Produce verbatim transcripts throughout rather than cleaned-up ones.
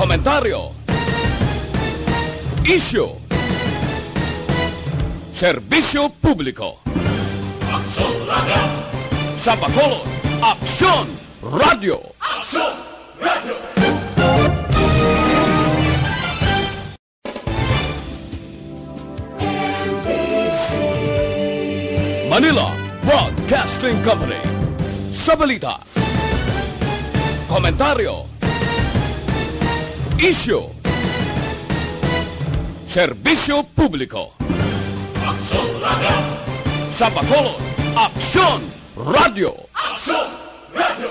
Komentaryo. Isyu. Serbisyo publiko. Aksyon Radio. Sa Bacolod, Aksyon Radio. Aksyon Radio. Manila Broadcasting Company. Sa balita, komentaryo, isyu, serbisyo publiko. Aksyon Radio. Sa Bacolod, Aksyon Radio. Aksyon Radio.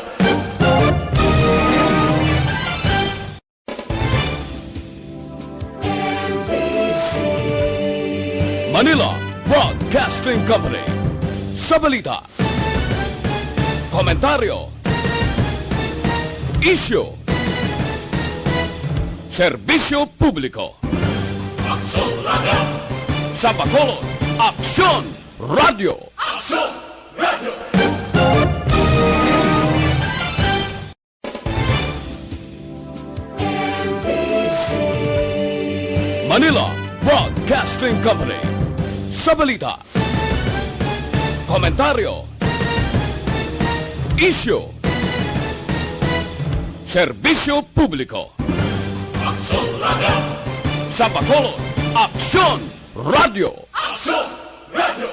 Manila Broadcasting Company. Sa balita, komentaryo, isyu, serbisyo publiko. Aksyon Radio. Sa Bacolod, Aksyon Radio. Aksyon Radio. Manila Broadcasting Company. Sa balita, komentaryo, isyu, serbisyo publiko. Aksyon Radio. Sa Bacolod, Aksyon Radio. Aksyon Radio.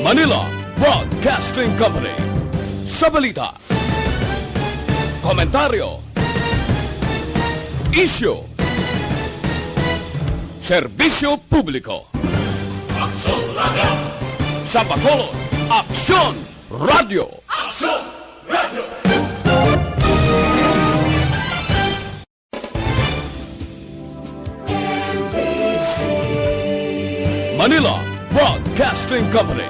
Manila Broadcasting Company. Sa balita, komentaryo, isyu, serbisyo publiko. Aksyon Radio. Sa Bacolod, Aksyon Radio. Aksyon Radio. Manila Broadcasting Company.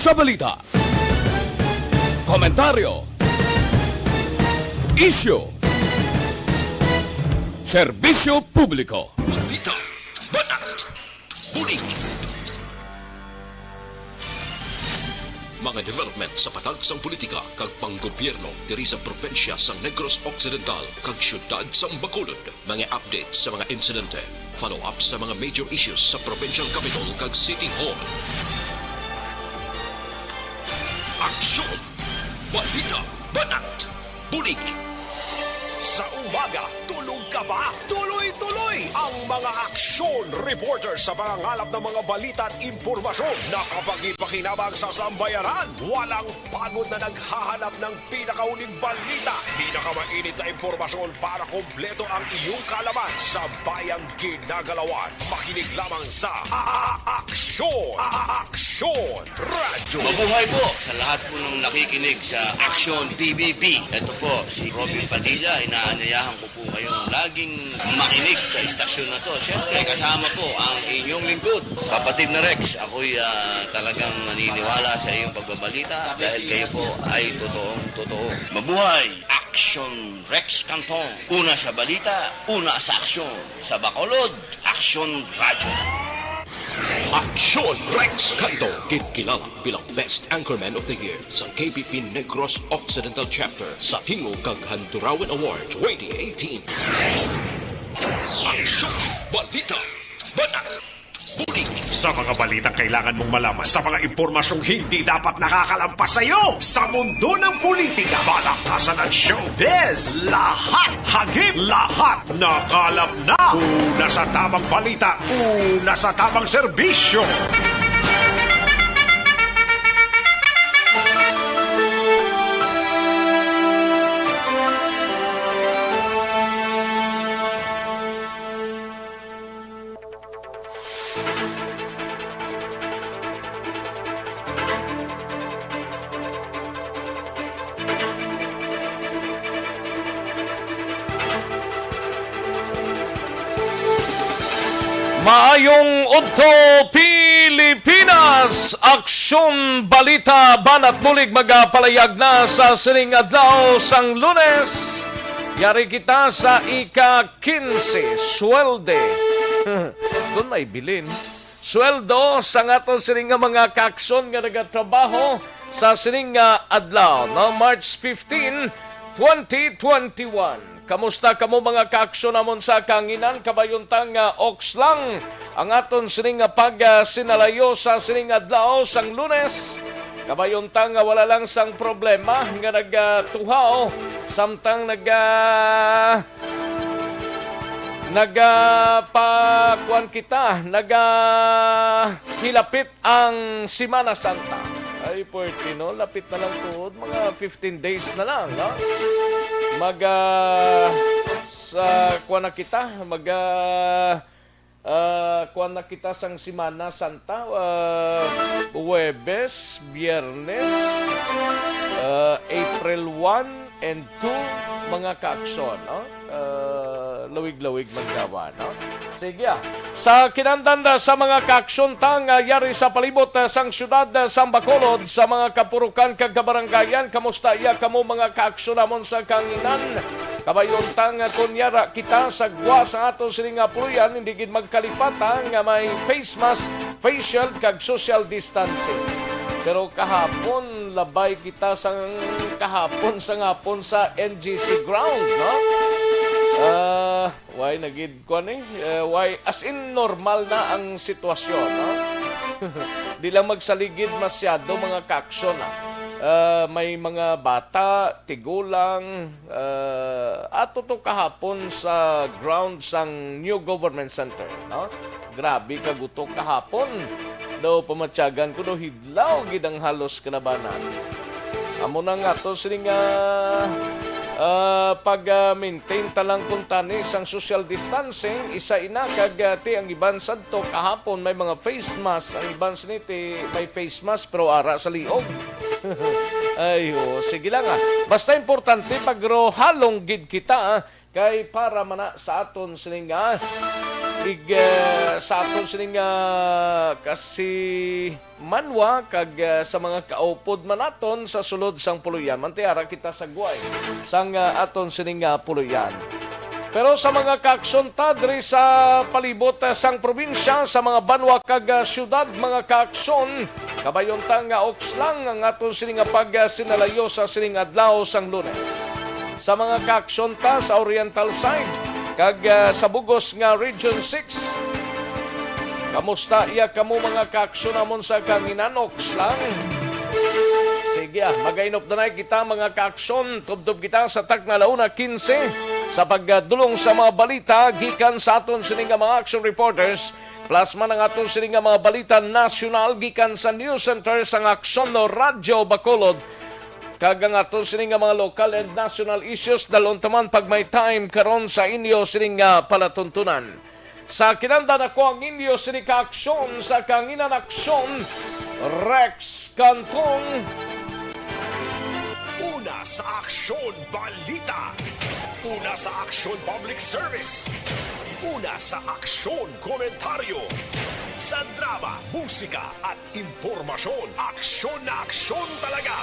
Sa balita, komentaryo, isyu, serbisyo publiko. Balita, banat, bulig. Mga development sa patag sang politika kag panggobyerno diri sa probinsya sang Negros Occidental kag siyudad sang Bacolod. Mga update sa mga insidente, follow-up sa mga major issues sa provincial capital kag city hall. Aksyon! Balita! Banat! Bulig! Sa umaga, tulog ka ba? Tuloy-tuloy ang mga aksyon reporter sa pangangalap ng mga balita at impormasyon. Nakapagpakinabang sa sambayanan. Walang pagod na naghahanap ng pinakahuling balita. Pinakamainit na impormasyon para kompleto ang iyong kaalaman sa bayang ginagalawan. Makinig lamang sa A-, A-, Aksyon. A-, A-, Aksyon Radyo. Mabuhay po sa lahat po ng nakikinig sa Aksyon P B B. Ito po si Robin Padilla. Inaanyayahan ko po kayong laging makinig sa istasyon na to. Siyempre, kasama po ang inyong lingkod, kapatid na Rex. Ako'y, ah, talagang naniniwala sa iyong pagbabalita dahil kayo po ay totoong totoo. Mabuhay! Aksyon Rex Canton. Una sa balita, una sa aksyon. Sa Bacolod, Aksyon Radyo. Aksyon Rex Canton, ginkilala bilang Best Anchorman of the Year sa K B P Negros Occidental Chapter sa Tingog kag Handurawan Award twenty eighteen. Aksyon, balita, banat, bulig. Sa mga balitang kailangan mong malaman, sa mga impormasyong hindi dapat nakakalampas sa iyo, sa mundo ng politika, balaktasan at showbiz, lahat, hagip, lahat, nakalap na. Una sa tamang balita, una sa tamang serbisyo. Maayong udto, Pilipinas! Aksyon, balita, banat, bulig magapalayag na sa sining adlaw sang Lunes. Yari kita sa ika-quince, swelde. Doon may bilin. sweldo sa aton sining nga mga kaaksyon nga nagatrabaho sa sining nga adlaw, no? March fifteen, twenty twenty-one. Kamusta kamo, mga kaaksyon namon sa kahanginan? Kabayuntang nga oks lang ang aton sining nga pagsinalayo sa sining adlaw sang Lunes. Kabayuntang nga wala lang sang problema nga nagatuhaw samtang naga nagapakuan kita, nagahilapit ang Semana Santa. Ay, pwerte, no? Lapit na lang tuod, mga fifteen days na lang, no? Mag, ah, sa kuan na kita, mag, ah, ah, kuan na kita sang Semana Santa, ah, Huwebes, Biyernes, ah, April one and two, mga kaaksyon, no? Ah, lawig-lawig man gawa, no? Sige, ah. Sa kinandan na sa mga kaaksyon ta nga yari sa palibot, ah, sang siyudad, ah, sang Bacolod, sa mga kapurukan kag kabarangayan, kamusta iya kamo, mga kaaksyon namon sa kahanginan? Kabayuntang nga kon yara kita sa gwa sa aton sini nga puloy-an, hindi gid magkalipatan nga may face mask, facial kag social distancing. Pero kahapon, labay kita sang kahapon sa ngapon sa N G C ground, no? Ah, why na gid kuan eh? Eh, why, as in, normal na ang sitwasyon, no? Di lang magsaligid masyado, mga kaaksyon, ah. Ah, may mga bata, tigulang, ah, ato to kahapon sa ground sang New Government Center, no? Grabe ka gutok kahapon. Daw pamatyagan ko, daw hidlaw gid ang halos kalabanan. Amo na nga to sini nga, ah, pag, ah, maintain ta lang kuntani sang social distancing, isa ina kag, ah, ti ang iban sadto kahapon may mga face mask, ang iban sini ti may face mask pero ara sa liog. Ay, oo, sige lang, ah. Basta importante pag rohalong gid kita, ah, kay para man na sa aton sining, ah, ig-, eh, sa aton sining, ah, kasimanwa kag, ah, sa mga kaupod man naton sa sulod sang puloy-an. Mantiara kita sa guway sang, ah, aton sining, ah, puloy-an. Pero sa mga kaaksyon ta diri sa palibot, ah, sang probinsya, sa mga banwa kag, ah, siyudad, mga kaaksyon, kabayuntang nga oks lang ang aton sining nga pagsinalayo sa sining adlaw sang Lunes. Sa mga kaaksyon ta sa Oriental side kag, ah, sa bugos nga Region six. Kamusta iya kamo, mga kaaksyon namon sa kahanginan? Oks lang. Sige, ah, magainop na kita, mga kaaksyon. Tubtob kita sa takna la una quince sa pagdulong sa mga balita gikan sa aton sini nga mga action reporters. Plus man ang aton sini nga mga balita nasyonal gikan sa News Center sang Aksyon Radyo Bacolod. Kag ang aton sini nga mga local and national issues, dalon ta man pag may time karon sa inyo sini nga palatuntunan. Sa kinandan, ako ang inyo sini ka aksyon sa kahanginan, Aksyon Rex Cantong. Una sa Aksyon Balita. Una sa Aksyon Public Service. Una sa Aksyon Komentaryo. Sa drama, musika, at impormasyon, aksyon na aksyon talaga.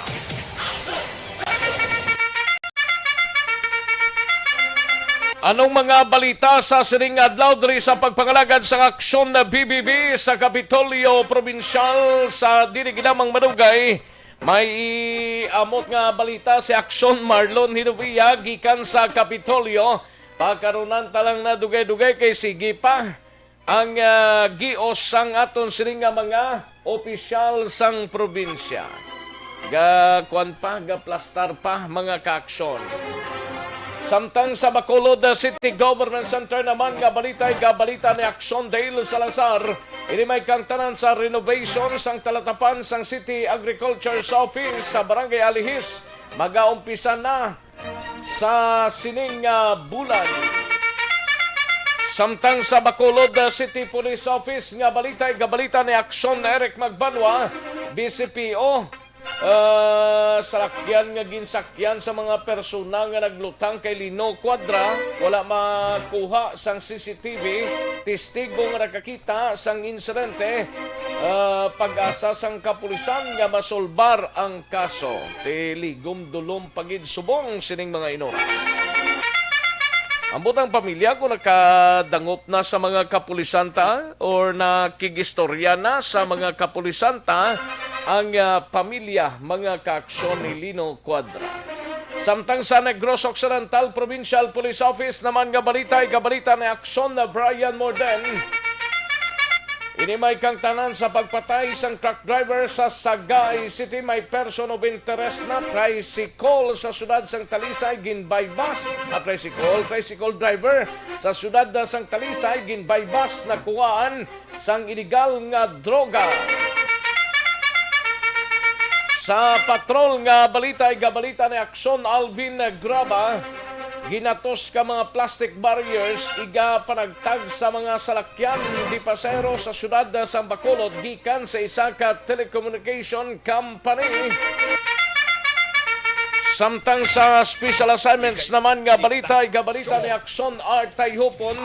Anong mga balita sa sining adlaw diri sa pagpangalagad sang aksyon na B B B sa Kapitolyo Probinsyal sa dili ginamang madugay? May amot nga balita si Aksyon Marlon Hinovia gikan sa Kapitolyo. Pakarunan ta lang na dugay-dugay kay sige pa ang, ah, gios sang aton sini nga mga opisyal sang probinsya. Ga, kuwan pa, gaplastar pa, mga kaaksyon. Samtang sa Bacolod City Government Center naman nga balita, gabalita ni Aksyon Dale Salazar, ini may kangtanan sa renovation sang talatapan sang City Agriculture's Office sa Barangay Alihis. Magaumpisa na sa sining, ah, bulan. Samtang sa Bacolod, ah, City Police Office nga balita, gabalita ni Aksyon Eric Magbanwa, B C P O, ah, salakyan nga ginsakyan sa mga persona nga naglutang kay Lino Cuadra, wala makuha sang C C T V, testigo nga nakakita sang insidente, ah, pag-asa sang kapulisan nga masolbar ang kaso. Ti ligom dulom pa gid subong sining mga inot. Ambot ang pamilya kung nakadangop na sa mga kapulisan ta or nakigistorya na sa mga kapulisan ta ang, ah, pamilya, mga kaaksyon ni Lino Cuadra. Samtang sa Negros Occidental Provincial Police Office naman nga balita, ikabalita ni Aksyon na Brian Morden. Ini may kangtanan sa pagpatay sang truck driver sa Sagay City. May person of interest na tricycle sa siyudad sang Talisay ginbaybas. Ah, tricycle, tricycle driver sa siyudad sang Talisay ginbaybas na kuhaan sang iligal nga droga. Sa patrol nga balita, igabalita ni Aksyon Alvin Graba, ginatos ka mga plastic barriers, iga panagtag sa mga salakyan di pasahero sa siyudad sang Bacolod gikan sa isa ka telecommunication company. Samtang sa special assignments naman nga balita, igabalita ni Aksyon Art Tayhupon.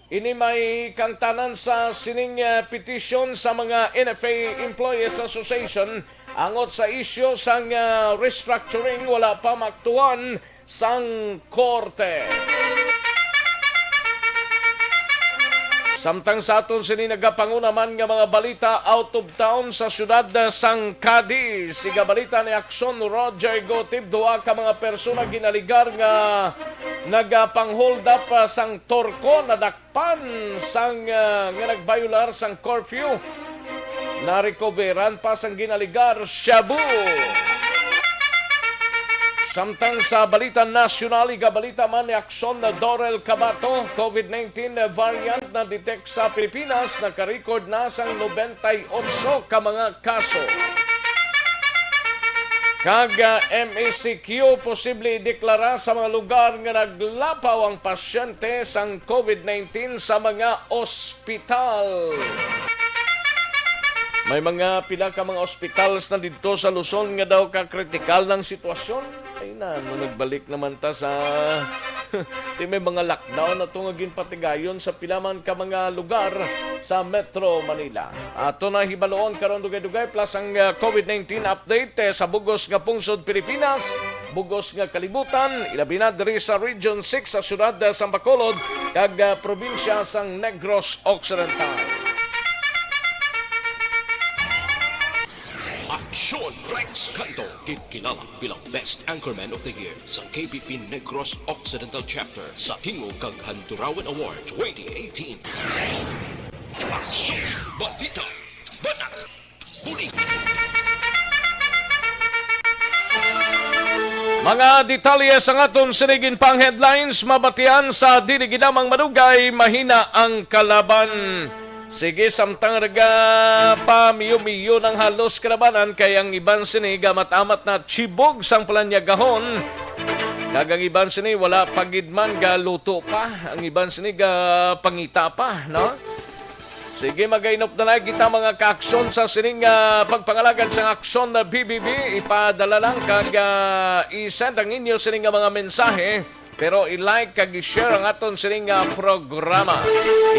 Ini may kangtanan sa sining, ah, petisyon sa mga N F A Employees Association angot sa isyu sang, ah, restructuring wala pa maaktuhan sang korte. Samtang sa aton sini nagapanguna man nga mga balita out of town sa siyudad sang Cadiz. Siga balita ni Aksyon Roger Gotib, duha ka mga persona ginaligar nga nagapang-hold up, ah, sang Turko nadak pan sang, ah, nga nagbayular sang curfew, narecoveran pa sang ginaligar shabu. Samtang sa balita nasyonal, igabalita man ni Aksyon na Dorel Cabato, COVID nineteen variant na detect sa Pilipinas, naka-record na sang nobenta y otso ka mga kaso. Kag, ah, M E C Q posible ideklara sa mga lugar nga naglapaw ang pasyente sang COVID nineteen sa mga ospital. May mga pila ka mga ospitals na didto sa Luzon nga daw ka kritikal ng sitwasyon. Ay na, no, nagbalik naman ta sa di may mga lockdown na to nga ginpatigayon sa pila man ka mga lugar sa Metro Manila. Ato na hibaluon karon dugay-dugay plus ang, ah, COVID nineteen update, eh, sa bugos nga pungsod Pilipinas, bugos nga kalibutan, ilabi na diri sa Region six sa siyudad, ah, sang Bacolod kag, ah, probinsya sang Negros Occidental. Aksyon Rex Canto, gikilala bilang Best Anchorman of the Year sa K B P Negros Occidental Chapter sa Tingog kag Handurawan Award twenty eighteen. Aksyon Balita, Banat, Bulig. Mga detalye sang aton sini ginpang headlines mabatian sa dili gid lamang madugay, mahina ang kalaban. Sige, samtang naga pamiyo-miyo ng halos kalabanan, kay ang iban sini gamat-amat na chibog sang palanyagahon. Kag ang iban sini wala pa gid man galuto pa. Ang iban sini ga pangita pa, no? Sige, magainop na lang kita, mga kaaksyon, sa sining, ah, pagpangalagad sang Aksyon na B B B. Ipadala lang kag, ah, i-send ang inyo sining nga mga mensahe. Pero i-like kag i-share ang aton sining, ah, programa.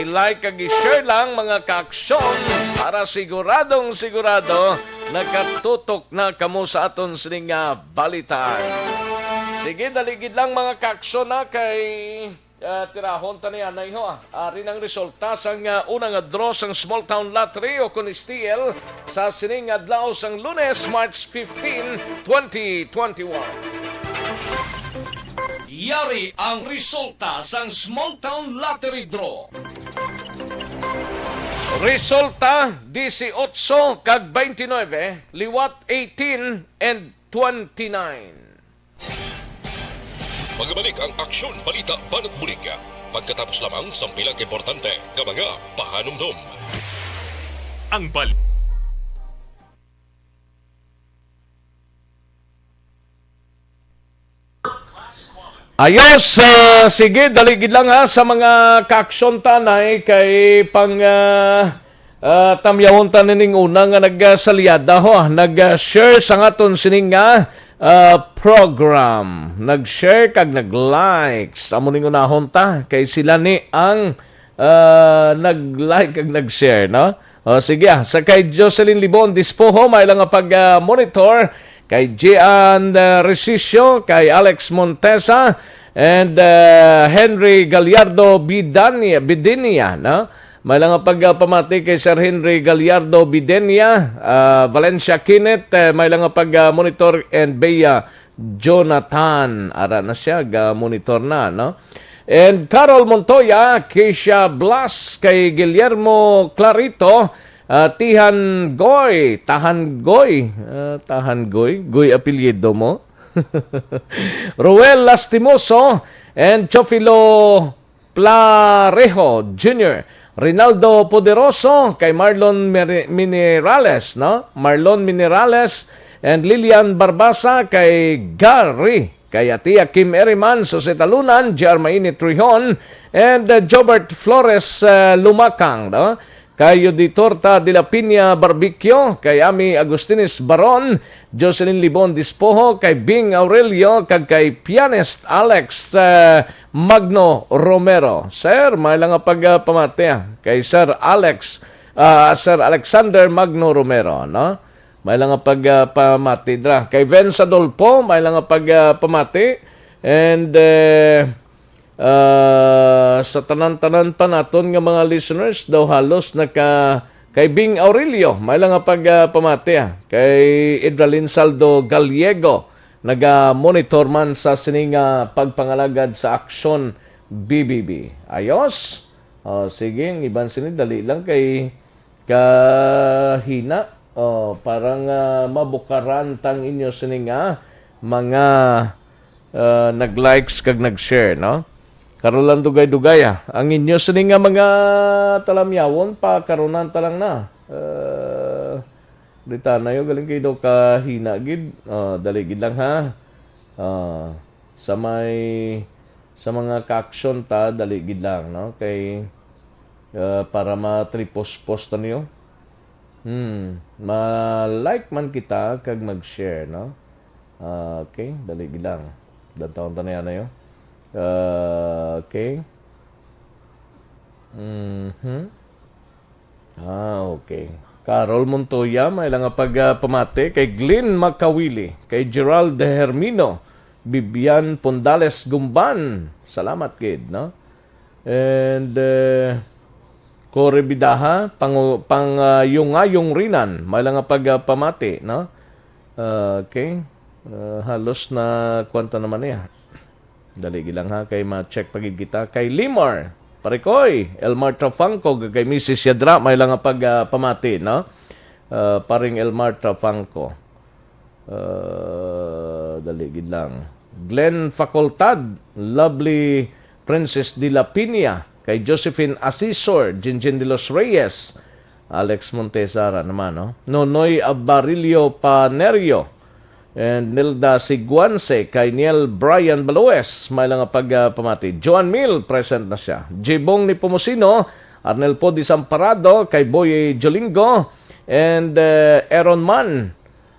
I-like kag i-share lang, mga kaaksyon, para siguradong sigurado nakatutok na kamo sa aton sining, ah, balitaan. Sige, dali gid lang, mga kaaksyon, na kay Ah, tirahon ta ni anay ho, ah. Ari ang resulta sang, ah, una nga draw sang Small Town Lottery o kon S T L sa sining adlaw sang Lunes, March fifteen, twenty twenty-one. Yari ang resulta sang Small Town Lottery Draw. Resulta, dieciocho kag twenty-nine, liwat eighteen and twenty-nine. Magabalik ang Aksyon, Balita, Banat, Bulig pagkatapos lamang sang pila ka importante nga mga pahanumdom. Ang bal- Ayos, ah, sige, dali gid lang ha sa mga kaaksyon ta anay kay pang, ah, Ah, tamyawon ta nining una nga nagsalyada ho, ah, nag-share sang aton sining nga, ah, program. Nag-share kag nag-likes. Amo ning unahon ta kay sila ni ang, ah, nag-like kag nag-share, no? O, sige, ah, sa kay Jocelyn Libon Dispoho, may lang nga pag, ah, monitor kay Gian, ah, Resicio, kay Alex Montesa, And, uh, Henry Gallardo Bidania, Bidinia, no? May lang nga pagpamati kay Sir Henry Gallardo Bidenia, uh, Valencia Kinit, uh, may lang nga pag-monitor, and Bea Jonathan, ara na siya, ga-monitor na, no? And Carol Montoya, Keisha Blas, kay Guillermo Clarito, ah, Tihan Goy, Tahan Goy, ah, Tahan Goy, Goy apelyido mo? Ruel Lastimoso, and Chofilo Plarejo Junior, Rinaldo Poderoso, kay Marlon Mere-, Minerales, no? Marlon Minerales, and Lilian Barbasa, kay Gary, kay Atia Kim Eriman, Jose Talunan, J R Mainit Rihon, and, uh, Jobert Flores, uh, Lumakang, no? Kay Yoditorta de la Piña Barbecue, kay Ami Agustines Baron, Jocelyn Libon Dispoho, kay Bing Aurelio, kag kay pianist Alex, uh, Magno Romero. Sir, may lang nga pag, uh, pamati, ah, kay Sir Alex, uh, Sir Alexander Magno Romero, no? May lang nga pag, uh, pamati dra. Kay Vince Adolfo, may lang nga pag, uh, pamati. And, uh, uh, sa tanan-tanan pa naton nga mga listeners, daw halos naka, kay Bing Aurelio, may lang nga pag, uh, pamati, ah. Kay Idralin Saldo Gallego, naga-monitor man sa sini nga pagpangalagad sa Aksyon B B B. Ayos? Oh, sige, ang iban sini, dali lang kay kahina. Oh, parang, ah, mabukaran tang inyo sini nga mga, ah, nag-likes kag nag-share, no? Karon lang dugay-dugay, ah. Ang inyo sini nga mga talamyawon, pa karunan ta lang na. Ah, di ta na yo, galing kayo daw kahina gid. Oh, dali gid lang, ha. Ah, sa may, sa mga ka-action ta, dali gid lang, no? Kay, ah, para matripospos ta niyo. Hmm, ma-like man kita kag mag-share, no? Ah, okay, dali gid lang. Dantawon ta na yan, ayo. Ah, okay. Mhm. Ah, okay. Carol Montoya, may lang nga pag, ah, pamati kay Glenn Makawili, kay Gerald Hermino, Bibian Pondales Gumban. Salamat gid, no? And, eh, Cory Bidaha, pangu-, pang, ah, Yungayong Rinan, may lang nga pag, ah, pamati, no? Ah, okay. Ah, halos na kwanta naman niya. Dali gid lang ha, kay ma-check pa gid kita. Kay Limar, Parekoy, Elmar Trafangco, kay Missus Yadra, may lang nga pag, ah, pamati, no? Ah, paring Elmar Trafangco. Ah, dali gid lang. Glenn Facultad, Lovely Princess de la Piña, kay Josephine Asisor, Jinjin de los Reyes, Alex Montesara naman, no? Nonoy Abarilio Panerio, and Nilda Siguanse, kay Niel Brian Baloes, may lang nga pag, ah, pamati. Joan Mil, present na siya. Jibong Nepomuceno, Arnel Poe Desamparado, kay Boy Jolingo, and, eh, Aaron Mann,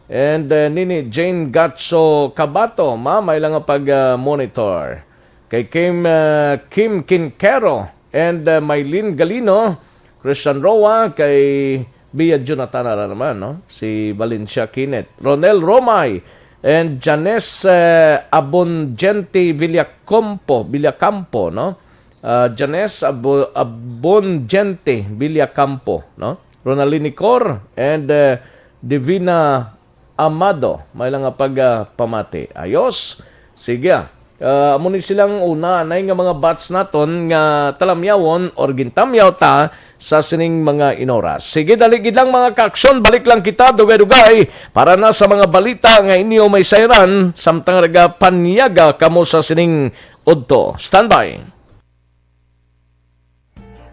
and, eh, Nini Jane Gatso Cabato, ma, may lang nga pag, ah, monitor. Kay Kim, ah, Kim Quintero, and, uh, Mylene Galino, Christian Roa, kay Bia Jonathan, ara naman, no? Si Valencia Kinet, Ronel Romay, and Janes, uh, Abondiente Villacampo, Villacampo, no? Uh, Janes Abo-, Abondiente Villacampo, no? Ronaldin Nicor, and, uh, Divina Amado, may lang nga pag, ah, pamati. Ayos. Sige, ah. Ah, amo ni silang una, anay nga mga batch naton nga talamyawon or gintamyaw ta sa sining mga inoras. Sige, dali gid lang, mga kaaksyon, balik lang kita, dugay-dugay, para na sa mga balita nga inyo may sayran, samtang nagapanyaga kamo sa sining udto. Standby.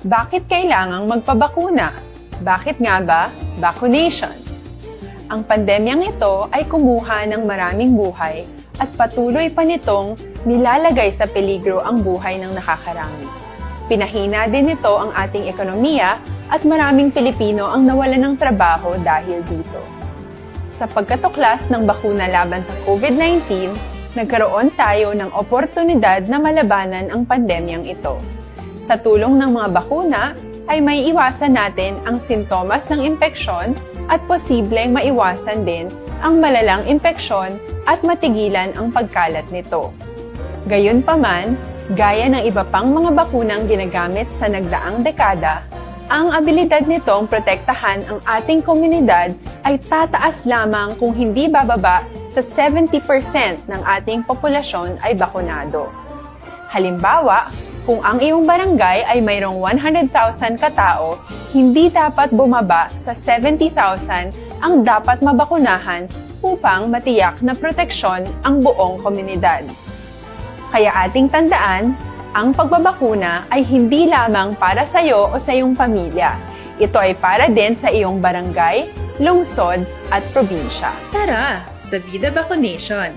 Bakit kailangang magpabakuna? Bakit nga ba vaccination? Ang pandemyang ito ay kumuha ng maraming buhay at patuloy pa nitong nilalagay sa peligro ang buhay ng nakakarami. Pinahina din nito ang ating ekonomiya at maraming Pilipino ang nawalan ng trabaho dahil dito. Sa pagkatuklas ng bakuna laban sa COVID nineteen, nagkaroon tayo ng oportunidad na malabanan ang pandemyang ito. Sa tulong ng mga bakuna, ay may iwasan natin ang sintomas ng impeksyon at posibleng maiwasan din ang malalang impeksyon at matigilan ang pagkalat nito. Gayunpaman, gaya ng iba pang mga bakunang ginagamit sa nagdaang dekada, ang abilidad nitong protektahan ang ating komunidad ay tataas lamang kung hindi bababa sa seventy percent ng ating populasyon ay bakunado. Halimbawa, kung ang iyong barangay ay mayroong one hundred thousand katao, hindi dapat bumaba sa seventy thousand ang dapat mabakunahan upang matiyak na proteksyon ang buong komunidad. Kaya ating tandaan, ang pagbabakuna ay hindi lamang para sa iyo o sa iyong pamilya. Ito ay para din sa iyong barangay, lungsod, at probinsya. Tara, sa Vida Vaccination!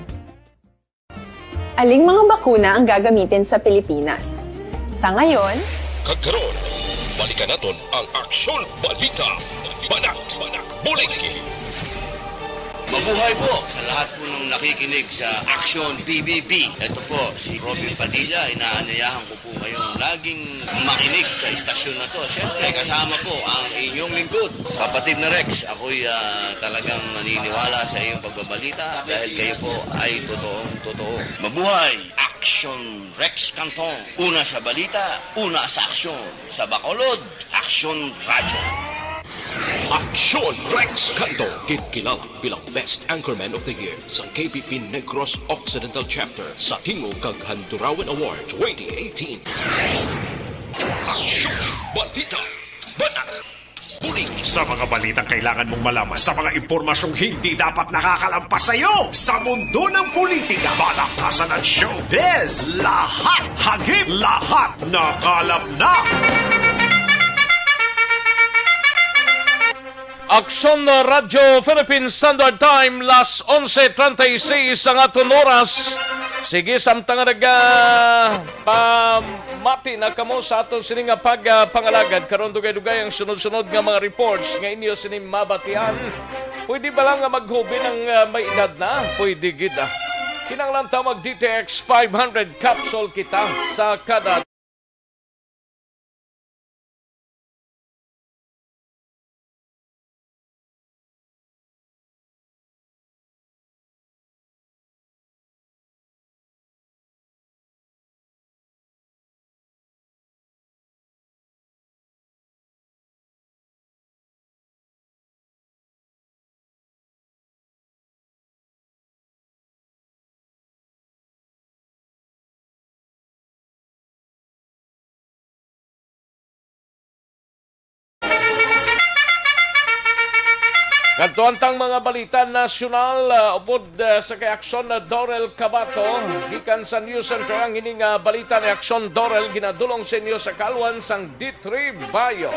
Aling mga bakuna ang gagamitin sa Pilipinas? Sa ngayon, Kag karon, balikan naton ang Aksyon Balita. Banat, Bulig. Mabuhay po sa lahat po ng nakikinig sa Aksyon P B B. Ito po si Robin Padilla. Inaanyayahan ko po kayong laging makinig sa istasyon na to. Siyempre, kasama po ang inyong lingkod, kapatid na Rex. Ako'y, ah, talagang naniniwala sa iyong pagbabalita dahil kayo po ay totoong totoo. Mabuhay! Aksyon Rex Canton. Una sa balita, una sa aksyon. Sa Bacolod, Aksyon Radyo. Aksyon Rex Canton, ginkilala bilang Best Anchorman of the Year sa K B P Negros Occidental Chapter sa Tingog kag Handurawan Award twenty eighteen. Aksyon Balita. Banat. Bulig. Sa mga balitang kailangan mong malaman, sa mga impormasyong hindi dapat nakakalampas sa iyo, sa mundo ng politika, balaktasan at showbiz, lahat hagip, lahat nakalap na. Aksyon Radyo Philippine Standard Time, las onse treinta y seis ang aton oras. Sige, samtang nga naga-, pamati na kamo sa aton sini nga pag, ah, pangalagad, karon dugay-dugay ang sunod-sunod nga mga reports nga inyo sini mabatian. Pwede ba lang nga maghubi ang, ah, may edad na? Pwede gid, ah. Kinahanglan ta mag D T X five hundred capsule kita sa kada Kadto ang tang mga balita nasyonal, ah, upod, ah, sa kay Aksyon na Dorel Cabato, gikan sa News Center. Ang ini nga balita ni Aksyon Dorel ginadulong sa inyo sa kalwan sang D three Bio.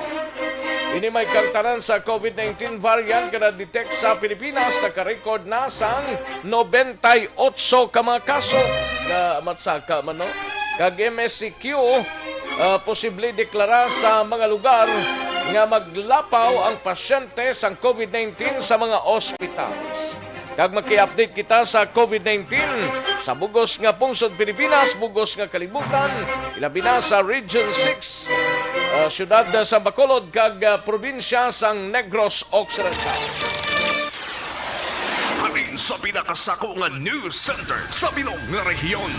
Ini may kangtanan sa COVID nineteen variant nga na-detect sa Pilipinas. Naka-record na sang nobenta y otso ka mga kaso nga matsaka man, no? Kag M S C Q, ah, posible deklara sa mga lugar nga maglapaw ang pasyente sang COVID nineteen sa mga hospitals. Kag maki-update kita sa COVID nineteen sa bugos nga pungsod Pilipinas, bugos nga kalibutan, ilabi na sa Region six, ah, siyudad sa Bacolod kag, ah, probinsya sang Negros Occidental. Halin sa pinakasako nga news center sa bilog nga rehiyon.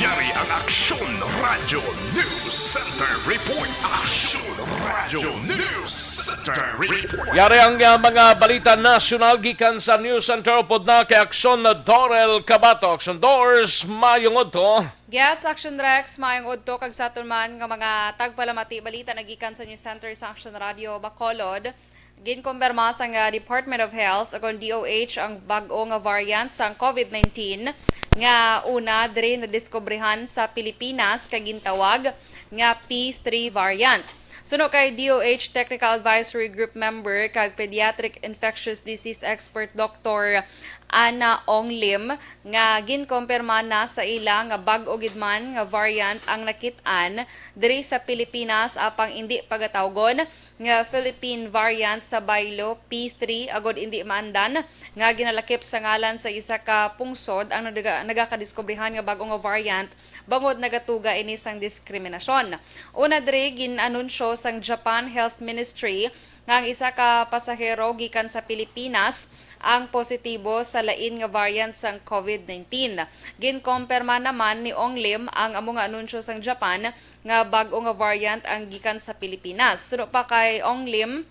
Yari ang Aksyon Radyo News Center Report. Aksyon Radyo News Center Report. Yari ang, ah, mga balita nasyonal gikan sa News Center. Upod na kay Aksyon Dorel Cabato. Aksyon Dors, mayong udto. Yes, Aksyon Rex, mayong udto kag sa aton man nga mga tagpalamati, balita na gikan sa News Center sa Aksyon Radyo Bacolod. Ginkumpirma sang, ah, Department of Health, o kon D O H, ang bag-o nga variant sang COVID nineteen nga una diri nadiskubrihan sa Pilipinas kag gintawag nga P three variant. Suno kay D O H Technical Advisory Group member kag pediatric infectious disease expert Doktor Ana Ong Lim, nga ginkumpirma na sa ila nga bag-o gid man nga variant ang nakit-an diri sa Pilipinas, apang indi pagatawgon nga Philippine variant sa baylo, P three, agod indi maandan nga ginalakip sa ngalan sa isa ka pungsod ang nagaga-, nagakadiskubrihan nga bag-o nga variant bangod nagatuga ini sang diskriminasyon. Una diri, gin-anunsyo sang Japan Health Ministry nga ang isa ka pasahero gikan sa Pilipinas ang positibo sa lain nga variant sang COVID nineteen. Ginkumpirma naman ni Ong Lim ang amo nga anunsyo sang Japan nga bag-o nga variant ang gikan sa Pilipinas. Suno pa kay Ong Lim,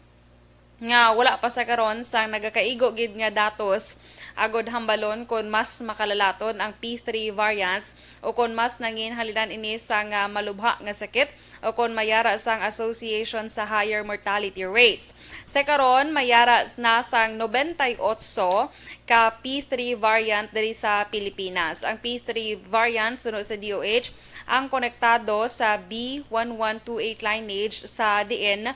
nga wala pa sa karon sang nagakaigo gid nga datos agod hambalon kon mas makalalaton ang P three variants o kon mas nanginhalinan ini sang, ah, malubha nga sakit o kon mayara sang association sa higher mortality rates. Sa karon, mayara na sang nobenta y otso ka P three variant diri sa Pilipinas. Ang P three variant, suno sa D O H, ang konektado sa B one one two eight lineage sa diin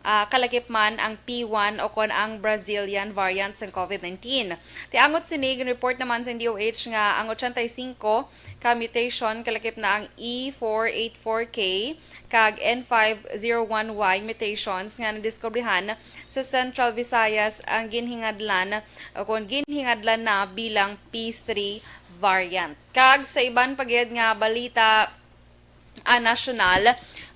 ah, kalakip man ang P one o kon ang Brazilian variant sang COVID nineteen. Ti angot sini, gin-report naman sa D O H nga ang ochenta y cinco ka mutation, kalakip na ang E four eight four K kag N five zero one Y mutations nga nadiskubrihan sa Central Visayas ang ginhingadlan o kon ginhingadlan na bilang P three variant. Kag sa iban pa gid nga balita, ah, nasyonal,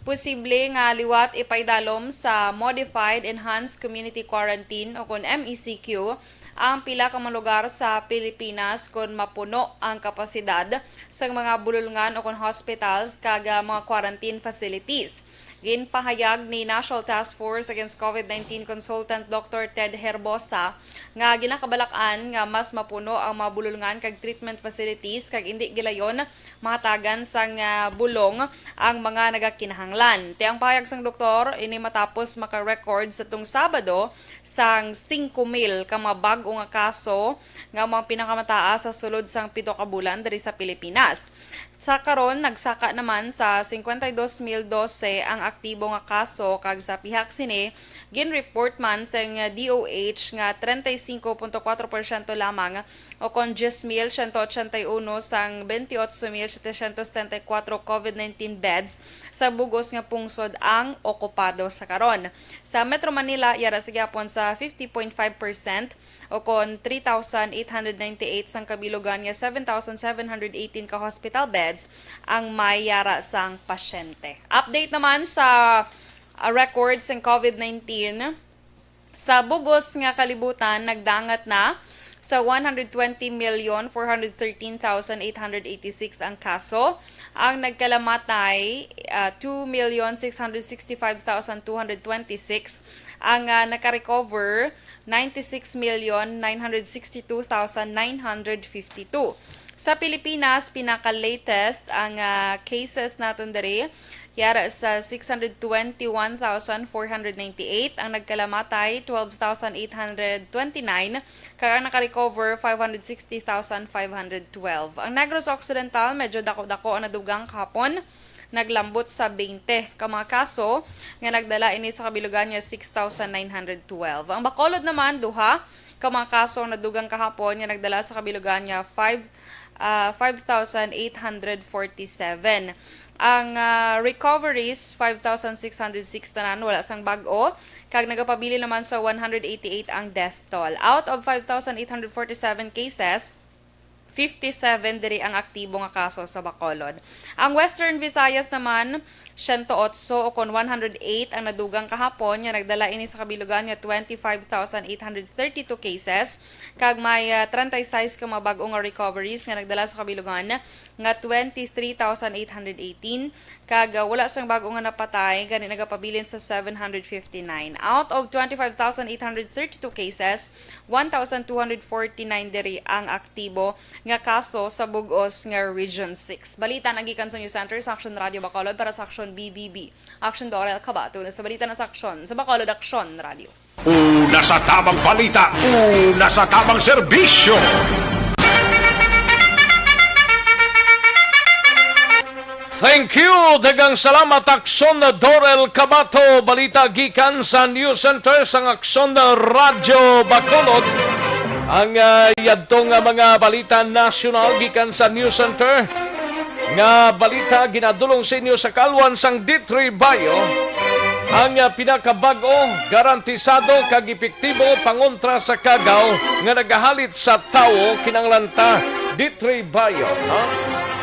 posible nga liwat ipaidalom sa Modified Enhanced Community Quarantine o kon M E C Q ang pila ka mga lugar sa Pilipinas kon mapuno ang kapasidad sang mga bulolngan o kon hospitals kag, ah, mga quarantine facilities. Ginpahayag ni National Task Force Against COVID nineteen Consultant Doctor Ted Herbosa nga ginakabalakan nga mas mapuno ang mga bulolngan kag treatment facilities kag indi gilayon mahatagan sang, ah, bulong ang mga nagakinahanglan. Ti ang pahayag sang doktor, ini matapos maka-record sa tung Sabado sang singko mil ka mga bag-o nga kaso nga mga pinakamataas sa sulod sang pito ka bulan diri sa Pilipinas. Sa karon, nagsaka naman sa cincuenta y dos mil doce ang aktibo nga kaso, kag sa pihak sini, gin-report man sang D O H nga treinta y cinco punto cuatro porsyento lamang o kon diyes mil siyento ochenta y uno sang veintiocho mil setecientos setenta y cuatro COVID nineteen beds sa bug-os nga pungsod ang okupado sa karon. Sa Metro Manila, yara sa gihapon sa fifty point five percent o kon three thousand eight hundred ninety-eight sang kabilugan nga seven thousand seven hundred eighteen ka hospital beds ang may yara sang pasyente. Update naman sa, ah, record sang COVID nineteen. Sa bug-os nga kalibutan, nagdangat na sa one hundred twenty million four hundred thirteen thousand eight hundred eighty-six ang kaso. Ang nagkalamatay, ah, two million six hundred sixty-five thousand two hundred twenty-six. Ang, ah, nakarecover, ninety-six million nine hundred sixty-two thousand nine hundred fifty-two. Sa Pilipinas, pinaka-latest ang, ah, cases naton diri, yara sa six hundred twenty-one thousand four hundred ninety-eight, ang nagkalamatay, twelve thousand eight hundred twenty-nine, kag ang nakarecover, five hundred sixty thousand five hundred twelve. Ang Negros Occidental, medyo dako-dako ang nadugang kahapon, naglambot sa twenty ka mga kaso nga nagdala ini sa kabilugan nga six thousand nine hundred twelve. Ang Bacolod naman, duha ka mga kaso ang nadugang kahapon nga nagdala sa kabilugan nga five, ah, five thousand eight hundred forty-seven. Ang, ah, recoveries, five thousand six hundred six tanan, wala sang bag-o, kag nagapabilin naman sa one hundred eighty-eight ang death toll. Out of five thousand eight hundred forty-seven cases, fifty-seven diri ang aktibo nga kaso sa Bacolod. Ang Western Visayas naman, siyento otso o kon one hundred eight ang nadugang kahapon nga nagdala ini sa kabilugan nga twenty-five thousand eight hundred thirty-two cases, kag may, ah, treinta y seis ka mga bag-o nga recoveries nga nagdala sa kabilugan nga twenty-three thousand eight hundred eighteen, kag, ah, wala sang bag-o nga napatay, gani nagapabilin sa seven hundred fifty-nine. Out of twenty-five thousand eight hundred thirty-two cases, one thousand two hundred forty-nine diri ang aktibo nga kaso sa bug-os nga Region six. Balita nagikan sa News Center sa Action Radio Bacolod para sa Action B B B. Action Dorel Cabato na sa balita na sa Action sa Bacolod Action Radio. Una sa tamang balita, una sa tamang serbisyo. Thank you. Daghang salamat, Action Dorel Cabato. Balita gikan sa News Center sang Action Radyo Bacolod. Ang, ah, yadto nga mga balita nasyonal gikan sa News Center. Nga balita ginadulong sa inyo sa kalwan sang D three Bio. Ang, ah, pinakabag-o, garantisado kag epektibo pangontra sa kagaw nga nagahalit sa tawo, kinahanglan ta D three Bio, ha?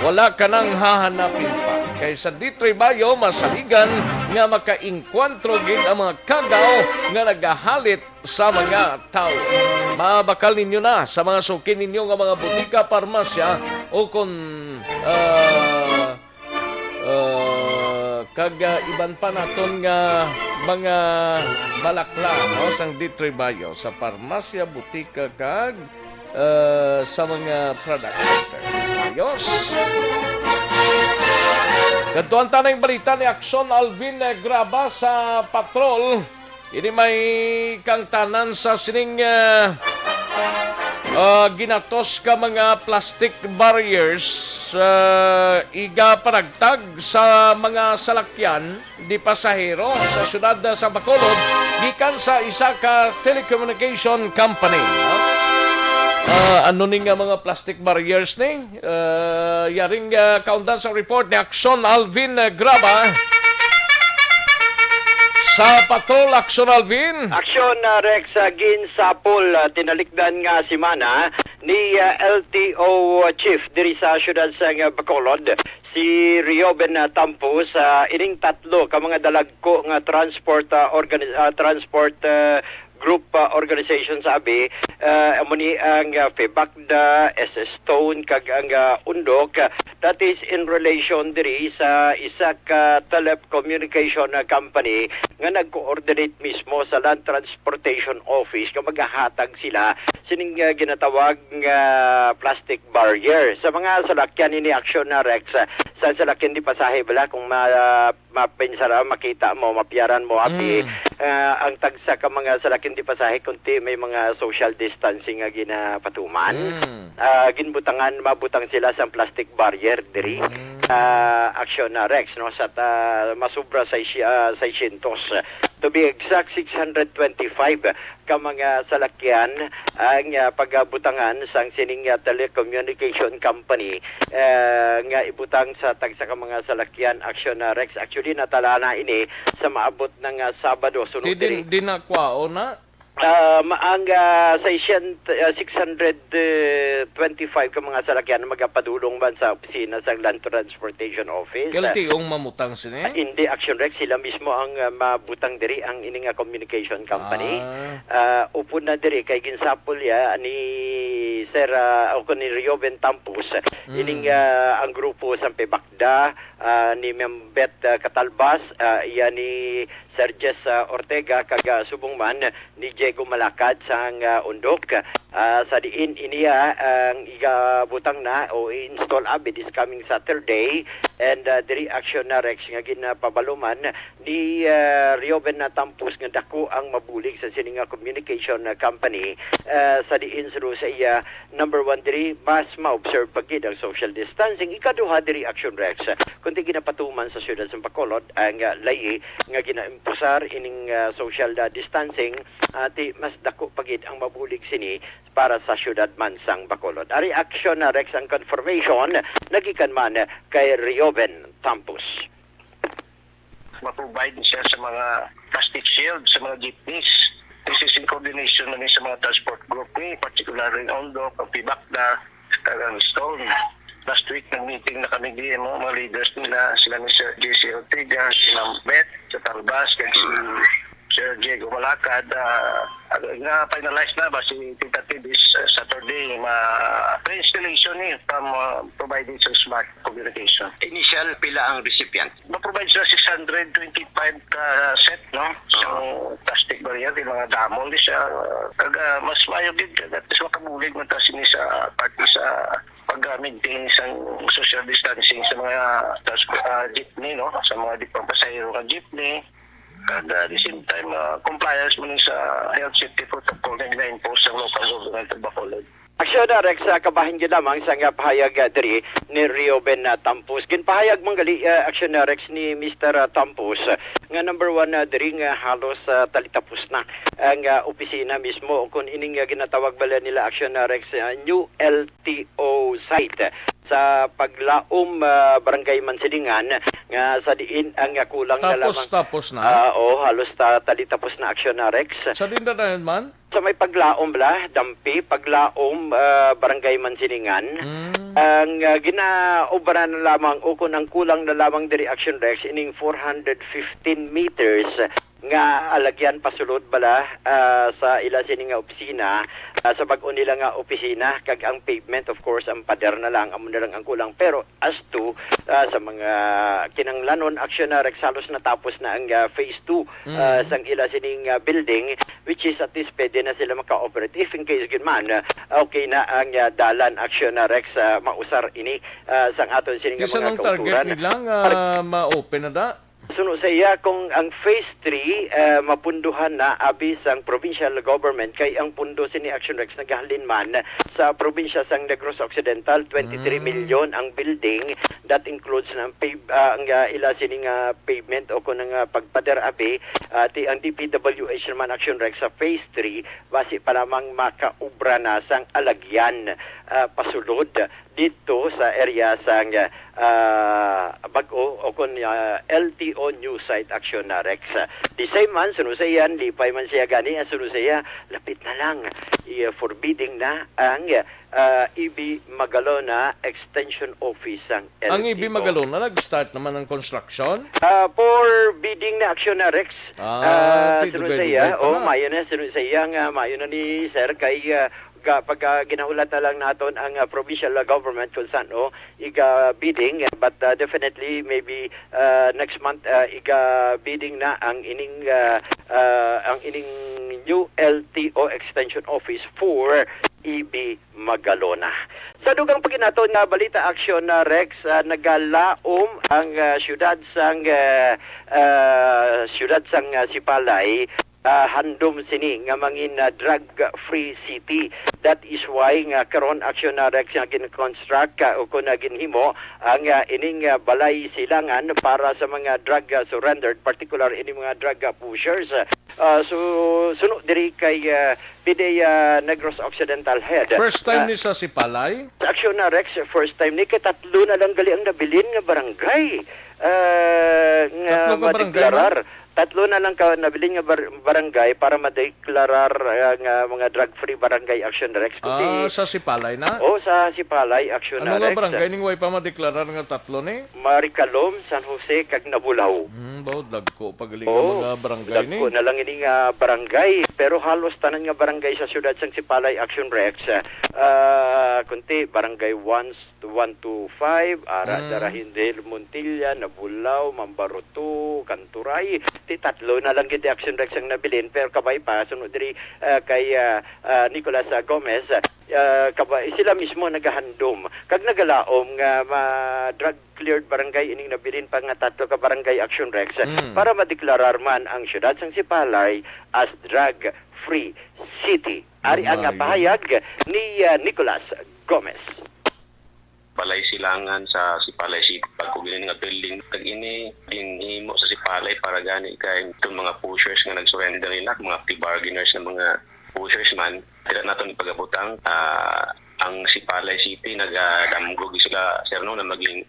Wala ka nang hahanapin pa. Kay sa D three Bio, masaligan nga makaengkwentro gid ang mga kagaw nga nagahalit sa mga tawo. mabakal ninyo na sa mga suki ninyo nga mga butika, parmasya, o kon, ah, ah, kag, ah, iban pa naton nga mga balakla, no, sang Ditribayo sa parmasya, butika, kag, ah, sa mga product center. Ayos. Kadtuan ta na yung balita ni Action Alvin, eh, Graba sa patrol. Ini may kangtanan sa sining, ah, ah, ginatos ka mga plastic barriers, ah, iga panagtag sa mga salakyan di pasahero sa siyudad sa Bacolod gikan sa isa ka telecommunication company, no? Ah, ano ni nga mga plastic barriers ni? Ah, yaring, ah, kaundan sa report ni Action Alvin, ah, Graba. Sa Patrol, Action Alvin. Action, ah, Rex, ah, ginsapol, ah, tinalikdan nga semana ni, ah, L T O chief diri sa siyudad sang, ah, Bacolod, si Rioben, ah, Tampos, ah, ining tatlo ka mga dalagko nga transport, ah, organi-, ah, transport, ah, group, ah, organization sa abi, ah, amo ni ang, ah, FEBACDA, S S Stone, kag ang, ah, UNDOC. That is in relation diri sa isa ka telecommunication, ah, company nga nag-coordinate mismo sa Land Transportation Office nga magahatag sila sining, ah, ginatawag nga plastic barrier sa mga salakyan ini, Action, ah, Rex, ah, sa salakyan di pasahe bala kung ma-, mapinsara, makita mo, mapiyaran mo, abi, Mm. ah, ang tagsa ka mga salakyan di pasahe, kunti may mga social distancing nga ginapatuman. Mm. Ah, ginbutangan, mabutang sila sang plastic barrier diri. Mm. Ah, Action, ah, Rex, no, sa ta-, masubra sa isi-, ah, seiscientos. To be exact, six hundred twenty-five ka mga salakyan ang, ah, pagabutangan sang sining, ah, telecommunication company, ah, nga ibutang sa tagsa ka mga salakyan, Action, ah, Rex. Actually, natala na ini sa maabot na nga Sabado. Sunod Di din, diri, di na kwao na? Ah, ma-, ang, ah, seiscientos, ah, six hundred twenty-five ka mga salakyan magapadulong man sa opisina sa Land Transportation Office. Guilty ang mamutang sini? Ah, hindi, Action Rex, sila mismo ang, ah, mabutang diri ang ini nga communication company. Ah. Ah, upod na diri kay ginsapol ya ni Sir, ah, o ni Rioben Tampos, Mm. ining, ah, ang grupo sa FEBACDA, ah, ni Ma'am Beth, ah, Catalbas, ah, iya ni Sir Jess, ah, Ortega, kag, ah, subong man ni Diego Malacad sang, ah, UNDOC. Ah, sa diin iniya ang igabutang na o i-install abi this coming Saturday. And, ah, diri, Action, ah, Rex, nga ginapabaloman ni, ah, Rioben na Tampos nga dako ang mabulig sa sini nga communication, ah, company, ah, sa diin suno sa iya, number one diri, mas ma-observe pa gid ang social distancing. Ikaduha diri, Action Rex, kung di ginapatuman sa siyudad sa Bacolod ang, ah, layi nga ginaimposar ining, ah, social, ah, distancing, ah, ti mas dako pa gid ang mabulig sini para sa siyudad man sang Bacolod. Ari, Action, ah, Rex, ang confirmation nagikan man kay Rioben Tampos. Ma-provide siya sa mga plastic shield sa mga jeepneys. This is in coordination na sa mga transport group ni, particularly ang UNDOC, ang FEBACDA, kag ang Stone. Last week, nag-meeting na kami, D M O, mga leaders nila, sila ni Sir J C Ortega, si Ma'am Beth, sa Talbas, kag si Sir Diego Malacad, ah, nga finalize na ba si tentative is, uh, Saturday, ma pre-installation ni from, uh, providing sa smart communication. Initial, pila ang recipient? Ma-provide sila six hundred twenty-five ka set, no? So, Oo. Plastic barrier, di mga damo ni siya. Kag, ah, mas maayo gid, at least makabulig man ta sini sa parte sa pag-maintain sa social distancing sa mga trans-, ah, jeepney, no? Sa mga di pang pasahero nga jeepney. And, uh, at the same time, uh, compliance mo ni sa health safety protocol na gina-impose sa local government of Bacolod. Action, uh, Rex, uh, kabahin gyud lamang sa nga pahayag, uh, diri ni Rioben, uh, Tampos. Ginpahayag man gali, uh, Action, uh, Rex, ni Mister, uh, Tampos, uh, nga number one, uh, diri nga halos, uh, talitapos na ang, uh, opisina mismo o kung ining, uh, ginatawag bala nila, Action, uh, Rex, uh, new L T O site sa Paglaom, ah, Barangay Mansilingan, nga sa diin ang, ah, kulang na Tapos, lamang, tapos na? Ah, oh, halos ta-, tali tapos na, Action, ah, Rex. Sa diin na dayon man? Sa may Paglaom bala, Dampi, Paglaom, ah, Barangay Mansilingan. Mm. Ang, ah, ginaobra na lamang, o kung ang kulang na lamang diri, Action Rex, ining four hundred fifteen meters nga alagyan pasulod bala, ah, sa ila sini nga opisina, ah, sa bag-o nila nga opisina, kag ang pavement, of course, ang pader na lang, amo na lang ang kulang. Pero as to, ah, sa mga kinanglanon, action na, Rex, halos natapos na ang, ah, phase two, ah, Mm. sang ila sining, ah, building, which is at least pwede na sila maka-operate. If in case, gid man, ah, okay na ang, ah, dalan, action na, Rex, ah, mausar ini, ah, sang aton sining Kinsa mga nang target kauturan. nila nga Par- ma-open na da? Suno sa iya, kung ang phase three, eh, mapunduhan na abi sang provincial government, kay ang pundo sini Action Rex nagahalin man sa probinsya sang Negros Occidental, twenty-three Mm. million ang building. That includes na ang pave-, ah, ang, ah, ila sini nga pavement o kung nga pagpader abi, ah, ti ang D P W H naman Action Rex sa phase three, basi pa lamang makaubra na sang alagyan, ah, pasulod dito sa area sang, ah, bag-o o kon, ah, L T O new site Action na Rex. Di same man, suno sa iyan, lipay man siya gani, ang suno sa iya, lapit na lang. I-, forbidding na ang, ah, E B Magalona Extension Office sang Ang E B L T O. Magalona, nag-start naman ang construction? Ah, for bidding na Action na Rex. Ah, Ah, ti suno sa iya, dugay-dugay pa oh, na. Mayo na, suno sa iya nga, mayo na ni Sir, kay, ah, ga-, pag, ah, ginahulat na lang naton ang, ah, provincial, ah, government kung saan, oh, iga bidding, but, ah, definitely maybe, ah, next month, ah, iga bidding na ang ining, ah, ah, ang ining new L T O extension office for E B Magalona. Sa dugang paginaton nga balita, Action na Rex, ah, nagalaom ang, ah, siyudad sang, ah, ah, siyudad sang, ah, Sipalay, ah, handom sini nga mangin, ah, drug-free city. That is why nga karon, Action na Rex, nga gin-construct, ah, o kung na ginhimo ang, ah, ining, ah, balay silangan para sa mga drug, ah, surrendered, particular ini mga drug, ah, pushers. Ah, so, suno diri kay, ah, P D A, ah, Negros Occidental Head. First time Ah, ni sa Sipalay? Action na Rex, first time ni, kay tatlo na lang gali ang nabilin nga barangay. Ah, nga Tatlo ka barangay, madeklarar. Tatlo na lang ka nabilin nga bar-, barangay para madeklarar, ah, nga mga drug-free barangay Action Rex. Kundi Ah, sa Sipalay na? Oh, sa Sipalay Action Ano na nga Rex. Barangay ning way pa madeklarar nga tatlo ni? Maricalom, San Jose, kag Nabulaw. Hmm, ba, dagko pa gali nga Oo, mga barangay ni. Dagko na lang ini nga barangay, pero halos tanan nga barangay sa siyudad sang Sipalay Action Rex, ah, kunti, barangay one, one to five, ara, Mm. Darahindel, Montilla, Nabulaw, Mambaroto, Kanturay. Ti tatlo na lang gid Action Rex ang nabilin, pero kabay pa, sunod diri, ah, kay, ah, ah, Nicolas, ah, Gomez, ah, kabay, sila mismo nagahandom kag nagalaom nga ma-, drug cleared barangay ining nabilin pa nga tatlo ka barangay Action Rex, Mm. para madeklarar man ang siyudad sang Sipalay as drug-free city. Ari ang Maayo. Pahayag ni, ah, Nicolas Gomez. Balay silangan sa Sipalay City, pag kung nga building, kag ini ginhimo sa Sipalay para gani kay itong mga pushers nga nag-surrender nila, mga anti-bargainers nga mga pushers man, dira naton ipagabutang, ah, ang Sipalay City, nagadamgo gid sila, sir, no, na maging,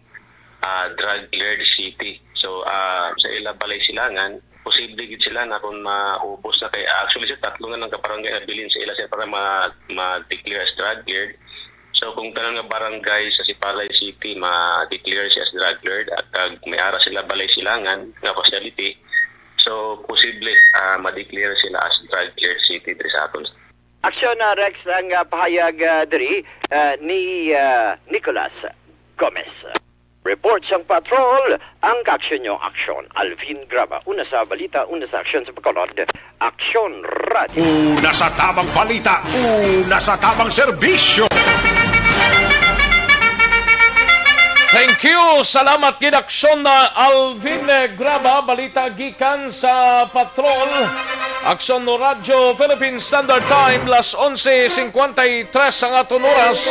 ah, drug-cleared city. So, ah, sa ila balay silangan, posible gid sila na kung maubos na kay, actually, sir, tatlo na lang ka barangay na bilin sa ila, sir, para ma-, ma-declare as drug-cleared. So, kung tanan nga barangay sa Sipalay City ma-declare siya as drug-cleared at kag may ara sila balay silangan nga facility, so, posible, ah, ma-declare sila as drug-cleared city diri sa aton. Aksyon na, Rex, ang, ah, pahayag, ah, diri, ah, ni, ah, Nicolas Gomez. Report sang patrol, ang kaaksyon nyo, aksyon. Alvin Graba, una sa balita, una sa aksyon sa Bacolod, Aksyon Radio. Una sa tabang balita, una sa tabang serbisyo. Thank you. Salamat gid, Aksyon na Alvin Graba. Balita gikan sa patrol. Aksyon no Radyo Philippine Standard Time, las onse cincuenta y tres ang aton oras.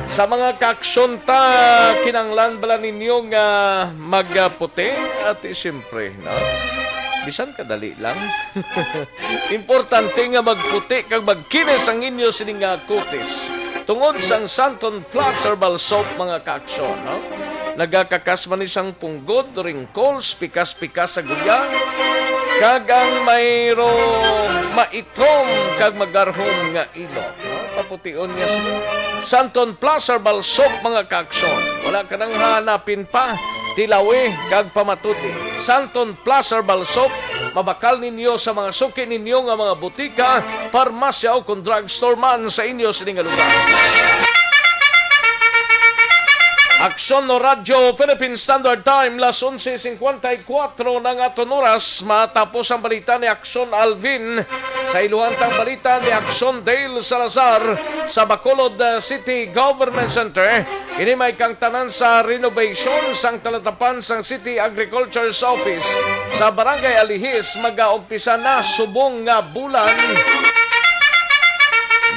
Sa mga kaaksyon ta, kinanglan bala ninyo nga magputi? Ati, siyempre, no? Bisan kadali lang. Importante nga magputi kag magkinis ang inyo sini nga kutis. Tungod sang Santon Plus Herbal Soap, mga kaaksyon, no? Nagakakas man ni sang punggod, wrinkles, pikas-pikas sa guya, kag ang mayro maitom kag magarhom nga ilok, no? Papution niya sila. Santon Plus Herbal Soap, mga kaaksyon. Wala ka nang hahanapin pa. Tilawi kag pamatuti. Santon Plus Herbal Soap, Pabakal ninyo sa mga suki ninyo nga mga butika, parmasya o kon drugstore man sa inyo sini nga lugar. Aksyon no Radyo Philippine Standard Time, las onse cincuenta y cuatro na nga aton oras. Matapos ang balita ni Aksyon Alvin, sa iluhantang balita ni Aksyon Dale Salazar sa Bacolod, uh, City Government Center. Ini may kangtanan sa renovation sang talatapan sang City Agriculture's Office sa Barangay Alihis, magaumpisa na subong nga bulan.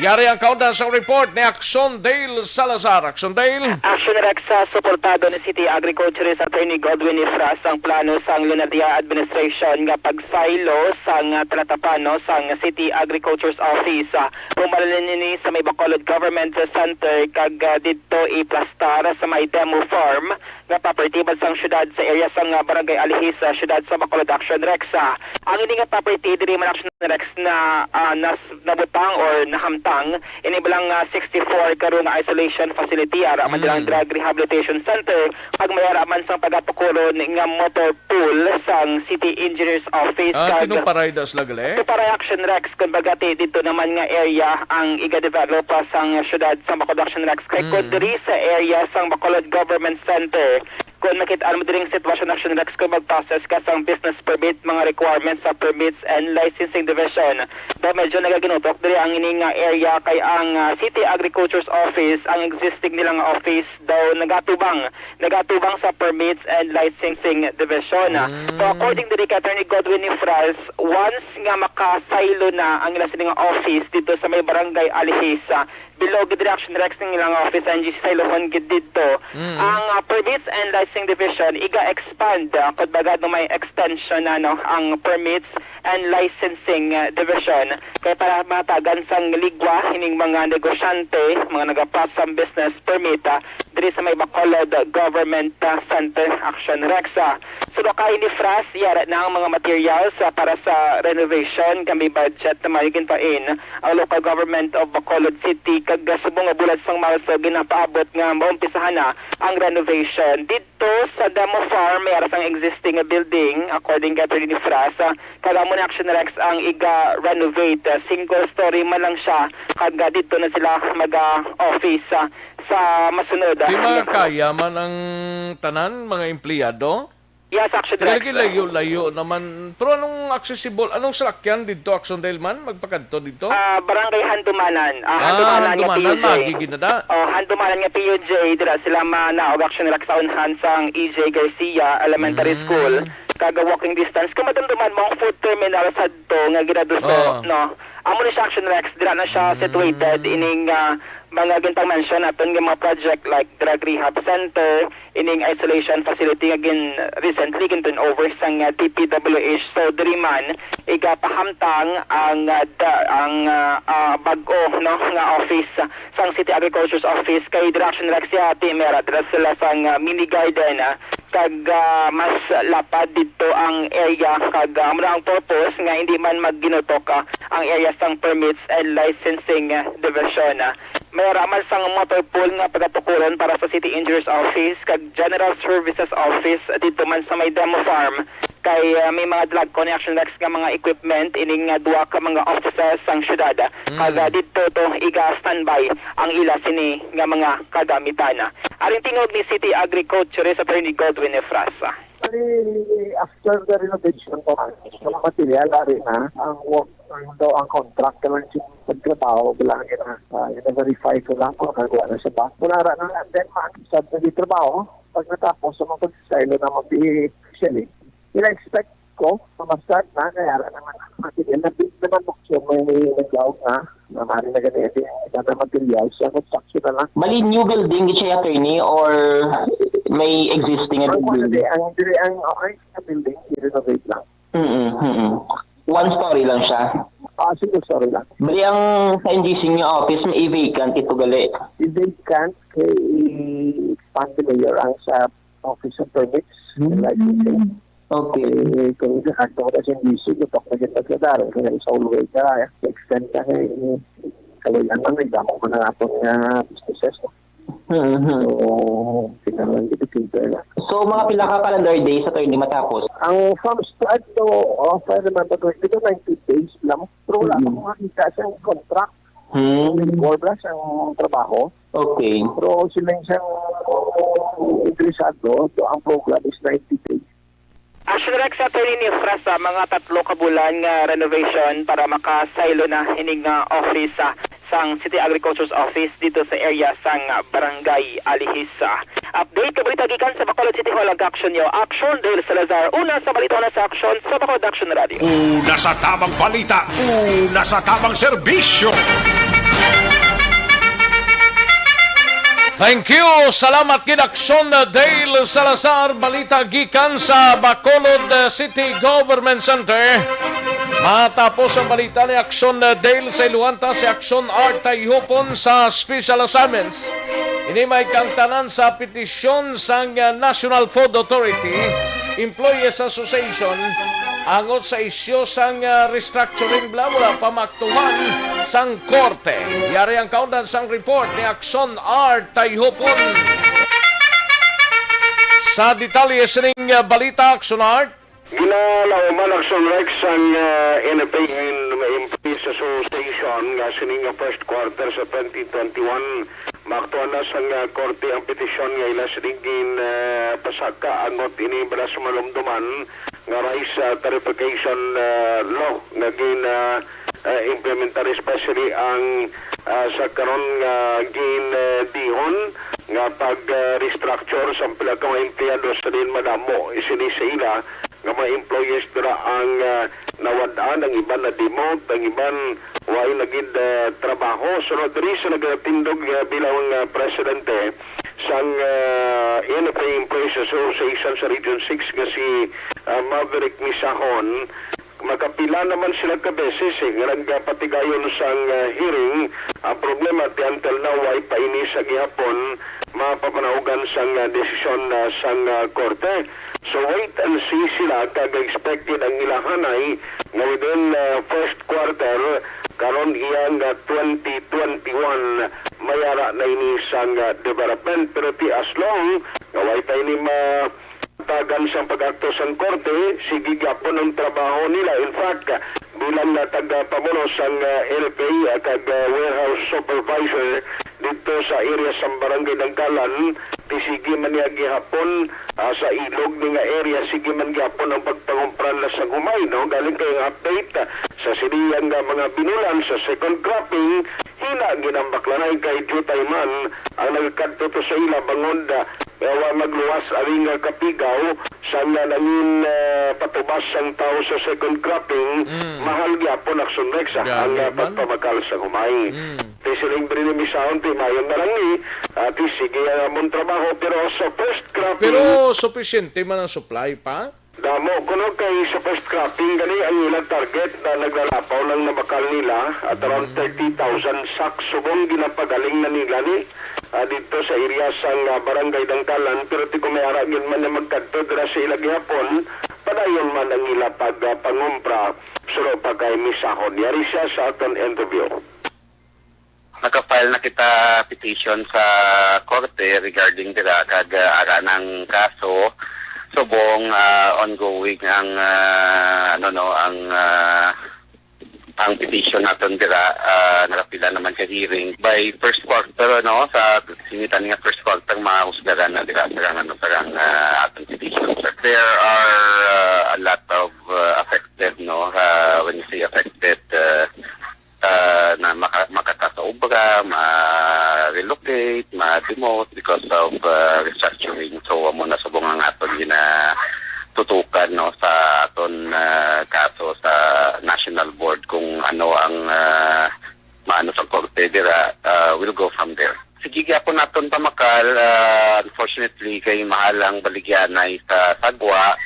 Yari ang kaundan sa report ni Aksyon Dale Salazar. Aksyon Dale. Action Rex, sa suportado ni City Agriculturist Attorney Godwin Ifras ang plano sang Lunaria Administration nga pagsaylo sang, ah, talatapan, no, sang City Agriculture's Office. Ah, pumalalin ini sa may Bacolod Government Center kag, ah, didto iplastar sa may demo farm nga property bad sang syudad sa area sang, ah, Barangay Alihis sa syudad sa Bacolod, Action Rex. Ah, ang ini nga property diri man, Action Rex, na, ah, nas-, nabutang or nahamtang ini bilang, ah, sixty-four karon nga isolation facility, ara man Mm. dilang drug rehabilitation center, kag may ara man sang pagapukuron nga motor pool sang City Engineer's Office. Ah, kag tinuparay daw sila gali? Tinuparay, Action Rex, kumbaga, ti-, dito naman nga area ang iga-develop, ah, sang syudad sang Bacolod, Action Rex. Kay kung Mm. diri sa area sang Bacolod Government Center, kung makit-an mo diring sitwasyon, Action Rex, kung mag-process ka sang business permit, mga requirements sa Permits and Licensing Division, daw medyo nagaginutok diri ang ini nga area kay ang, ah, City Agriculture's Office, ang existing nila nga office daw nagatubang nagatubang sa Permits and Licensing Division. Mm. So, according diri kay Attorney Godwin Ifras, once nga makasaylo na ang ila sini nga office dito sa may Barangay Alihis, ah, below gid diri, Action Rex, ning ilang office, ang G C saylohon gid dito. Mm. Ang, ah, Permits and Licensing Division, iga-expand, ah, kung baga, no, may extension na, no, ang Permits and Licensing, ah, Division, kay para mahatagan sang ligwa ining mga negosyante, mga nagapas sang business permit, ah, diri sa may Bacolod Government, ah, Center, Action Rex. Ah, suno kay ni Fras, yara na ang mga materials, ah, para sa renovation, kami budget naman ginpain ang Local Government of Bacolod City, kag subong nga bulan sang Marso ginapaabot nga maumpisahan na ang renovation. Dito sa demo farm, may ara sang existing nga building, according kay Attorney Fras, ah, kag amo na, Action Rex, ang iga-renovate. Ah, single story man lang siya, kag, ah, dito na sila mag-office, ah, sa masunod, ah, Di nga makakaya man ang tanan, mga empleyado? Yes, Action Rex. Kaya lagi layo-layo naman. Pero anong accessible? Anong salakyan dito, Action Dale man? Magpakadto dito? Ah, Barangay Handumanan. Ah, Ah, Handumanan, Handumanan, P U J. Magiging na da. Oh, Handumanan nga P U J, dira sila manaog, Action Rex, sa unhan sang E J Garcia Elementary Mm. School. Kag walking distance. Kung madumduman mo ang food terminal sa to nga ginaduso, Oh. no? Amo ni siya, Action Rex, dira na siya Mm. situated ining, ah, mga gintang mention naton nga mga project like drug rehab center, ining isolation facility nga gin-, recently gin-turn over sang, ah, D P W H. So, diri man, igapahamtang ang, ah, da-, ang, ah, ah, bag-o, no, nga office, ah, sang City Agriculture's Office. Kay dira, Action Rex, ya, ti, mera, dira sila sang, ah, mini garden, ah, kag, ah, mas lapad dito ang area, kag, ah, amo na ang purpose nga hindi man magginutok, ah, ang area sang Permits and Licensing, ah, Division, ah. May ara man sang motor pool nga pagatukuron para sa City Engineer's Office kag General Services Office dito man sa may demo farm, kay, ah, may mga drug connection, Rex, nga mga equipment ining, ah, duha ka mga offices sang syudad. Mm. Kag, ah, dito to iga-standby ang ila sini nga mga kagamitan. Aring tingog ni City Agriculturist Attorney Godwin Efrasa. Actually, after the renovation po, yung material, ari na, ang work, ang daw, ang contract ka lang yung pagtrabaho, wala na, ah, gina-verify ko lang kung nagawa na siya ba. Wala ra na, and then, man, sa trabaho, pag natapos, sa mga pag-style na mag-i-, actually, ina-expect ko, ma-start na, kaya ra naman, material, na big naman mo, so may naglaog na, na mari na ganito, yung iba na material, sa construction na lang. Bali, new building gid siya, attorney, or may existing na Ang building? Ang, ang, ang, okay, sa building, i-renovate lang. Mm, mm. One story lang siya? Ah, single story lang. Bali, ang sa N G C niyo office, may vacant ito gali? I-vacant, kay i-expand ni Mayor ang sa Office of Permits and Mm. Licensing. Okay. Eh, kung kakakita ko sa N G C, gutok na yung pagkadaro, kaya sa hallway ka, extend ka, eh, kaluyan lang, may damo man ang aton nga businesses, no? Mhm. So, kinahanglan gid kita na. So, mga pila ka calendar days, attorney, matapos? Ang from start to, oh, if I remember correctly, to ninety days lang. Pero wala Mm. pa ko nakita siyang contract. Hmm. Wala siyang trabaho. Okay. Pero sila yung siyang interesado, so ang program is ninety days. Action Rex, attorney, ni Fras, sa mga tatlo ka bulan nga renovation para makasaylo na ining, ah, office, ah, sang City Agriculture's Office dito sa area sang, ah, Barangay Alihis. Ah, update ka balita gikan sa Bacolod City Hall, ang action niyo. Action, Dale Salazar. Una sa balita, una sa action sa Bacolod Action Radio. Una sa tamang balita, una sa tamang serbisyo. Thank you. Salamat gid, Action Dale Salazar. Balita gikan sa Bacolod, uh, City Government Center. Matapos ang balita ni Action, uh, Dale, sa iluhan ta si Action Art Tayhupon sa special assignments. Ini may kangtanan sa petisyon sang, uh, National Food Authority, Employees Association, angot sa isyu sang, uh, restructuring, bla, wala pa tuman sang korte. Yari ang kaundan sang report ni Action Art Tayhupon. Sa detalye sining, uh, balita, Action Art. Ginalauman, Action Rex, sang, uh, N F A and Employees Association nga sining first quarter sa twenty twenty-one, maaktuhan na sang, uh, korte ang petisyon nga ila sining gin, uh, pasaka angot ini bala sa malumduman nga rice, ah, tariffication, ah, law nga gin, ah, ah, implementar, especially ang, ah, sa karon nga gin, ah, dihon nga pag, ah, restructure sa pila ka mga empleyado sa din madamo sini sa ila nga mga employees dira ang, ah, nawad-an, ang iban na-demote, ang iban way na gid, ah, trabaho. So, diri sa nagatindog, ah, bilang, ah, presidente, sang, ah, N F A Employees Association sa Region six nga si, ah, Maverick Misahon, makapila naman sila ka beses, eh, nga nagpatigayon sang, ah, hearing. Ang problema, ti until now, way pa ini sa gihapon mapapanaugan sang, ah, desisyon, ah, sang, ah, korte. So, wait and see sila, kag expected ang ilahanay nga within, ah, first quarter, karon iya nga twenty twenty-one, may ara na ini sang, ah, development. Pero ti as long nga way pa ini matagan sang pag-akto sang korte, sige gyapon ang trabaho nila. In fact, bilang na tagapamuno sang, ah, N F A, ah, kag, ah, warehouse supervisor didto sa area sang Barangay Dangkalan, ti sige man niya gihapon, ah, sa ilog ni nga area, sige man gihapon ang pagpangumpra nila sang humay, no? Galing kay ang update, ah, sa sini nga mga binulan sa second cropping, hina gid ang baklanay kay diutay man ang nagkadto to sa ila bangod, ah, nga wa magluwas ang nga kapigaw sa nga nangin, ah, patubas sang tawo sa second cropping, Mm. mahal gyapon, Action Rex, ah, ang, Gani ah, man. pagpamakal sa humay. Mm. Ti siling Brini Misahon, ti mayon na lang ni, ah, ti sige ang amon trabaho, pero sa first cropping Pero sufisyente man ang supply pa? Damo, kuno kay sa first cropping gani ang ilang target na naglalapaw lang na bakal nila at around Mm. thirty thousand sacks subong ginapagaling na nila ni, ah, didto sa area sang, ah, Barangay Dangkalan, pero ti kung may ara gyud man na magkadto dira sa ila gihapon, padayon man ang ila pag, ah, pangumpra suno pa kay Misahon. Yari siya sa aton interview. Naka-file na kita petition sa korte regarding dira kag, ah, ara nang kaso. Subong, ah, ongoing ang, ah, ano, no, ang, ah, ang petition naton dira, ah, nakapila naman ka hearing. By first quarter, ano, sa sinitan nga first quarter, mahusgaran na dira sa, ano, sa, ah, aton petition, sir. There are, ah, a lot of, ah, affected, no? Ah, when you say affected, ah, ah, na maka-, makata sa obra, ma-relocate, ma-demote because of, ah, restructuring. So, amo na subong ang aton ginatutukan, no, sa aton, ah, kaso sa National Board kung ano ang, ah, maano sa korte dira, ah, we'll go from there. Sige gyapon naton pamakal, ah, unfortunately, kay mahal ang baligyanay sa sagwa.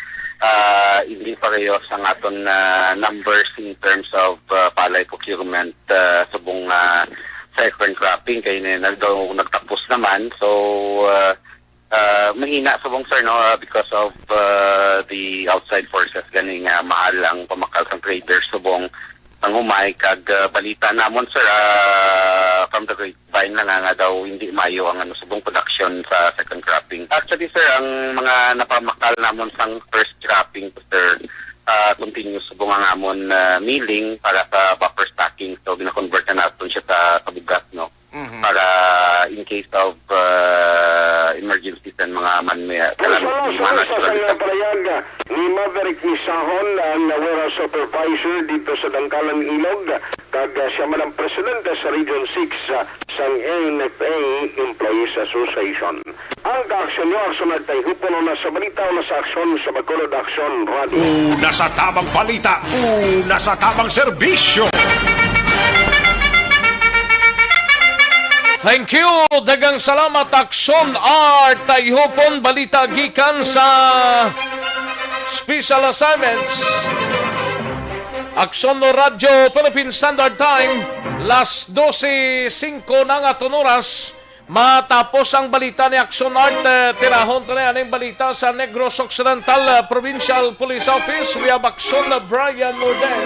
Ah, hindi parehas ang aton, ah, numbers in terms of, ah, palay procurement, ah, subong, ah, second cropping kay ni-, nag-, nagtapos naman. So, ah, ah, mahina subong, sir, no, ah, because of, ah, the outside forces gani nga mahal ang pamakal sang traders subong ang humay kag, ah, balita namon, sir, ah, from the grapevine na nga, nga daw hindi maayo ang, ano, subong production sa second cropping. Actually, sir, ang mga napamakal namon sang first cropping, sir, ah, continuous subong ang amon, ah, milling para sa buffer stocking. So, gina-convert na naton siya sa, sa bugas, no? Mhm. Para in case of, ah, emergencies and mga man-, may, Pero kalam-, sa mga lason sa natural sa disasters. Pahayag ni Maverick Misahon, ang warehouse supervisor dito sa Dangkalan, Ilog, kag, ah, siya man ang presidente sa Region six, ah, sang A N F A Employees Association. Ang kaaksyon nyo, Aksyon Art Tayhupon, una sa balita, una sa aksyon sa Bacolod Aksyon Radio. Una sa tamang balita, una sa tamang serbisyo. Thank you. Daghang salamat, Aksyon Art Tayhupon. Balita gikan sa Special Assignments. Aksyon Radyo Philippine Standard Time, las dose singko na nga aton oras. Matapos ang balita ni Aksyon Art, eh, tirahon ta na aning balita sa Negros Occidental, eh, Provincial Police Office. We have Aksyon Brian Morden.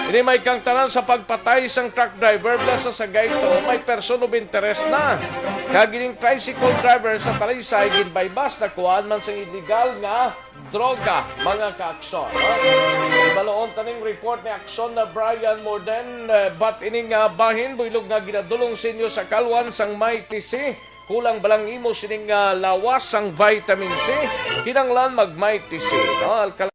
Ini may kangtanan sa pagpatay sang truck driver plus sa Sagay to, may person of interest na. Kag ining tricycle driver sa Talisay, ginbaybas, nakuhaan man sang illegal nga droga, mga kaaksyon, no? Ibaloon taning report ni Aksyon na Brian Morden, eh, but ining, ah, bahin, builog nga ginadulong sa inyo sa kalwan sang Mighty C. Kulang balang imo sining, ah, lawas sang vitamin C, kinanglan mag Mighty C, no? Alkal-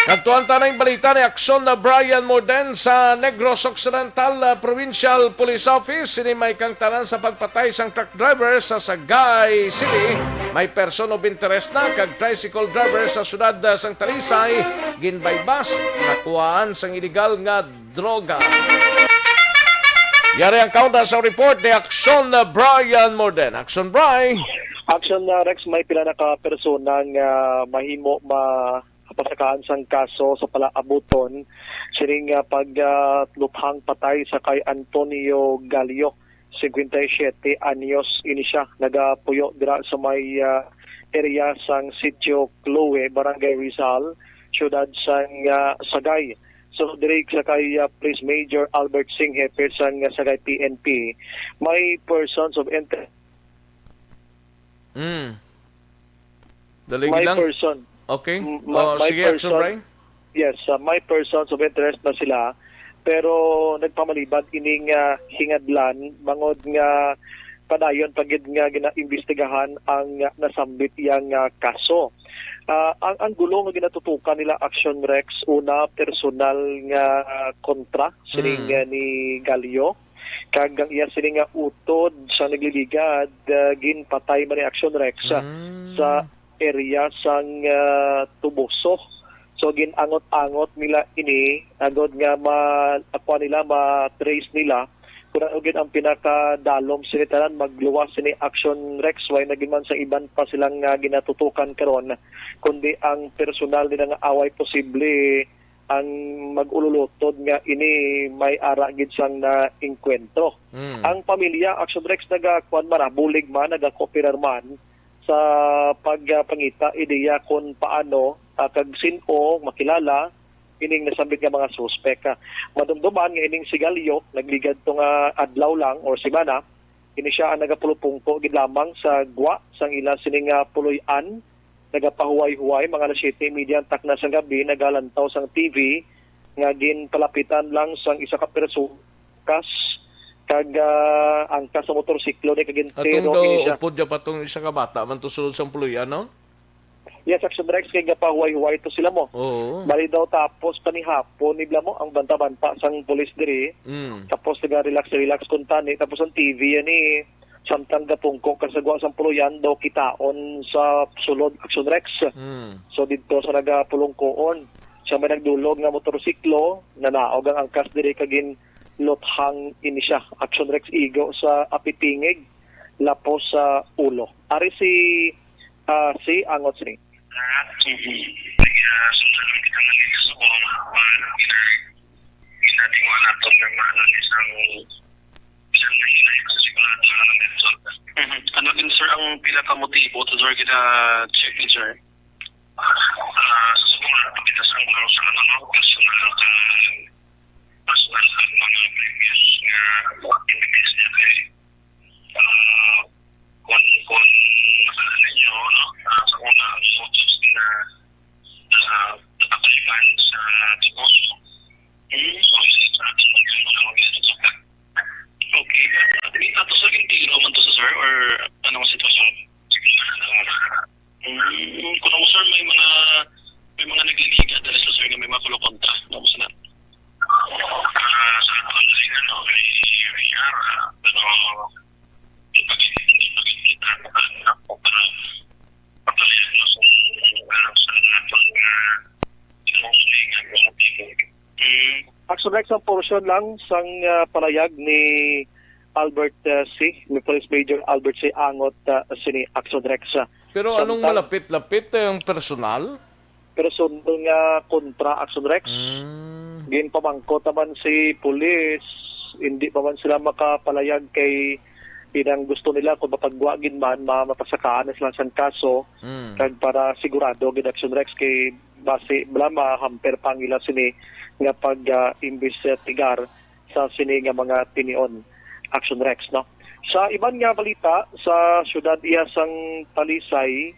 Kadtuan ta na ang balita ni Aksyon na Brian Morden sa Negros Occidental, ah, Provincial Police Office. Sini may kangtanan sa pagpatay sang truck driver sa Sagay City. May person of interest na kag tricycle driver sa siyudad, ah, sang Talisay. Ginbaybas, nakuhaan sang illegal nga droga. Yari ang kaunta sa report ni Aksyon na Brian Morden. Aksyon, Bri. Aksyon na, Rex, may pila na ka persona nga mahimo mapasakaan sang kaso sa palaabuton sining, ah, pag, ah, luthang patay sa kay Antonio Gallo, cincuenta y siete anyos ini siya. Nagapuyo dira sa may, ah, area sang Sitio Chloe, Barangay Rizal, siyudad sang, ah, Sagay. So, diri sa kay, ah, Police Major Albert Singh, hepe sang, ah, Sagay P N P, may persons of interest. Mm. Dali May lang. person. Okay. M-, ma-, Oh, may sige, Action person. Brian. Yes, ah, may persons of interest na sila, pero nagpamalibad ining, ah, hingadlan bangod nga padayon pa gid nga ginaimbestigahan ang, ah, nasambit yang, ah, kaso. Ah, ang, ang gulo nga ginatutukan nila, Action Rex, una, personal nga, ah, kontra sining, Mm. ah, ni Gallo, kag ang iya sini nga utod sa nagliligad, ah, ginpatay man ni Action Rex, ah, Mm. sa area sang, ah, Toboso. So, gin-angot-angot nila ini agod nga ma-, kuha nila, ma-trace nila kung ano gid ang pinakadalom sini tanan, magluwas sini Action Rex. Way na gid man sa iban pa silang, ah, ginatutukan karon, kundi ang personal nila nga away posible ang mag-ululutod nga ini may ara gid sang naengkwentro. Mm. Ang pamilya, Action Rex, nagakuan man, ah, bulig man, nagakooperar man, sa pagpangita ideya kung paano, ah, kag sin-o makilala ining nasambit nga mga suspek. Ah, madumduman nga ining sigalyo nagligad to nga adlaw lang or semana, ini siya ang nagapulupungko gid lamang sa gwa sang ila sini nga puloy-an. Nagapahuway-huway, mga alas siyete y media ang takna sang gabi, nagalantaw sang T V nga ginpalapitan lang sang isa ka persona kas kag, ah, angkas sa motorsiklo ni kag Atong entero daw ini siya. Upod niya pa tong isa ka bata man to sulod sang puloy-an, no? Yes, Action Rex, kay gapahuway-huway to sila mo. Oo. Bali daw tapos panihapon ni blamo ang banta-banta sang pulis diri. Mm. Tapos naga-relax-relax kuntani. Tapos ang T V yan eh, samtang gapungko ka sa gwa sang puloy-an daw kitaon sa sulod, Action Rex. Mm. So didto sa nagapulungkoon, sa may nagdulog nga motorsiklo, nanaog ang angkas diri kag ginluthang ini siya, Action Rex, igo sa apitingig, lapos sa ulo. Ari si, ah, si Angot sini. Ah, mhm. Kaya sundan kita nga dito sa Boma, ah, gina-, ginatiwala to nga maano ni sang isang nahinay sa sigurado nga nandito. Mhm. Ano din, sir, ang pila ka motibo to, sir, gina-check ni, sir? Ah, sa susunod, pakita sa ang sa ano, no? Personal ka, personal ka mga previous nga activities niya kay, ah, kung, kung makita ninyo, no? Ah, sa una, ang motives na, ah, nakapaliban sa tubos. Hmm. So, sa ating mga mga mga Okay. Tapos naging tiro man to sa sir or anong sitwasyon? Mm, kung ako, sir, may mga, may mga nagliliga dali sa, sir, nga may mga kulukontra. Ano mo sila? Ah, sa ato na rin, ano, may V R, ah, pero ipagkita, ipagkita, ano, para patuloy, ano, sa, ano, sa ato nga, ano, sa ato nga, Mm. Action Rex, ang portion lang sang, ah, palayag ni Albert, ah, C, ni Police Major Albert C Angot, ah, sini Action Rex, ah. Pero anong Samtang malapit-lapit, eh, ang personal? Personal nga kontra, Action Rex. Mm. Ginpamangkot naman si pulis, hindi pa man sila makapalayag kay inang gusto nila kung mapagwa gid man, ma-, mapasakaan na sila sang kaso. Mm. Kag para sigurado gid, Action Rex, kay basi bala ma-hamper pa ang ila sini nga pag, ah, imbestigar sa sini nga mga tinion, Action Rex, no? Sa iban nga balita, sa siyudad iya sang Talisay,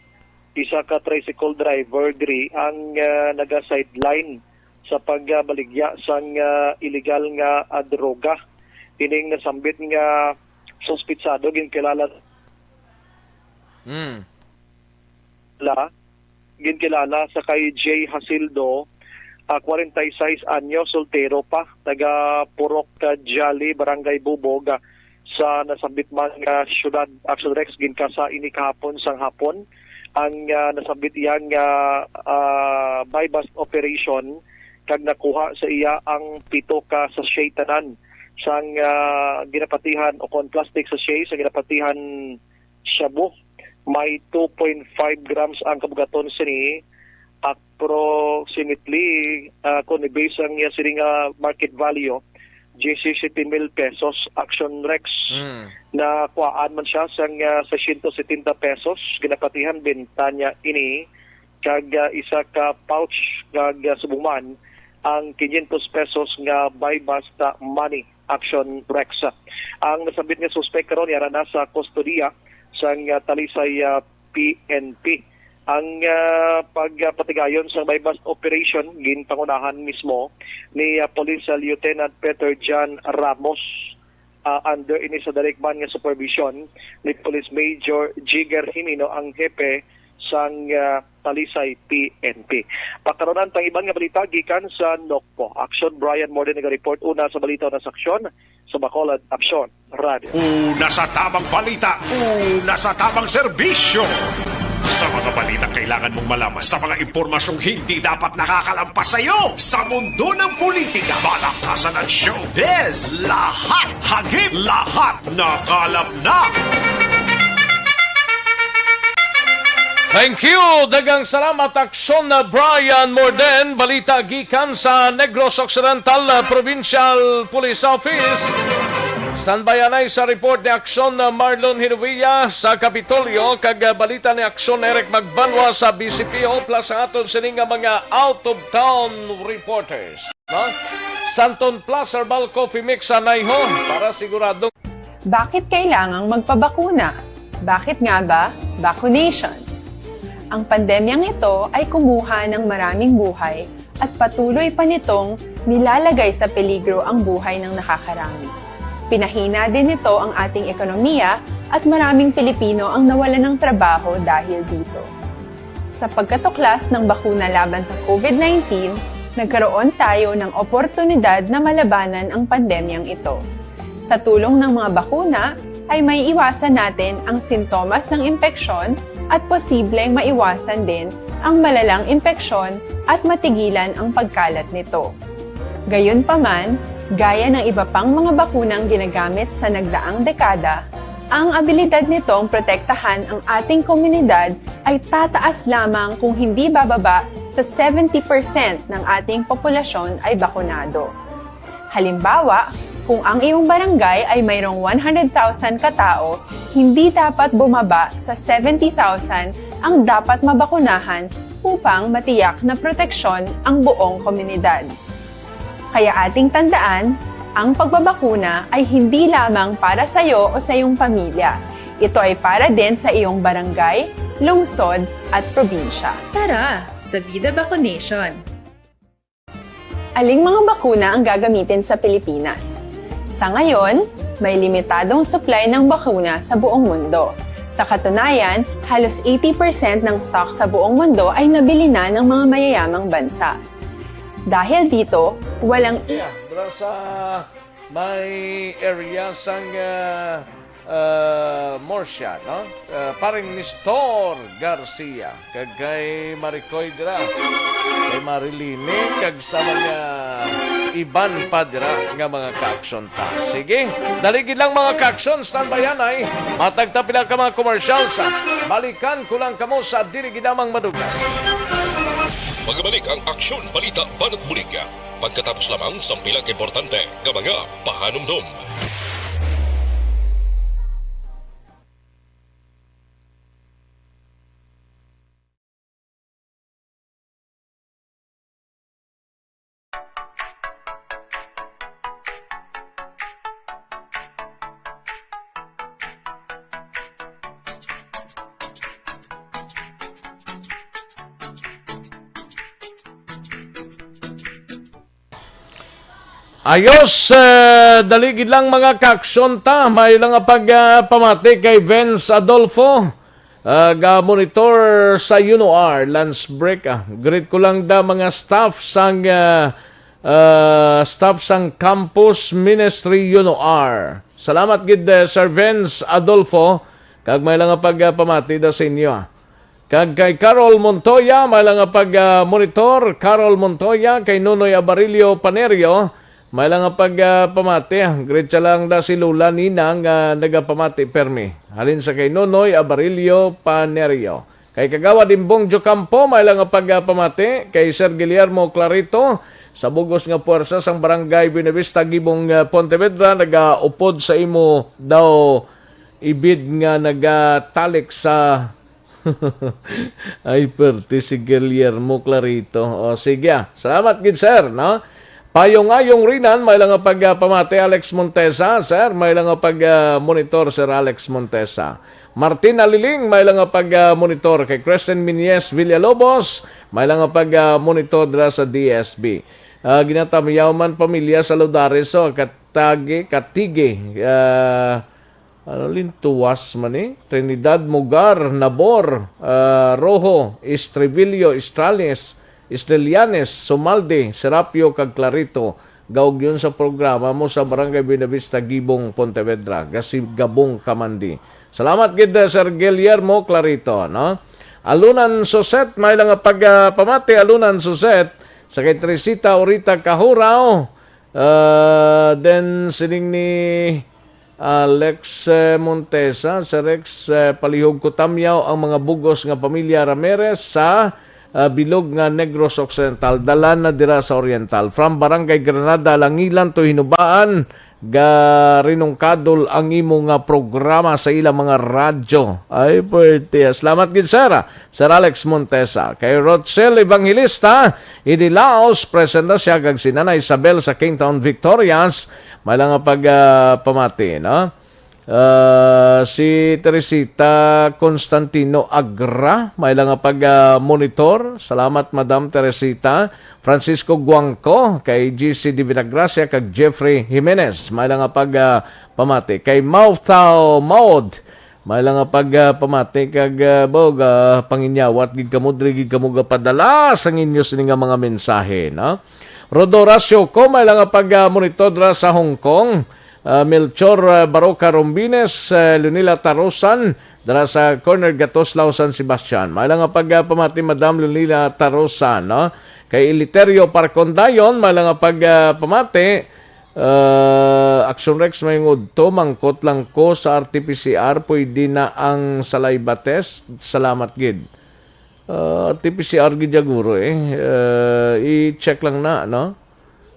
isa ka tricycle driver diri ang, ah, naga-sideline sa pagbaligya sang, ah, illegal nga, ah, droga. Ining nasambit nga suspitsado ginkilala Mm. la, ginkilala sa kay Jay Hasildo, ah, kwarenta y seis anyo, soltero pa, taga Purok, ah, Jali, Barangay Bubog, ah, sa nasambit man nga siyudad. Action Rex, ginkasa ini kahapon sang hapon ang, ah, nasambit iya nga, ah, buy-bust operation, kag nakuha sa iya ang pito ka sachet tanan sang, ah, ginapatihan o kon plastic sachet sa ginapatihan shabu. May two point five grams ang kabugaton sini, approximately, ah, kung i-base ang iya sini nga market value, diyesisiete mil pesos, Action Rex. Mm. Nakuhaan man siya sang, ah, seiscientos setenta pesos, ginapatihan benta niya ini, kag, ah, isa ka pouch, kag, ah, subong man ang quinientos pesos nga buy-bust, ah, money, Action Rex. Ang nasambit nga suspek karon yara na sa kustodiya sang, ah, Talisay, ah, P N P. Ang, ah, pagpatigayon sang buy-bust operation ginpangunahan mismo ni, ah, Police, ah, Lieutenant Peter John Ramos, ah, under ini sa direktman nga supervision ni Police Major Jigger Jimeno, ang hepe sang, ah, Talisay P N P. Pakaron ang iban nga balita gikan sa Nokpo. Action, Brian Morden naga-report. Una sa balita, una sa aksyon, sa Bacolod Aksyon Radio. Una sa tamang balita, una sa tamang serbisyo. Sa mga balitang kailangan mong malaman, sa mga impormasyong hindi dapat nakakalampas sa iyo, sa mundo ng politika, balakasan at showbiz, lahat hagip, lahat nakalap na. Thank you. Daghang salamat, Aksyon na Brian Morden. Balita gikan sa Negros Occidental, uh, Provincial Police Office. Standby anay sa report ni Aksyon na Marlon Hinovia sa Kapitolyo, kag, ah, balita ni Aksyon Eric Magbanwa sa B C P O, plus ang aton sini nga mga out-of-town reporters, no? Santon Plus Herbal Coffee Mix anay ho, para sigurado. Bakit kailangang magpabakuna? Bakit nga ba vaccination? Ang pandemyang ito ay kumuha ng maraming buhay at patuloy pa nitong nilalagay sa peligro ang buhay ng nakakarami. Pinahina din nito ang ating ekonomiya at maraming Pilipino ang nawalan ng trabaho dahil dito. Sa pagkatuklas ng bakuna laban sa COVID nineteen, nagkaroon tayo ng oportunidad na malabanan ang pandemyang ito. Sa tulong ng mga bakuna, ay may iwasan natin ang sintomas ng impeksyon at posibleng maiwasan din ang malalang impeksyon at matigilan ang pagkalat nito. Gayunpaman, gaya ng iba pang mga bakunang ginagamit sa nagdaang dekada, ang abilidad nitong protektahan ang ating komunidad ay tataas lamang kung hindi bababa sa seventy percent ng ating populasyon ay bakunado. Halimbawa, kung ang iyong barangay ay mayroong one hundred thousand ka tao, hindi dapat bumaba sa seventy thousand ang dapat mabakunahan upang matiyak na proteksyon ang buong komunidad. Kaya ating tandaan, ang pagbabakuna ay hindi lamang para sa iyo o sa iyong pamilya. Ito ay para din sa iyong barangay, lungsod, at probinsya. Tara sa Vida Vaccination! Aling mga bakuna ang gagamitin sa Pilipinas? Sa ngayon, may limitadong supply ng bakuna sa buong mundo. Sa katunayan, halos eighty percent ng stock sa buong mundo ay nabili na ng mga mayayamang bansa. Dahil dito, walang i- Yeah, mula sa may area sang, ah, ah, Murcia, no? Ah, paring Nestor Garcia, kag kay Maricoy dira, kay Marilini, kag sa mga iban pa dira nga mga kaaksyon ta. Sige, dali gid lang, mga kaaksyon, standby anay. Matag ta pila ka mga commercials, ah. Balikan ko lang kamo sa dili gid lamang madugay. Magabalik ang Aksyon Balita Banat Bulig, pagkatapos lamang sang pila ka importante nga mga pahanumdom. Ayos, eh, dali gid lang, mga kaaksyon ta. May lang nga pag, ah, pamati kay Vince Adolfo, ah, ga monitor sa UNOR lunch break, ah. Greet ko lang da mga staff sang, ah, ah, staff sang Campus Ministry UNOR. Salamat gid, eh, Sir Vince Adolfo, kag may lang nga pag, ah, pamati da sa inyo, ah. Kag kay Carol Montoya, may lang nga pag, ah, monitor. Carol Montoya, kay Nonoy Abarilio Panerio, may lang nga pag, ah, pamati. Greet siya lang da si Lola Nina nga nagapamati permi. Halin sa kay Nonoy Abarilio Panerio. Kay Kagawad Imbong Jocampo, may lang nga pag, ah, pamati. Kay Sir Guillermo Clarito, sa bugos nga puwersa sang Barangay Buenavista, Gibong, ah, Pontevedra, nagaupod sa imo daw ibid nga nagatalik sa Ay, perti si Guillermo Clarito. O, sige, ah. Salamat gid, sir, no? Payong-ayong Rinan, may lang nga pag, ah, pamati, Alex Montesa. Sir, may lang nga pag, ah, monitor, Sir Alex Montesa. Martin Aliling, may lang nga pag, ah, monitor. Kay Kristen Minyes Villalobos, may lang nga pag, ah, monitor dira sa D S B. Ah, ginatamyaw man pamilya sa Ludares, so, Katagi, Katigi, ah, Ano, Lintuas man ni? Trinidad, Mugar, Nabor, ah, Rojo, Estrivillo, Estrales, Estrelianes, Sumalde, Serapio, kag Clarito. Gaugyon sa programa mo sa Barangay Buenavista, Gibong, Pontevedra. Gasi Gabong Kamandi. Salamat gid, eh, Sir Guillermo Clarito, no? Alunan Suset, may lang nga pag, ah, pamati, Alunan Suset, sa kay Teresita Orita Kahuraw, ah, then sining ni Alex, eh, Montesa, Sir Rex, eh, palihog ko tamyaw ang mga bugos nga pamilya Ramirez sa, ah, bilog nga Negros Occidental, dala na dira sa Oriental. From Barangay Granada, Langilan to Hinubaan, garinungkadol ang imo nga programa sa ilang mga radyo. Ay, pwerte. Salamat gid, sir. Sir Alex Montesa. Kay Rochelle Evangelista, Idi Laos, present na siya kag si Nana Isabel sa Kingtown, Victorias. May lang nga pag, ah, pamati, no? Ah, si Teresita Constantino Agra, may lang nga pag, ah, monitor. Salamat, Madam Teresita. Francisco Guangco, kay G C de Villagracia, kag Jeffrey Jimenez, may lang nga pag, ah, pamati. Kay Mouth Tao Maud, may lang nga pag, ah, pamati kag, ah, bog, ah, panginyawat gid kamo, diri gid kamo gapadala sang inyo sini nga mga mensahe, no? Rodora Sioko, may lang nga pag, ah, monitor dira sa Hong Kong. Ah, Melchor, ah, Baroca Rombines, ah, Leonila Tarosan, dira sa corner Gatoslao, San Sebastian. May lang nga pag, ah, pamati, Madam Leonila Tarosan, no? Kay Eliterio Parcondayon, may lang nga pag, ah, pamati, ah, Action Rex, may ngudto, mangkot lang ko sa R T P C R, pwede na ang saliva test? Salamat gid. Ah, R T P C R gid ya guro eh. Ah, i-check lang na, no?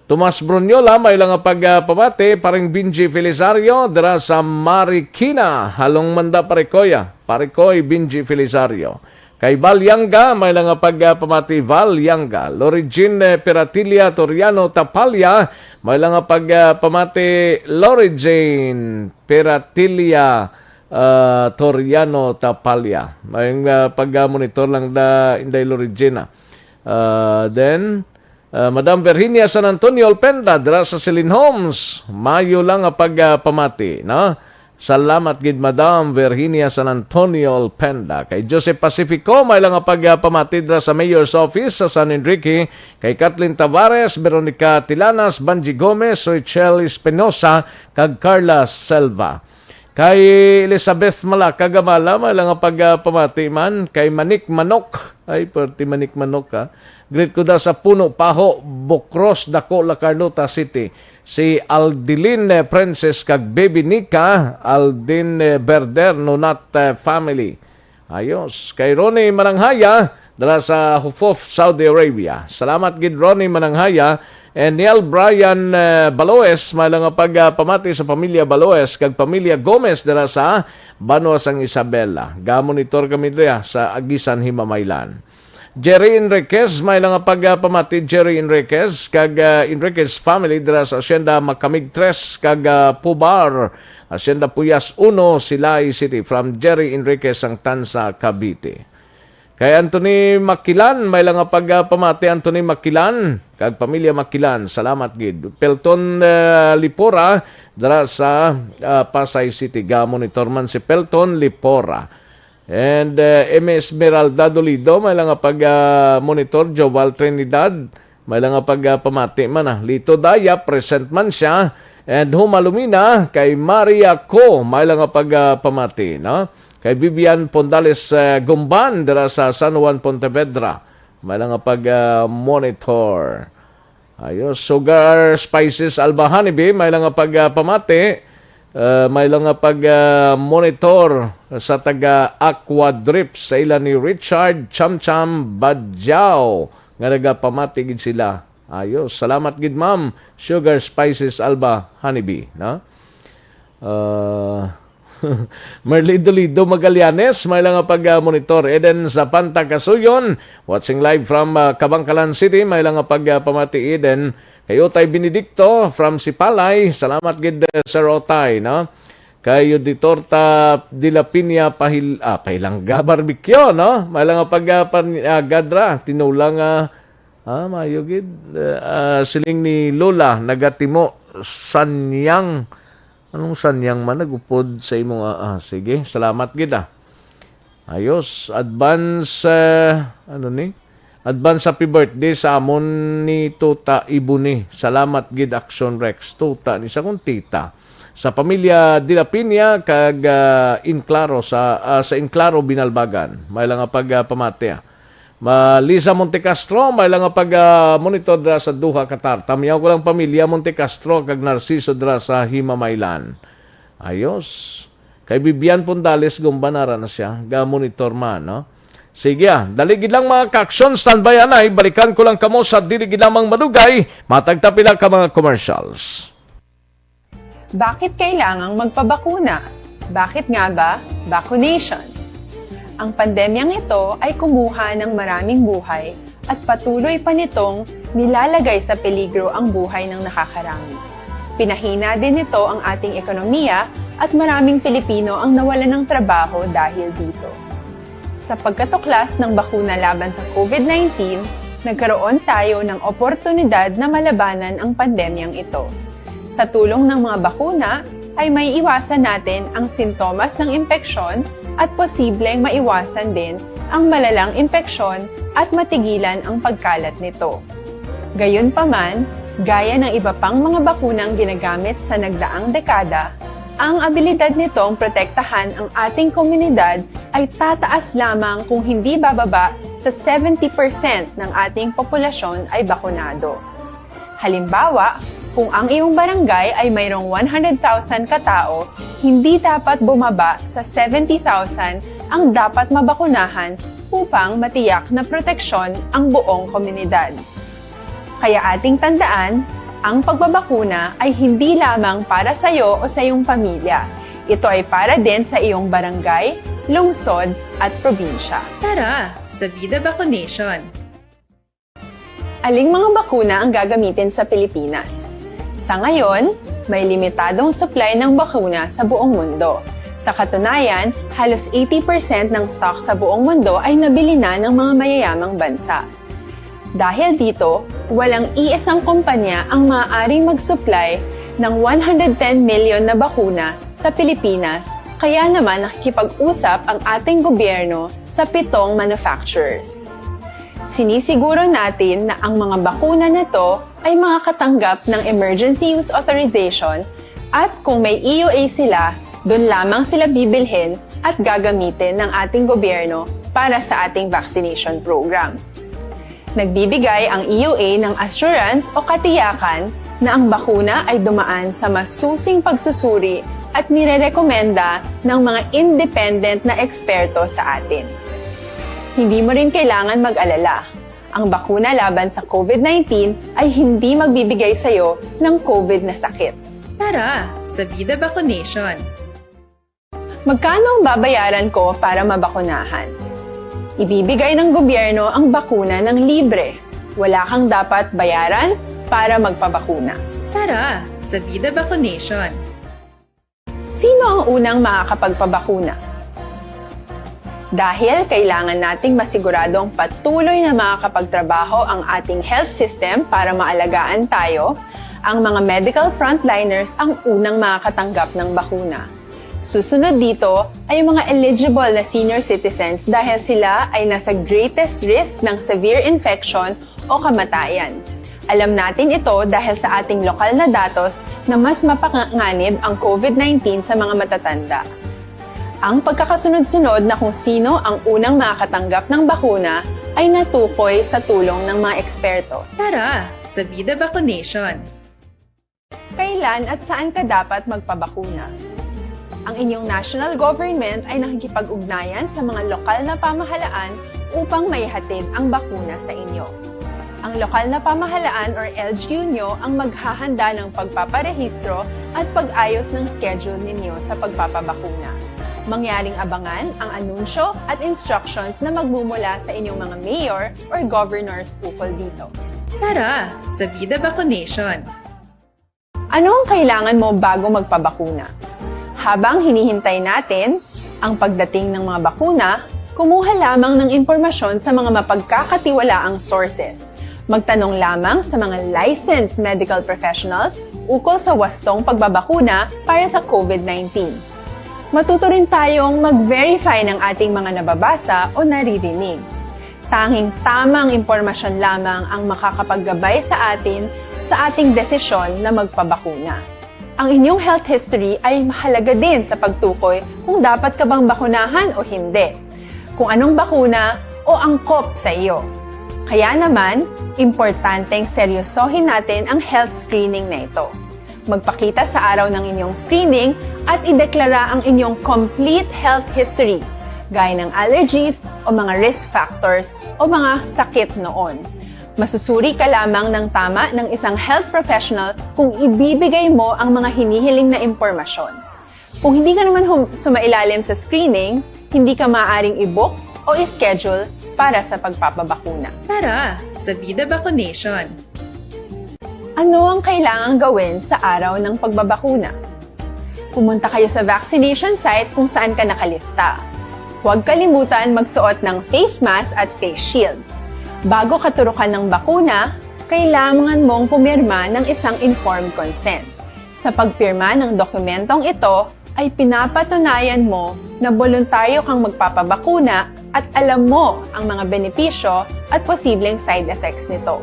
Tomas Brunyola, may lang nga pag, ah, pamati, paring Benji Felisario, dira sa Marikina, halong manda, pare Koy, ah. Pare Koy, Benji Felisario. Kay Val Yanga, may lang nga pag, ah, pamati, Val Yanga. Lori Jean, eh, Peratilia Toriano Tapalya, may lang nga pag, ah, pamati, Lori Jean Peratilia, ah, Toriano Tapalya. May, ah, pag, ah, monitor lang da Inday Lori Jean, ah. Ah, then, ah, Madam Virginia San Antonio Alpenda, dira sa Celine Homes. Mayo lang nga pag, ah, pamati, no? Salamat gid, Madam Virginia San Antonio Alpenda. Kay Joseph Pacifico, may lang nga pag, ah, pamati dira sa Mayor's Office sa San Enrique. Kay Kathleen Tavares, Veronica Tilanas, Banji Gomez, Rachel Espinosa, kag Carla Selva. Kay Elizabeth Malaka Gamala, may lang nga pag, ah, pamati man. Kay Manik Manok, ay, pwerte, Manik Manok, ha. Greet ko da sa Puno Paho, Bukros, Dako, La Carlota City. Si Aldilin, eh, Princess kag Baby Nika, Aldin, eh, Berder, Nonat, eh, family. Ayos. Kay Ronnie Mananghaya, dala sa Hufuf, Saudi Arabia. Salamat gid, Ronnie Mananghaya. And Neil Brian, eh, Baloes, may lang nga pag, ah, pamati sa pamilya Baloes kag pamilya Gomez dira sa Banwa sang Isabela. Gamonitor kami dira sa Aguisan, Himamaylan. Jerry Enriquez, may lang nga pag, ah, pamati, Jerry Enriquez kag, ah, Enriquez family dira sa Hacienda Makamig Tres kag, ah, Pubar, Hacienda Puyas Uno, Silay City. From Jerry Enriquez, Sangtan sa Cavite. Kay Anthony Makilan, may lang nga pag, ah, pamati, Anthony Makilan kag pamilya Makilan. Salamat gid. Pelton, ah, Lipora dira sa, ah, Pasay City. Gamonitor man si Pelton Lipora. And, uh, M Esmeralda Dolido, may lang nga pag, uh, monitor. Joval Trinidad, may lang nga pag, uh, pamati man, ah. Lito Daya, present man siya. And Huma Lumina, kay Maria Co, may lang nga pag, uh, pamati, no? Kay Vivian Pondales, uh, Gumban, dira sa San Juan, Pontevedra, may lang nga pag, uh, monitor. Ayos. Sugar Spices Alba Honeybee, may lang nga pag, ah, pamati. Ah, may lang nga pag, ah, monitor sa taga Aqua Drips sa ila ni Richard Cham Cham Badjao nga nagapamati gid sila. Ayos. Salamat gid, ma'am. Sugar Spices Alba Honeybee, no? Ah, Merly Dolido Magallanes, may lang nga pag, ah, monitor. Eden Zapanta Kasuyon, watching live from, ah, Kabankalan City, may lang nga pag, ah, pamati, Eden. Kay Utay Benedicto from Sipalay, salamat gid, eh, Sir Otay, no? Kay Auditor ta de la Piña Pahil-, ah, Pahilangga Barbecue, no? May lang nga pag, ah, pan-, ah, gadra, tinulang, ah, ah, mayo gid, eh, ah, siling ni Lola, nagatimo sanyang Anong sanyang man nagupod sa imo nga, ah, sige, salamat gid, ah. Ayos, advance, eh, ano ni? Advance happy birthday sa amon ni Tuta Ibuni. Salamat gid, Action Rex. Tuta ni sa kong tita. Sa pamilya De La Piña kag, ah, Enclaro sa, ah, sa Enclaro, Binalbagan. May lang nga pag, ah, pamati, ah. Ma-, Liza Montecastro, may lang nga pag, ah, monitor dira sa Doha, Qatar. Tamyaw ko lang pamilya Montecastro kag Narciso dira sa Himamaylan. Ayos. Kay Vivian Pondales, Gumban, ara na siya. Ga-monitor man, no? Sige, ah. Dali gid lang, mga ka-aksyon. Standby anay. Balikan ko lang kamo sa dili gid lamang madugay. Matag ta pila ka mga commercials. Bakit kailangang magpabakuna? Bakit nga ba vaccination? Ang pandemyang ito ay kumuha ng maraming buhay at patuloy pa nitong nilalagay sa peligro ang buhay ng nakakarami. Pinahina din nito ang ating ekonomiya at maraming Pilipino ang nawalan ng trabaho dahil dito. Sa pagkatuklas ng bakuna laban sa COVID nineteen, nagkaroon tayo ng oportunidad na malabanan ang pandemyang ito. Sa tulong ng mga bakuna, ay maiiwasan natin ang sintomas ng impeksyon at posibleng maiwasan din ang malalang impeksyon at matigilan ang pagkalat nito. Gayunpaman, gaya ng iba pang mga bakunang ginagamit sa nagdaang dekada, ang abilidad nitong protektahan ang ating komunidad ay tataas lamang kung hindi bababa sa seventy percent ng ating populasyon ay bakunado. Halimbawa, kung ang iyong barangay ay mayroong one hundred thousand katao, hindi dapat bumaba sa seventy thousand ang dapat mabakunahan upang matiyak na proteksyon ang buong komunidad. Kaya ating tandaan, ang pagbabakuna ay hindi lamang para sa iyo o sa iyong pamilya. Ito ay para din sa iyong barangay, lungsod, at probinsya. Tara, sa Vida Vaccination! Aling mga bakuna ang gagamitin sa Pilipinas? Sa ngayon, may limitadong supply ng bakuna sa buong mundo. Sa katunayan, halos eighty percent ng stock sa buong mundo ay nabili na ng mga mayayamang bansa. Dahil dito, walang iisang kumpanya ang maaaring mag-supply ng one hundred ten million na bakuna sa Pilipinas, kaya naman nakikipag-usap ang ating gobyerno sa pitong manufacturers. Sinisiguro natin na ang mga bakuna na to ay makakatanggap ng emergency use authorization at kung may E U A sila, doon lamang sila bibilhin at gagamitin ng ating gobyerno para sa ating vaccination program. Nagbibigay ang E U A ng assurance o katiyakan na ang bakuna ay dumaan sa masusing pagsusuri at nirerekomenda ng mga independent na eksperto sa atin. Hindi mo rin kailangan mag-alala. Ang bakuna laban sa COVID nineteen ay hindi magbibigay sa iyo ng COVID na sakit. Tara, sa Vida Vaccination! Magkano ang babayaran ko para mabakunahan? Ibibigay ng gobyerno ang bakuna ng libre. Wala kang dapat bayaran para magpabakuna. Tara, sa Vida Vaccination! Sino ang unang makakapagpabakuna? Dahil kailangan nating masiguradong patuloy na makakapagtrabaho ang ating health system para maalagaan tayo, ang mga medical frontliners ang unang makakatanggap ng bakuna. Susunod dito ay ang mga eligible na senior citizens dahil sila ay nasa greatest risk ng severe infection o kamatayan. Alam natin ito dahil sa ating lokal na datos na mas mapanganib ang COVID nineteen sa mga matatanda. Ang pagkakasunod-sunod na kung sino ang unang makakatanggap ng bakuna ay natukoy sa tulong ng mga eksperto. Tara, sa Vida Vaccination! Kailan at saan ka dapat magpabakuna? Ang inyong national government ay nakikipag-ugnayan sa mga lokal na pamahalaan upang maihatid ang bakuna sa inyo. Ang lokal na pamahalaan or L G U nyo ang maghahanda ng pagpaparehistro at pag-ayos ng schedule ninyo sa pagpapabakuna. Mangyaring abangan ang anunsyo at instructions na magmumula sa inyong mga mayor or governors ukol dito. Tara, sa Vida Vaccination! Ano ang kailangan mo bago magpabakuna? Habang hinihintay natin ang pagdating ng mga bakuna, kumuha lamang ng impormasyon sa mga mapagkakatiwalaang sources. Magtanong lamang sa mga licensed medical professionals ukol sa wastong pagbabakuna para sa COVID nineteen. Matuto rin tayong mag-verify ng ating mga nababasa o naririnig. Tanging tamang impormasyon lamang ang makakapaggabay sa atin sa ating desisyon na magpabakuna. Ang inyong health history ay mahalaga din sa pagtukoy kung dapat ka bang bakunahan o hindi, kung anong bakuna o angkop sa iyo. Kaya naman, importanteng seryosohin natin ang health screening na ito. Magpakita sa araw ng inyong screening at ideklara ang inyong complete health history, gaya ng allergies o mga risk factors o mga sakit noon. Masusuri ka lamang ng tama ng isang health professional kung ibibigay mo ang mga hinihiling na impormasyon. Kung hindi ka naman hum- sumailalim sa screening, hindi ka maaaring i-book o i-schedule para sa pagpapabakuna. Tara sa Vida Vaccination! Ano ang kailangang gawin sa araw ng pagbabakuna? Pumunta kayo sa vaccination site kung saan ka nakalista. Huwag kalimutan magsuot ng face mask at face shield. Bago katurukan ng bakuna, kailangan mong pumirma ng isang informed consent. Sa pagpirma ng dokumentong ito, ay pinapatunayan mo na boluntaryo kang magpapabakuna at alam mo ang mga benepisyo at posibleng side effects nito.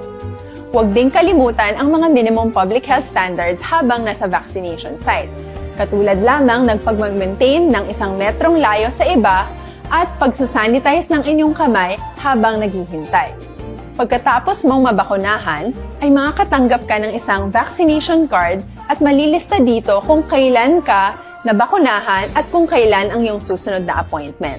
Huwag ding kalimutan ang mga minimum public health standards habang nasa vaccination site, katulad lamang ng pagmag-maintain ng isang metrong layo sa iba at pagsasanitize ng inyong kamay habang naghihintay. Pagkatapos mong mabakunahan, ay makakatanggap ka ng isang vaccination card at malilista dito kung kailan ka nabakunahan at kung kailan ang iyong susunod na appointment.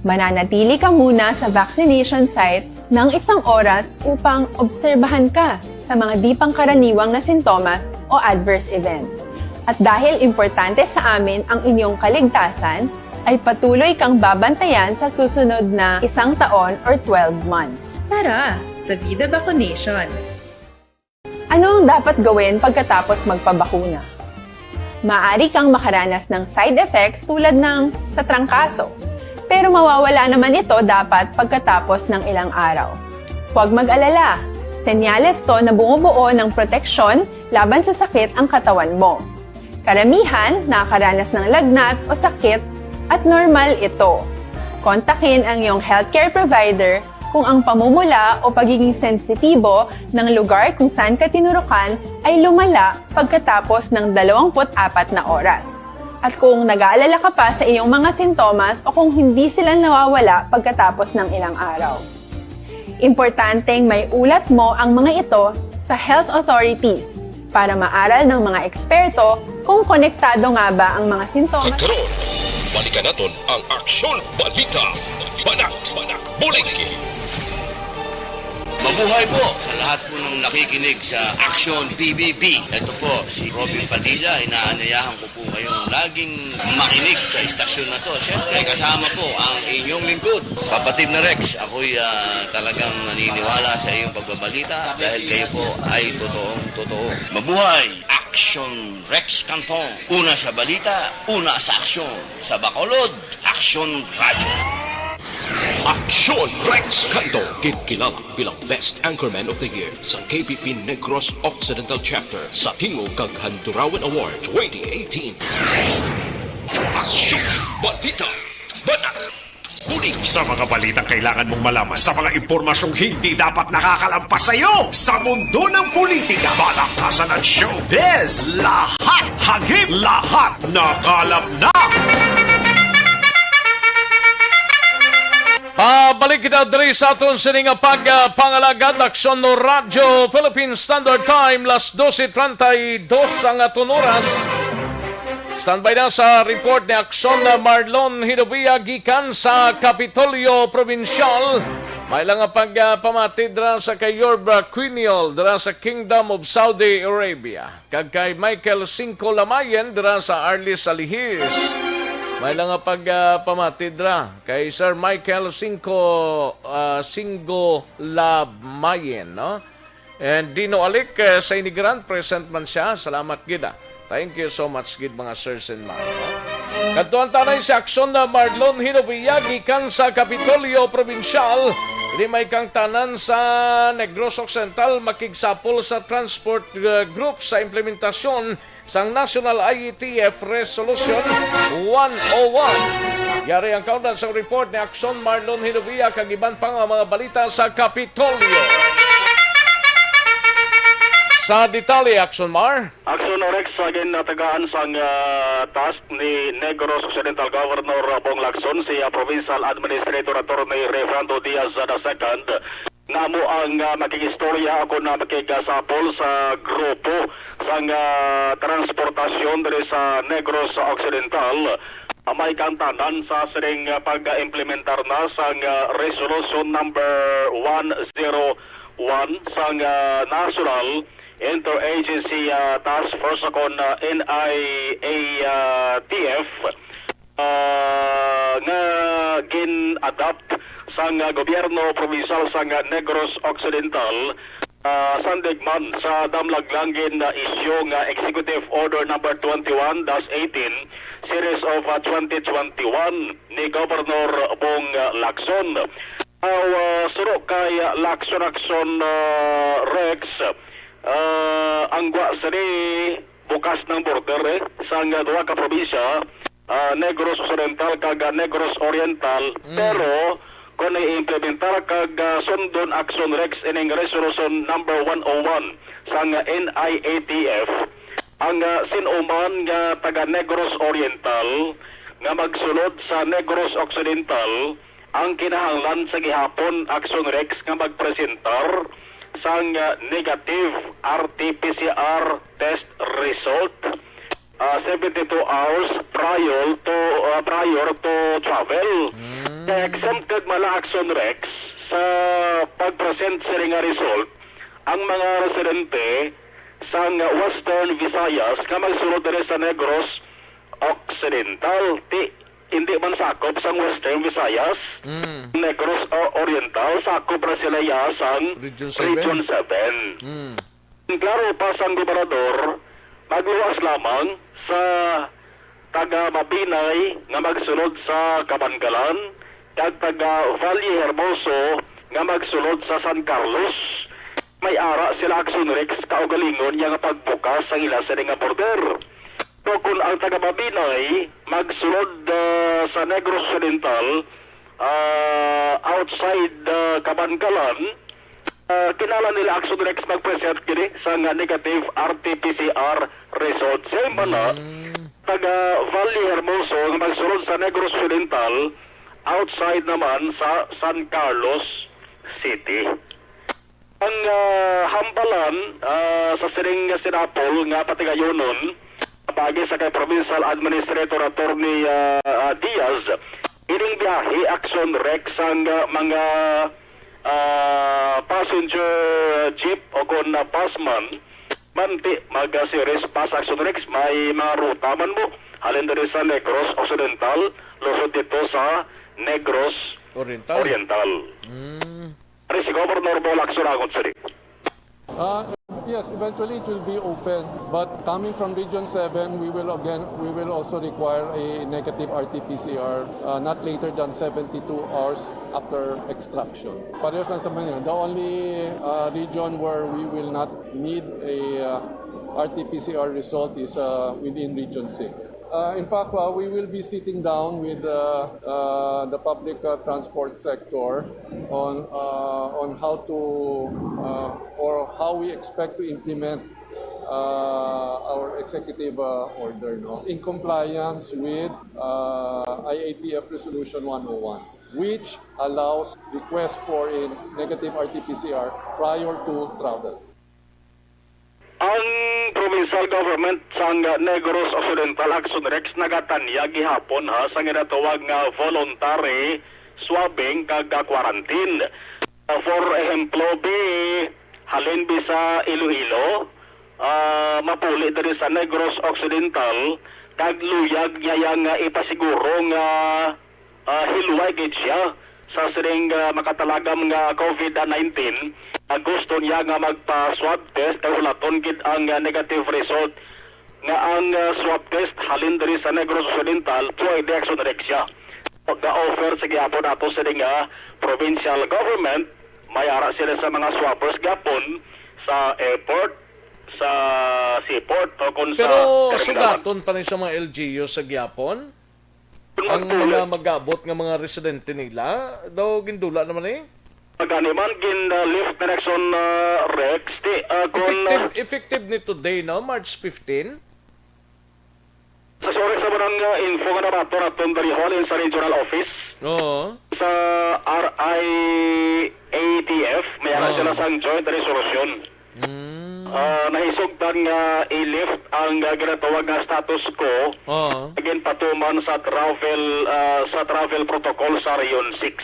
Mananatili ka muna sa vaccination site ng isang oras upang obserbahan ka sa mga di pangkaraniwang na sintomas o adverse events. At dahil importante sa amin ang inyong kaligtasan, ay patuloy kang babantayan sa susunod na isang taon or twelve months. Tara sa Vida Vaccination! Ano ang dapat gawin pagkatapos magpabakuna? Maaari kang makaranas ng side effects tulad ng sa trangkaso, pero mawawala naman ito dapat pagkatapos ng ilang araw. Huwag mag-alala, senyales to na bumubuo ng proteksyon laban sa sakit ang katawan mo. Karamihan nakakaranas ng lagnat o sakit at normal ito. Kontakin ang iyong healthcare provider kung ang pamumula o pagiging sensitibo ng lugar kung saan ka tinurukan ay lumala pagkatapos ng dalawampu't apat na oras. At kung nag-aalala ka pa sa iyong mga sintomas o kung hindi sila nawawala pagkatapos ng ilang araw. Importanteng may ulat mo ang mga ito sa health authorities para maaral ng mga eksperto kung konektado nga ba ang mga sintomas. Karon, balikan naton ang Aksyon Balita, Banat, Bulig. Mabuhay po sa lahat po ng nakikinig sa Aksyon P B B. Ito po si Robin Padilla, inaanyayahan ko po kayong laging makinig sa istasyon na to. Siyempre, kasama po ang inyong lingkod, Kapatid na Rex. Ako'y, ah, talagang naniniwala sa iyong pagbabalita dahil kayo po ay totoong totoo. Mabuhay! Aksyon Rex Canton. Una sa balita, una sa aksyon. Sa Bacolod, Aksyon Radyo. Aksyon Rex Canton, ginkilala bilang Best Anchorman of the Year sa K P P Negros Occidental Chapter sa Tingog kag Handurawan Award twenty eighteen. Aksyon! Balita! Banat! Bulig! Sa mga balitang kailangan mong malaman, sa mga impormasyong hindi dapat nakakalampas sa iyo, sa mundo ng politika, palakasan at showbiz, lahat hagip, lahat nakalap na! Pabalik kita diri sa aton sini nga pagpangalagad, Aksyon no Radyo Philippine Standard Time, las doce treinta y dos ang aton oras. Standby na sa report ni Aksyon na Marlon Hinovia gikan sa Kapitolyo Probinsyal. May lang nga pagpamati dira sa kay Yorba Quiniel dira sa Kingdom of Saudi Arabia. Kag kay Michael Cinco Lamayen dira sa Arlis Alihis. May lang nga pagpamati dira kay Sir Michael Cinco, ah, Singo Lamayen, no? And Dino Alic, eh, sa Inigrant, present man siya. Salamat gid, ah. Thank you so much gid, mga sirs and ma'am, no? Kadtuan tanay si Aksyon na Marlon Hinovia gikan sa Kapitolyo Probinsyal. Ini may kangtanan sa Negros Occidental makigsapol sa transport, eh, group sa implementasyon sang National I E T F Resolution one oh one. Yari ang kaundan sang report ni Aksyon Marlon Hinovia kag iban pa nga mga balita sa Kapitolyo. Sa detalye, Aksyon Mar. Aksyon Rex, sa ginatagaan sang, ah, task ni Negros Occidental Governor Bong Lacson, si, ah, Provincial Administrator Attorney Refrando Diaz the second, nga amo ang, ah, makigistorya o kon, ah, makigasapol sa grupo sang, ah, transportasyon diri sa Negros Occidental. Ah, may kaangtanan sa sining, ah, pag-implementar na sang, ah, Resolution Number one zero one sang, ah, National Interagency, ah, Task Force o kon, ah, N I A T F, ah, nga gin-adopt sang, ah, gobyerno probinsyal sang, ah, Negros Occidental, ah, sandig man sa damlag lang gin, ah, isyu nga Executive Order Number twenty-one dash eighteen, Series of, ah, twenty twenty-one ni Governor Bong, ah, Lacson. Aw, ah, suro kay, ah, Lacson Action, ah, Rex, ah, ang gwa sini bukas ng border, eh, sang duha ka probinsya, ah, Negros Occidental kag, ah, Negros Oriental, Mm. pero kung i-implementar kag, ah, sundon Action Rex ining Resolution Number one oh one sang N I A T F, ang, ah, sin-o man nga taga Negros Oriental nga magsulod sa Negros Occidental, ang kinahanglan sa gihapon Action Rex nga magpresentar sang, ah, negative R T P C R test result, ah, seventy-two hours prior to, ah, prior to travel. Mm. Kaya exempted man ang Action Rex sa pag-present sini nga result ang mga residente sang Western Visayas nga magsulod diri sa Negros Occidental. Ti, hindi man sakop sang Western Visayas, Mm. Negros o-, Oriental, sakop ra sila ya sang Region seven. Region seven. Mm. Ang klaro pa sang gobernador, magluwas lamang sa taga Mabinay nga magsulod sa Kabankalan kag taga Valle Hermoso nga magsulod sa San Carlos. May ara sila Action Rex kaugalingon niya nga pagbukas sang ila sini nga border. Pero kung ang taga Mabinay magsulod, ah, sa Negros Occidental, ah, outside, ah, Kabankalan, ah, kinahanglan nila Action Rex mag-present kini sa nga negative R T P C R result. Same man na, Mm. taga Valle Hermoso nga magsulod sa Negros Occidental, outside naman sa San Carlos City. Ang, ah, hambalan, ah, sa sining nga sinapol nga patigayonon, paagi sa kay Provincial Administrator Attorney, ah, ah, Diaz, ining biyahe Action Rex ang, ah, mga, ah, passenger jeep o kon, ah, pasman, man ti, mag, ah, series pas Action Rex, may mga ruta man mo. Halin diri sa Negros Occidental, lusod dito sa Negros Oriental. Oriental. Mm. Ari si Governor Bong Lacson, surangon sini. Uh, yes, eventually it will be open. But coming from Region seven, we will again, we will also require a negative R T P C R, uh, not later than seventy-two hours after extraction. Parehas lang sa Manila. The only, uh, region where we will not need a, uh, R T P C R result is, uh, within Region six. Uh, in fact, uh, we will be sitting down with, uh, uh, the public, uh, transport sector on, uh, on how to, uh, or how we expect to implement, uh, our executive, uh, order, no, in compliance with, uh, I A T F Resolution one oh one, which allows request for a negative R T P C R prior to travel. Ang provincial government sang Negros Occidental, Action Rex, nagatanyag gihapon, ha, sa ginatawag nga voluntary swabbing kag, ah, quarantine. Ah, for ehemplo, bi, halin bi sa Iloilo, ah, mapuli diri sa Negros Occidental, kag luyag niya yang, ah, ipasiguro nga ah, hilway gid siya sa sining, ah, makatalagam nga COVID nineteen, ah, gusto niya nga magpa-swab test kay hulaton gid ang, ah, negative result nga ang, ah, swab test halin diri sa Negros Occidental, pwede Action Rex siya. Pag-offer sa gihapon nato sini nga provincial government, may ara sila sa mga swabbers gihapon sa airport, sa seaport, o kung sa Pero terminal. Sugaton pa ni sa mga L G U sa gihapon? Ang mga mag-abot nga mga residente nila, daw gindula naman eh. Gani man, gin, uh, lift na Action, uh, Rex, ti, uh, kung, uh, effective, effective ni today, no? March fifteen? Sa sorry sa manang, uh, info nga nabato naton diri halin sa regional office. Oo. Sa R I A T F, may ara sila sang joint resolution. Mm. Ah, nahisugtan nga i-lift ang, ah, ginatawag nga status quo. Oo. Ginpatuman sa travel, ah, sa travel protocol sa Region six.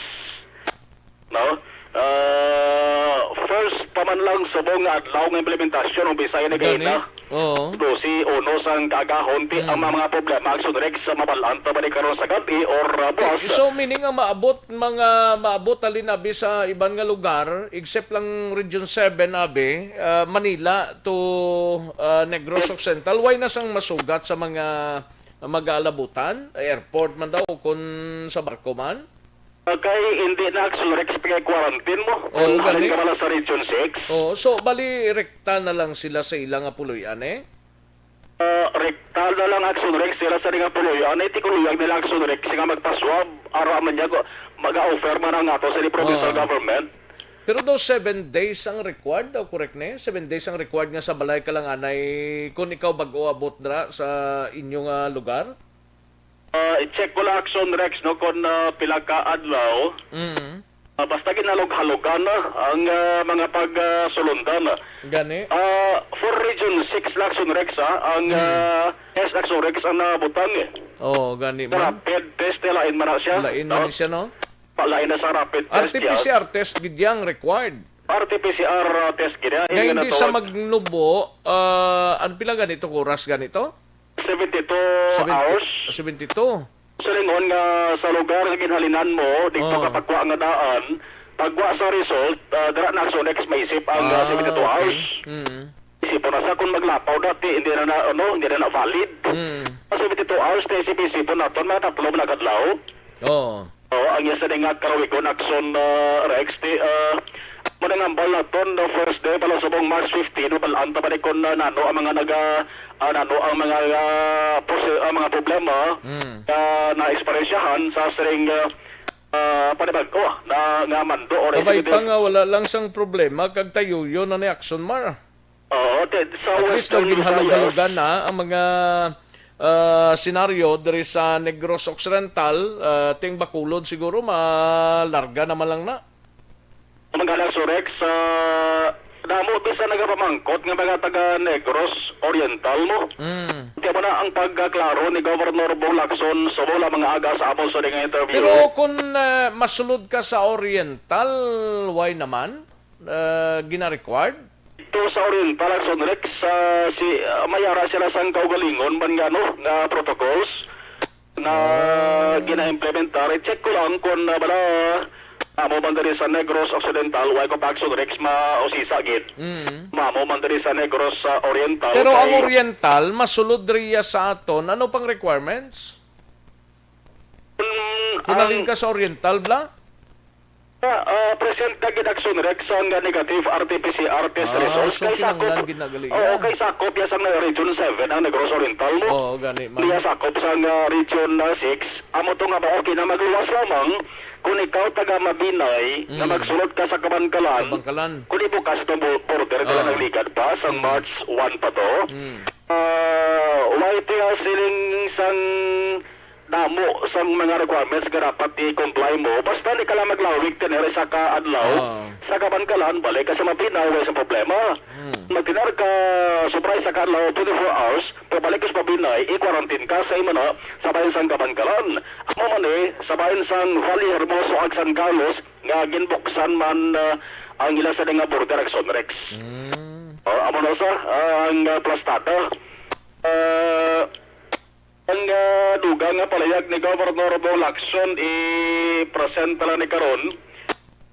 No? Ah, first man lang subong nga adlaw nga implementasyon o bisaya ni Gani? Gina. Oo. Dosi, uno sang kaagahon, ti ang Mm. mga problema, Action Rex, sa mabal-an ta ba ni karon sa gabi or, ah, Ti-, buwas? So, meaning nga maabot, mga maabot halin abi sa iban nga lugar, except lang Region seven abi, ah, Manila to, ah, Negros Occidental, wala na sang masugat sa mga mag-aalabutan, airport man daw, o kung sa barko man? Ah, kay hindi na Action Rex pag-quarantine mo. Oo, Kung halin gani. ka wala sa Region six. Oo, so bali rekta na lang sila sa ila nga puloy-an, eh? Ah, rekta na lang Action Rex sila sa ila nga puloy-an. Ay, ti kung luyag nila Action Rex nga magpaswab, ara man niya, mag-offer man ang ato sa provincial Oo. government. Pero daw seven days ang required daw, correct na yun? Seven days ang required nga sa balay ka lang anay kung ikaw bag-o abot dra sa inyo nga lugar? Ah, i-check ko lang, Action Rex, no, kung, ah, pila ka adlaw. Mm. Ah, basta ginhalog-halogan na ang, ah, mga pag, ah, sulundan. Gani? Ah, for Region six lang, Action Rex, ha, ang, Mm. ah, test, Action Rex, ang nabutang, eh. Oo, gani man. Rapid test, eh, lain man na siya, Lain man no? ni siya, no? Pa-, lain na sa rapid test, R T P C R test gid yang required. R T P C R, ah, test gid yan. Nga Yun na hindi sa tawag. Magnubo, ah, ano pila ganito, oras ganito? Seventy-two Seventy, hours. Seventy-two. Silingon nga sa lugar nga ginhalinan mo, dito Oh. ka pagkuha nga daan, pagkuha sa result, ah, dira na Action Rex maisip ang, ah, Ah, seventy-two okay. hours. Mm. Isipon na sa kung maglapaw dati, hindi na na, ano, hindi na na valid. Mm. Sa seventy-two hours, na isip-isipon naton, mga tatlo, mga kadlaw. Oo. Oo, ang iya sa nga karawigon, Action, ah, Rex, ti, ah, mo nang hambal naton, the first day pala subong March fifteen, mabal-an ta pa ni kung, ah, nano ang mga naga-, ah, nano ang mga, ah, pos-, ah, mga problema Mm. nga na-eksperyensyahan sa siring, ah, ah, panibag-o na, nga mando or Kabay executive. pa nga wala lang sang problema kag tayuyo na ni Action Mar. Oo, te-, sa At least daw Western ginhalog-halogan Visayas. na ang mga, ah, senaryo diri sa Negros Occidental, ah, ting Bacolod siguro malarga naman lang na. Ang mga Action Rex, ah, damo bisan nagapamangkot nga mga taga Negros Oriental mo. Mm. Kaya mo na ang pagkaklaro ni Governor Bong Lacson sa wala mga aga sa amon sa nga interview. Pero kung, ah, masulod ka sa Oriental, why naman? Ah, gina-required? Ito sa Oriental, Action Rex, ah, si, ah, may ara sila sang kaugalingon man nga, no, nga protocols na Ah. gina-implementar. I-check ko lang kung, ah, bala, amo man diri sa Negros Occidental, why ko pa Action Rex mausisa gid. Mm. Mamo man diri sa Negros, ah, Oriental, Pero ang kay Oriental, masulod riya sa aton, ano pang requirements? Mm, Kung ang nalin ka sa Oriental, bla? Ah, ah, present na gid Action Rex ang negative R T P C R test Ah, results. so Kay kinahanglan sakop, gid na gali, oo, ah. kay sakop ya sang Region seven ang Negros Oriental mo. Oo, gani man. Iya sakop sang, ah, Region, ah, six. Amo to nga mao kinamagluwas lamang kung ikaw taga Mabinay nga Mm. magsulod ka sa Kabankalan. Kabankalan. Kung ibukas itong bo-, border ka lang Ah. nagligad pa sa Mm. March one pa to. Mm. Ah, why kaya siling sang damo sang mga requirements nga dapat i-comply mo. Basta di ka lang maglawig, tener isa ka adlaw. Oo. Sa Kabankalan, balik ka sa Mabinay, wala sa problema. Hmm. Magtener ka, sobra isa ka adlaw, twenty-four hours, pabalik ka sa Mabinay, i-quarantine ka sa imo na, sa bayan sang Kabankalan. Amo man eh, sa bayan sang Valle Hermoso ag San Carlos, nga ginbuksan man, ah, ang ila sa nga border, Action Rex. Hmm. Oh, amo na sa, ah, ang, ah, plastada. Ah, Ang, ah, dugang nga palayag ni Governor Bong Lacson, i-present lang ni karon,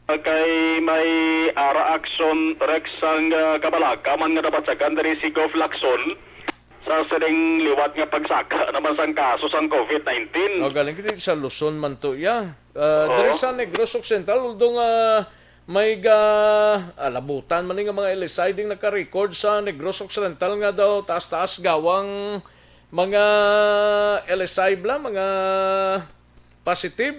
ah, kay may ara Action Rex ang, ah, kabalaka man nga nabatyagan diri si Gov Lacson sa sining liwat nga pagsaka naman sang kaso sang covid nineteen. Oh, galing kita sa Luzon man to, ya. Ah, Oo. Diri sa Negros Occidental, although nga may ga-, ah, labutan man ni nga mga L S I ding naka-record sa Negros Occidental nga daw taas-taas gawang mga L S I bala, mga positive.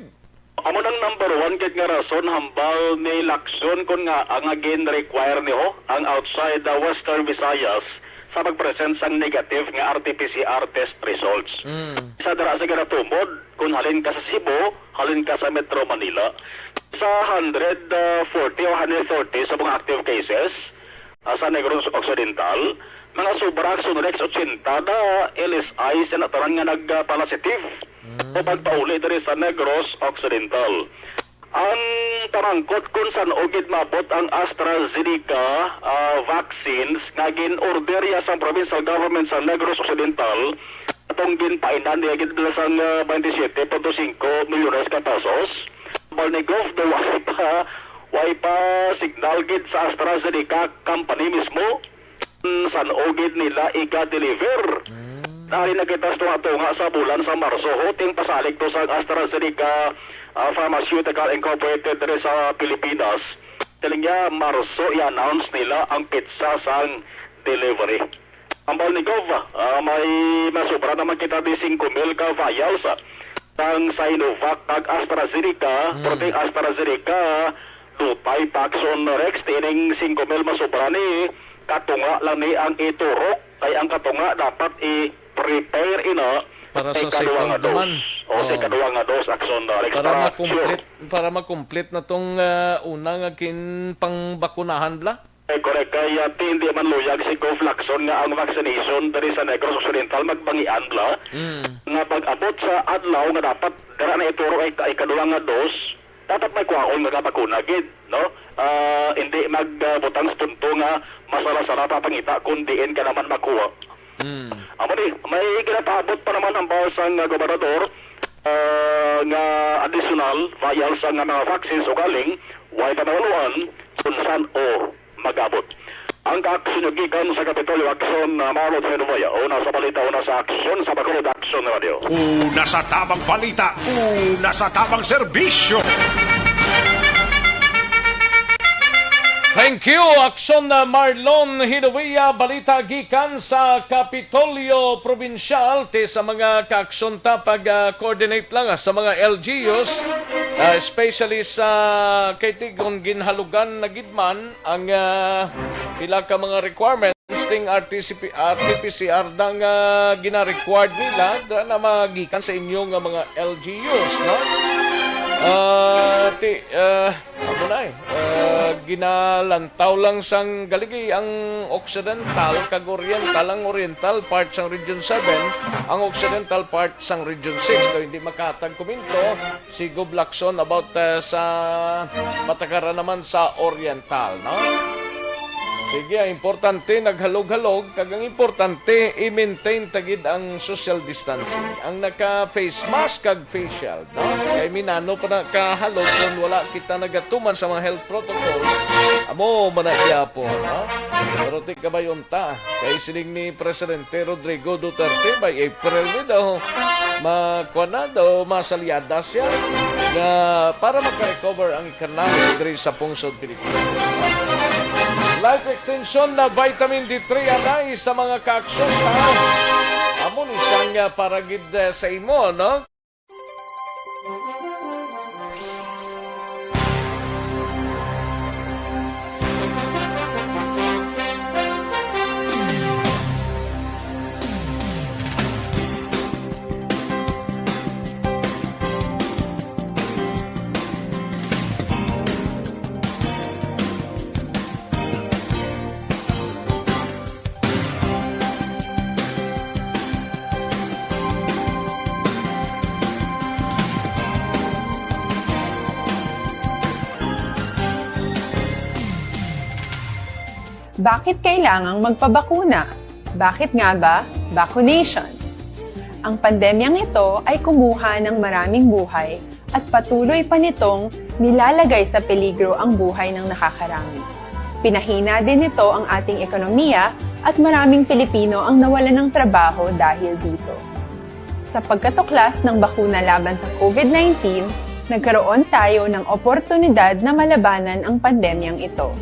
Amo nang number one gid nga rason hambal ni Lacson kon ngaa nga gin-require ni ho ang outside the Western Visayas sa pag-present sang negative nga R T P C R test results. Mm. Sa dira sa ginatumod, kung halin ka sa Cebu, halin ka sa Metro Manila, sa hundred forty o hundred thirty sa mga active cases, ah, sa Negros Occidental, mga sobra sa Negros Occidental na L S I sa nataran nga nagpalasetive Mm. o pagpauli diri sa Negros Occidental. Ang pamangkot kung san-o gid maabot ang AstraZeneca, ah, vaccines nga gin-order ya sang provincial government sa Negros Occidental atong ginpainan niya gid sang, ah, twenty-seven point five milyones ka pesos. Hambal ni Gov, do way pa, way pa signal gid sa AstraZeneca company mismo san-o gid nila iga-deliver. Mm. Nari na kita sa tunga-tunga sa bulan sa Marso, ho, ting pasalig to sa AstraZeneca, ah, Pharmaceutical Incorporated diri sa Pilipinas. Siling niya, Marso i-announce nila ang petsa sang delivery. Hambal ni Gov, ah, may masubra naman kita di singko mil ka vials, ah, sang Sinovac kag AstraZeneca, Mm. pero ting AstraZeneca, dutay pa akson, Rex, tining singko mil masubra ni, katunga lang ni ang iturok, kay ang katunga dapat i-prepare ina Para sa ikaduha nga second dose. naman. O, sa Oh. ikaduha nga dose, akson, Rex, Para para ma-complete, sure. para ma-complete na tong, ah, una nga kin-, pangbakunahan bala? Eh, correct. Kay, ah, ti-, hindi man luyag si Gov Lacson nga ang vaccination diri sa Negros Occidental magbangian bala. Mm. Nga pag-abot sa adlaw nga dapat dira na ituro ay, ay ikaduha nga dose, dapat may kuhaon nga bakuna gid, no? Ah, hindi magbutang sa punto nga masala-sala pa pangita kung diin ka naman makuha. Mm. Amo ni, may ginapaabot pa naman ang bahas sang gobernador, ah, nga additional vials sang mga vaccines, ugaling way pa mabaluan kung san-o mag-abot. Ang kaaksyon gikan sa Kapitolyo Aksyon, ah, Marlon Fenoya, una sa balita, una sa aksyon sa Bacolod Aksyon Radio. Una sa tamang balita, una sa tamang serbisyo. Thank you, Aksyon na Marlon Hinovia. Balita gikan sa Kapitolyo Probinsyal. Ti sa mga kaaksyon ta pag, ah, coordinate lang, ah, sa mga L G Us, ah, especially sa kay ti kon ginhalugan na gid man ang, ah, pila ka mga requirements ting R T C P, R T P C R da nga gina-required nila, da na magikan sa inyo nga mga L G Us, no? Ah, ti, ah, amo na eh. Ah, ginalantaw lang sang galigi ang Occidental kag Oriental, ang Oriental part sang Region seven, ang Occidental part sang Region six. So, hindi makatag komento si Gov Lacson about, ah, sa patakaran naman sa Oriental, no? Sige, ang importante, naghalog-halog, kag ang importante, i-maintain ta gid ang social distancing. Ang naka-face mask kag face shield, no? Kay minano pa na kahalog kung wala kita nagatuman sa mga health protocol. Amo man na gyapon, no? Pero ti kabay-on ta, kay siling ni Presidente Rodrigo Duterte, by April ni daw, makuha na daw, masalyada siya nga para makarecover ang economy diri sa pungsod Pilipinas. Life extension na vitamin D three anay sa mga kaaksyon ta. Amo ni siyang, ah, para gid, ah, sa imo, no? Bakit kailangang magpabakuna? Bakit nga ba vaccination? Ang pandemyang ito ay kumuha ng maraming buhay at patuloy pa nitong nilalagay sa peligro ang buhay ng nakakarami. Pinahina din nito ang ating ekonomiya at maraming Pilipino ang nawalan ng trabaho dahil dito. Sa pagkatuklas ng bakuna laban sa COVID nineteen, nagkaroon tayo ng oportunidad na malabanan ang pandemyang ito.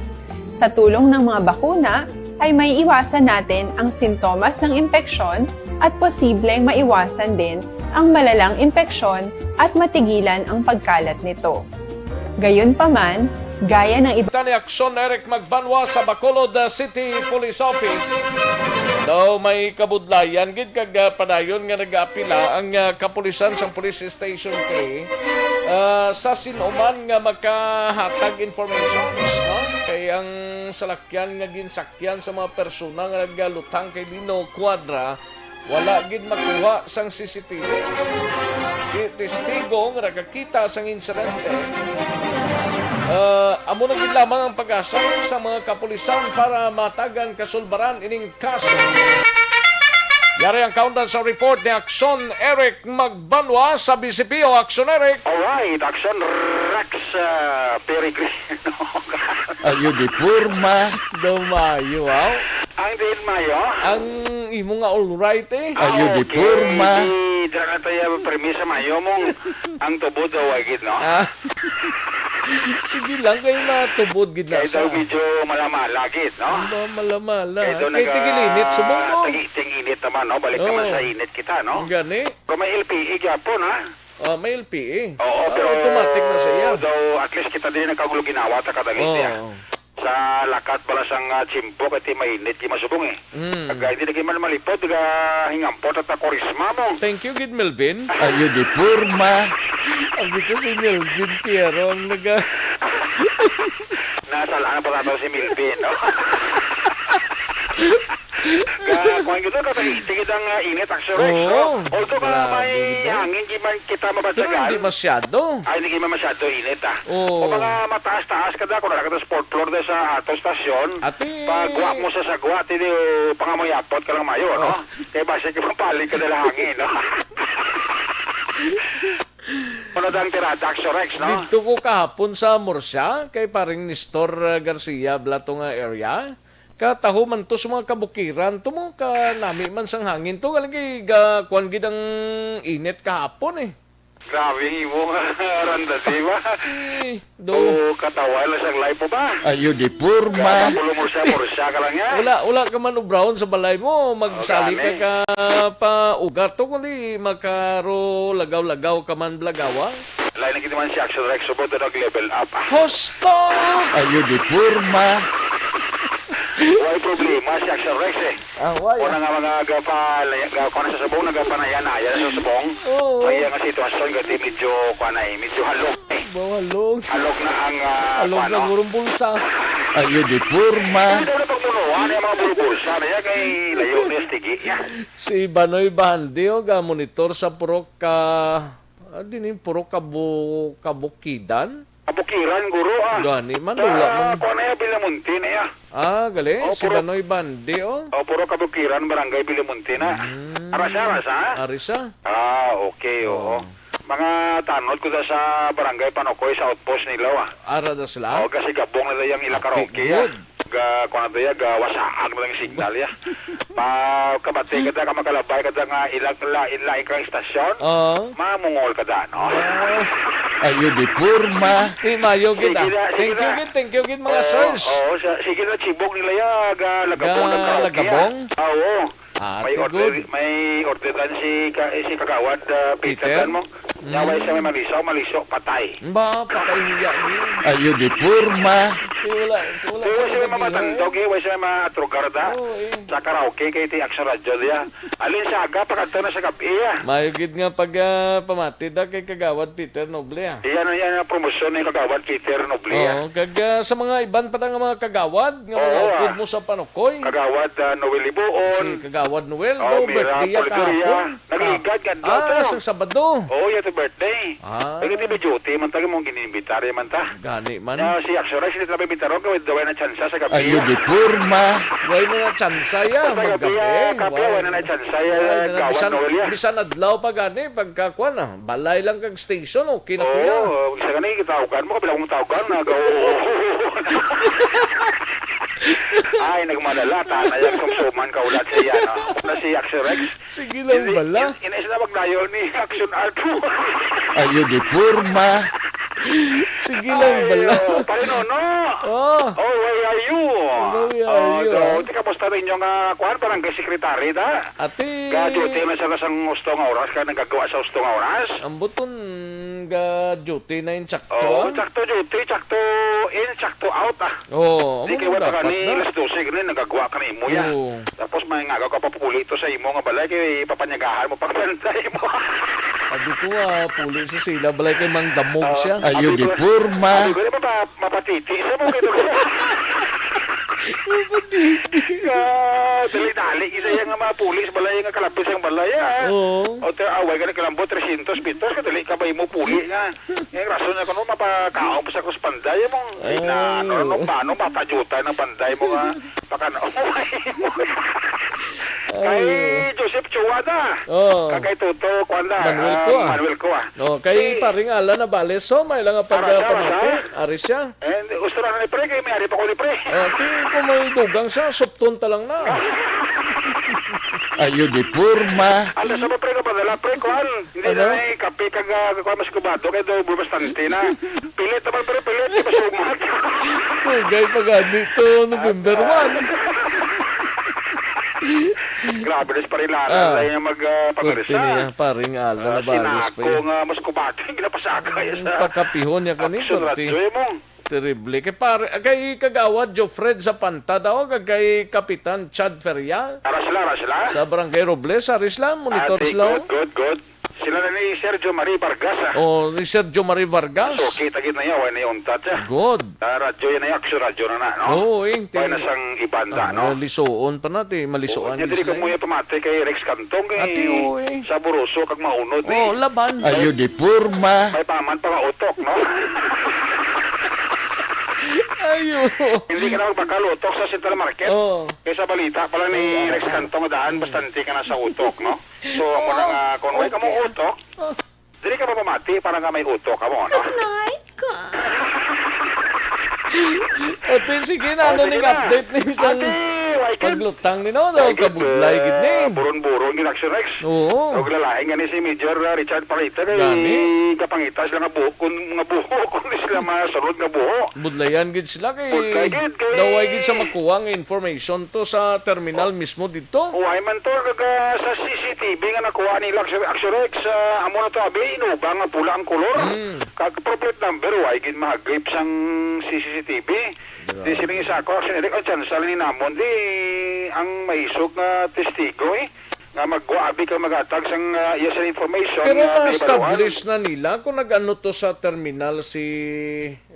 Sa tulong ng mga bakuna, ay maiiwasan natin ang sintomas ng impeksyon at posibleng maiwasan din ang malalang impeksyon at matigilan ang pagkalat nito. Gayunpaman, gaya ng iba Tani Aksyon Eric Magbanwa sa Bacolod, uh, City Police Office. Daw may kabudlayan gid kag, uh, padayon nga nagaapila ang, uh, kapulisan sa Police Station three, uh, sa sin-o man nga makahatag informations, no? Kay ang salakyan nga ginsakyan sa mga persona nga nagalutang kay Lino Cuadra, wala gid makuha sang C C T V. ti-, testigo nga nakakita sang insidente. Ah, amo na gid lamang ang pag-asa sa mga kapulisan para matagan kasulbaran ining kaso. Yari ang kaundan sa report ni Aksyon Eric Magbanwa sa B C P O. Aksyon Eric. Alright, Aksyon Rex, ah, Peregrino. Ayo di porma. Daw maayo, aw. Ang diin maayo? Ang imo nga alright, eh. Ayo di porma. Di dira na tayo permi sa maayo mong ang tubod daw ay gid, no? Ah. Sige lang, kay matubod gid na. Kay daw medyo malamala gid, no? Ba, malamala. Kay daw Kay naga-, tigilinit, subong mo. Tagi-, ting-init naman, no? Balik naman Oo. sa init kita, no? Ang gani? Kung may L P E gyapon, ha? Ah, may L P E. Oo, Ah, pero automatic na siya. Daw, at least kita din nagkaguluginawa ta kadagit Oo. niya. Sa lakat bala sang, ah, tiyempo, kay ti mainit, di masubong, eh. Mm. Kag, ah, hindi na kayo man malipod, naga hingampot at nakurisma mo. Thank you, gid, Melvin. Ayo di porma. Abi ko si Melvin Piero ang naga- Nasalaan pa nato si Melvin, no? Ka, kuwan gid, ka, tigid ang, ah, init, actually. Oo. So, although ka Grabe may gid, eh. hangin, di man kita Pero mabantagan. hindi masyado. Ay, hindi man masyado init, ah. Oo. O mga mataas-taas ka da, kung wala ka sa fourth floor da sa ato stasyon, Ati. pag wa mo sa sagwa, tini, pangamoy apot ka lang mayo, no? Oh. Kaya basta yung mapalik ka nila hangin, no? Ano da ang tirada, Axorex, no? Dito ko kahapon sa Murcia, kay paring Nestor, uh, Garcia, bala to nga area. Kataho man to sa mga kabukiran to mo, kanami man sang hangin to. Galing kay ga-, kuwan gid ang init kahapon, eh. Grabe ang imo nga randa, di ba? Eh, do. Oo, katawa lang sa live mo ba? Ayo di porma. Kaya mo, Murcia, Murcia ka lang yan. Wala, wala ka man ubrahon sa balay mo. Magsali ka gani. ka pa ugat to, kundi makaro lagaw-lagaw ka man, blagawa. Lain na gid man si Axel Rex, subot na nag-level up. Husto! Ayo di porma. Way problema si Axel Rex, eh. Ah, way, Una ah. nga mga gapa-, ga-, kuwan sa subong, nagapanaya-naya sa subong. Oo. Kaya nga sitwasyon, gati medyo, kuwan na, eh, medyo halog, eh. Ba, halog. Halog na ang, ah, Halog kuwan, na no? gurong bulsa. Ayo di porma. Hindi daw na pagmunuan, eh, mga bulbulsa na yan, kay layo niya, stigi niya. Si Banoy Bandi, oh, ga-monitor sa purok ka Ah, dining puro kabu-, kabukidan? Kabukiran, guro, ah. Gani man, Sa, wala man. kuwan na ya, Villamonte na ya. Ah, gali? Oh, Si puro Banoy Bandi, oh. Oh, puro kabukiran, Barangay Villamonte na. Mm. Ara siya, ara siya? Ari siya. Ah, okay, oo. Oh. Mga tanod ko da sa Barangay Panokoy sa outpost nila, ah. Ara da sila? Oh, kasi gabong na yung ila Ati karaoke, ah. good. Ga, kuwan na to ya, ga wasaag na lang yung signal ya. Pa, kabati ka da, ka makalabay ka da nga ilag la, ila ikang istasyon. Oo. Mamungol ka da, no? Ah. Ayo di porma. Di mayo gid, Sige ah. na, sige Thank you na. gid, thank you gid, mga Oo, sirs. oo, sa, sige na, chibog nila ya, ga lagabong Ga ng karaoke, ah. lagabong? Ah, oo. Ah, May ate, order, good. may orderan si ka-, eh, si Kagawad, ah, Peter, Peter? kan mo? Mm. Nyaway sa may malisaw, maliso, patay. Ba, patay niya, niya. Ayo di porma. Eh, wala, wala Pero sa way sa may mga mga matandog, eh, way sa may mga atrugar da. Oo, eh. Sa karaoke, kay ti Action Radio diya. Alin sa aga, pagkadto na sa gabi, ah. Mayo gid nga pag, ah, pamati da kay Kagawad Peter Noble, ah. Iyan, iyan ang promosyon ni Kagawad Peter Noble, ah. Oo, kag, ah, sa mga iban pa na nga mga kagawad, nga Oo, mga ah. upod mo sa Panokoy. Kagawad, ah, Noel Libuon. Si Kagawad Noel, Oh, daw, Mira birthday ya Polidori, kahapon. ah. Nag-igad nga Ah, daw to. sa Sabado. Oh, ya to birthday. Ah. Lagi di ba duty man ta, mong ginimbitari man ta. Gani man. Ya, si Axel Rice, hindi talaga bitaron, kaya daw na tsansa sa gabi, Ayo ah. di porma. Way na na tsansa ya, Sa gabi, maggabi. ah, kape, Way. way na na tsansa, ya, Way na na, Kagawad bisan, Noel, ya. bisan adlaw pa gani, pagkakuan na. Balay lang kag station, okay na, kuya. Oo, isa ka na, ikitawgan mo, kabilang mong tawgan, nag-, oo. Ay, nagmadala, tatay ang sumsuman ka ulat sa iya, no? Una si Axel Rex. Sige lang Hindi, bala. in-, inis na magdayo ni Action Art. Ayo di porma. Sige lang Ay, bala. oh, pare Nono. Oh. Oh, where are you? Where are Oh, you, do, ah? Di, kamusta rin yung, ah, kuwan, barangay secretary, da? Ate. Ga-duty man sa, sa gusto nga oras, ka nagagawa sa gusto nga oras? Ang buton ga-duty na insakto, Oo, ah. sakto duty, sakto in, sakto out, ah. Oo, Di amo kay man wala dapat ka ni na. alas dose, gani, nagagawa ka na imo, ya. Oo. Tapos may nga ka papuli to sa imo nga balay, kay papanyagahan mo pagbantay mo. Sabi ko, ah, puli sa sila, balay kay Mang Damog Oo. siya. Ayo Abi di ko, porma. abi ko, di ba, pa-, mapatiti sa mo, kay Mapatiti. Ah, dali na. Dali gid sa iya nga mga puli sa balay nga kalapit sa iyang balay, ah. Oo. O, te, away ka na kalambot, trescientos pesos, kadali ka ba imo puli nga? Ang rason niya kuno, mapakaon pa sa cross panday mo. Ay, Ay, na, ano, oo. ano, paano matajutan ang panday mo nga? Pakanaon mo. Kay Ay. Joseph Chua na. Oo. Kag kay Toto, kuwan na, Manuel ah, Cua. Manuel Cua. Oh, kay Si Paring Alan Nabales, so, may lang ang Ara siya, ara pagpamati. siya. Ari siya. Eh, gusto na ni pre, kay may ari pa ko ni pre. Ah, ti, kung may dugang siya, supton ta lang na. Ayo di porma. Ano sa ba, pre, kapadala, pre, kuwan? Hindi Ano? na may kape kag, ah, kuwan, mas kubado, kay daw bastante na. Pilit naman, pre, pilit, di ba sumat? Dugay pa gani to, November one. Grabe, des parilala Ah. tayo mag, ah, Kurti pangarisa. niya, paring Alan Ah, Nabales pa sinako yan. nga mas kubado yung ginapasakay Mm, sa pakapihon niya kani, Action kurti. Radyo, eh, mo. Terrible. Kay pare, kay Kagawad Jofred Zapanta daw, kag kay Kapitan Chad Feria. Ara sila, ara sila. Sa Barangay Robles, ari sila, monitor Ate, sila, good, oh. good, good. Sila na ni Sergio Marie Vargas, ah. Oh, ni Sergio Marie Vargas. So, kita gid na iya, wala na yung untat siya. Good. Ah, radyo yan ay Action Radyo na na, no? Oo, eh, Wala na ti-, sang ibanda, ah, no? lisuon pa na, ti, malisuan Oo, niya ni dili sila, ka mo eh. yung pamati kay Rex Cantong, eh. Ati, oo, eh. Saboroso kag maunod, Oh, eh. laban. Ayo di porma. May paman pa nga utok, no? Ayo. Hindi ka na magbakal utok sa Central Market. Oh. Kaysa balita pala ni Oh. Rex Cantong, daan, bastante ka na sa utok, no? So, amo na nga, kung way ka mo Okay. utok, Oh. dili ka mapamati para nga may utok ka mo, no? Agnay ka. Ate, sige na, Oh, ano sige ning na. update ni isang Ate, why ka paglutang ni, no? Daw Ay, gid, kabudlay, gid ni. ah, buron-buron, gid, Action Rex. Oo. Huwag lalain nga ni si Major, ah, Richard Palita, kay Gani. kapangita sila nga buhok, kun, nga buhok, kun di sila masunod nga buhok. Budlayan gid sila kay Budlay gid kay daw way gid sa makuha nga information to sa terminal Oh. mismo dito. Way man to, kag, ah, sa C C T V nga nakuha nila, Action, Action Rex, ah, amo na to, abi, inuba nga pula ang kolor. Mm. Kag plate number, way gid mahagip sang C C T V. Grabe. Di siling sa ako, Action Rex, ang tsansa lang ni namon, di ang maisog nga testigo, eh, nga magwa, abi, kag maghatag sang, ah, iya sa information Pero nga nahibaluan. na-establish na nila kung nag-ano to sa terminal si,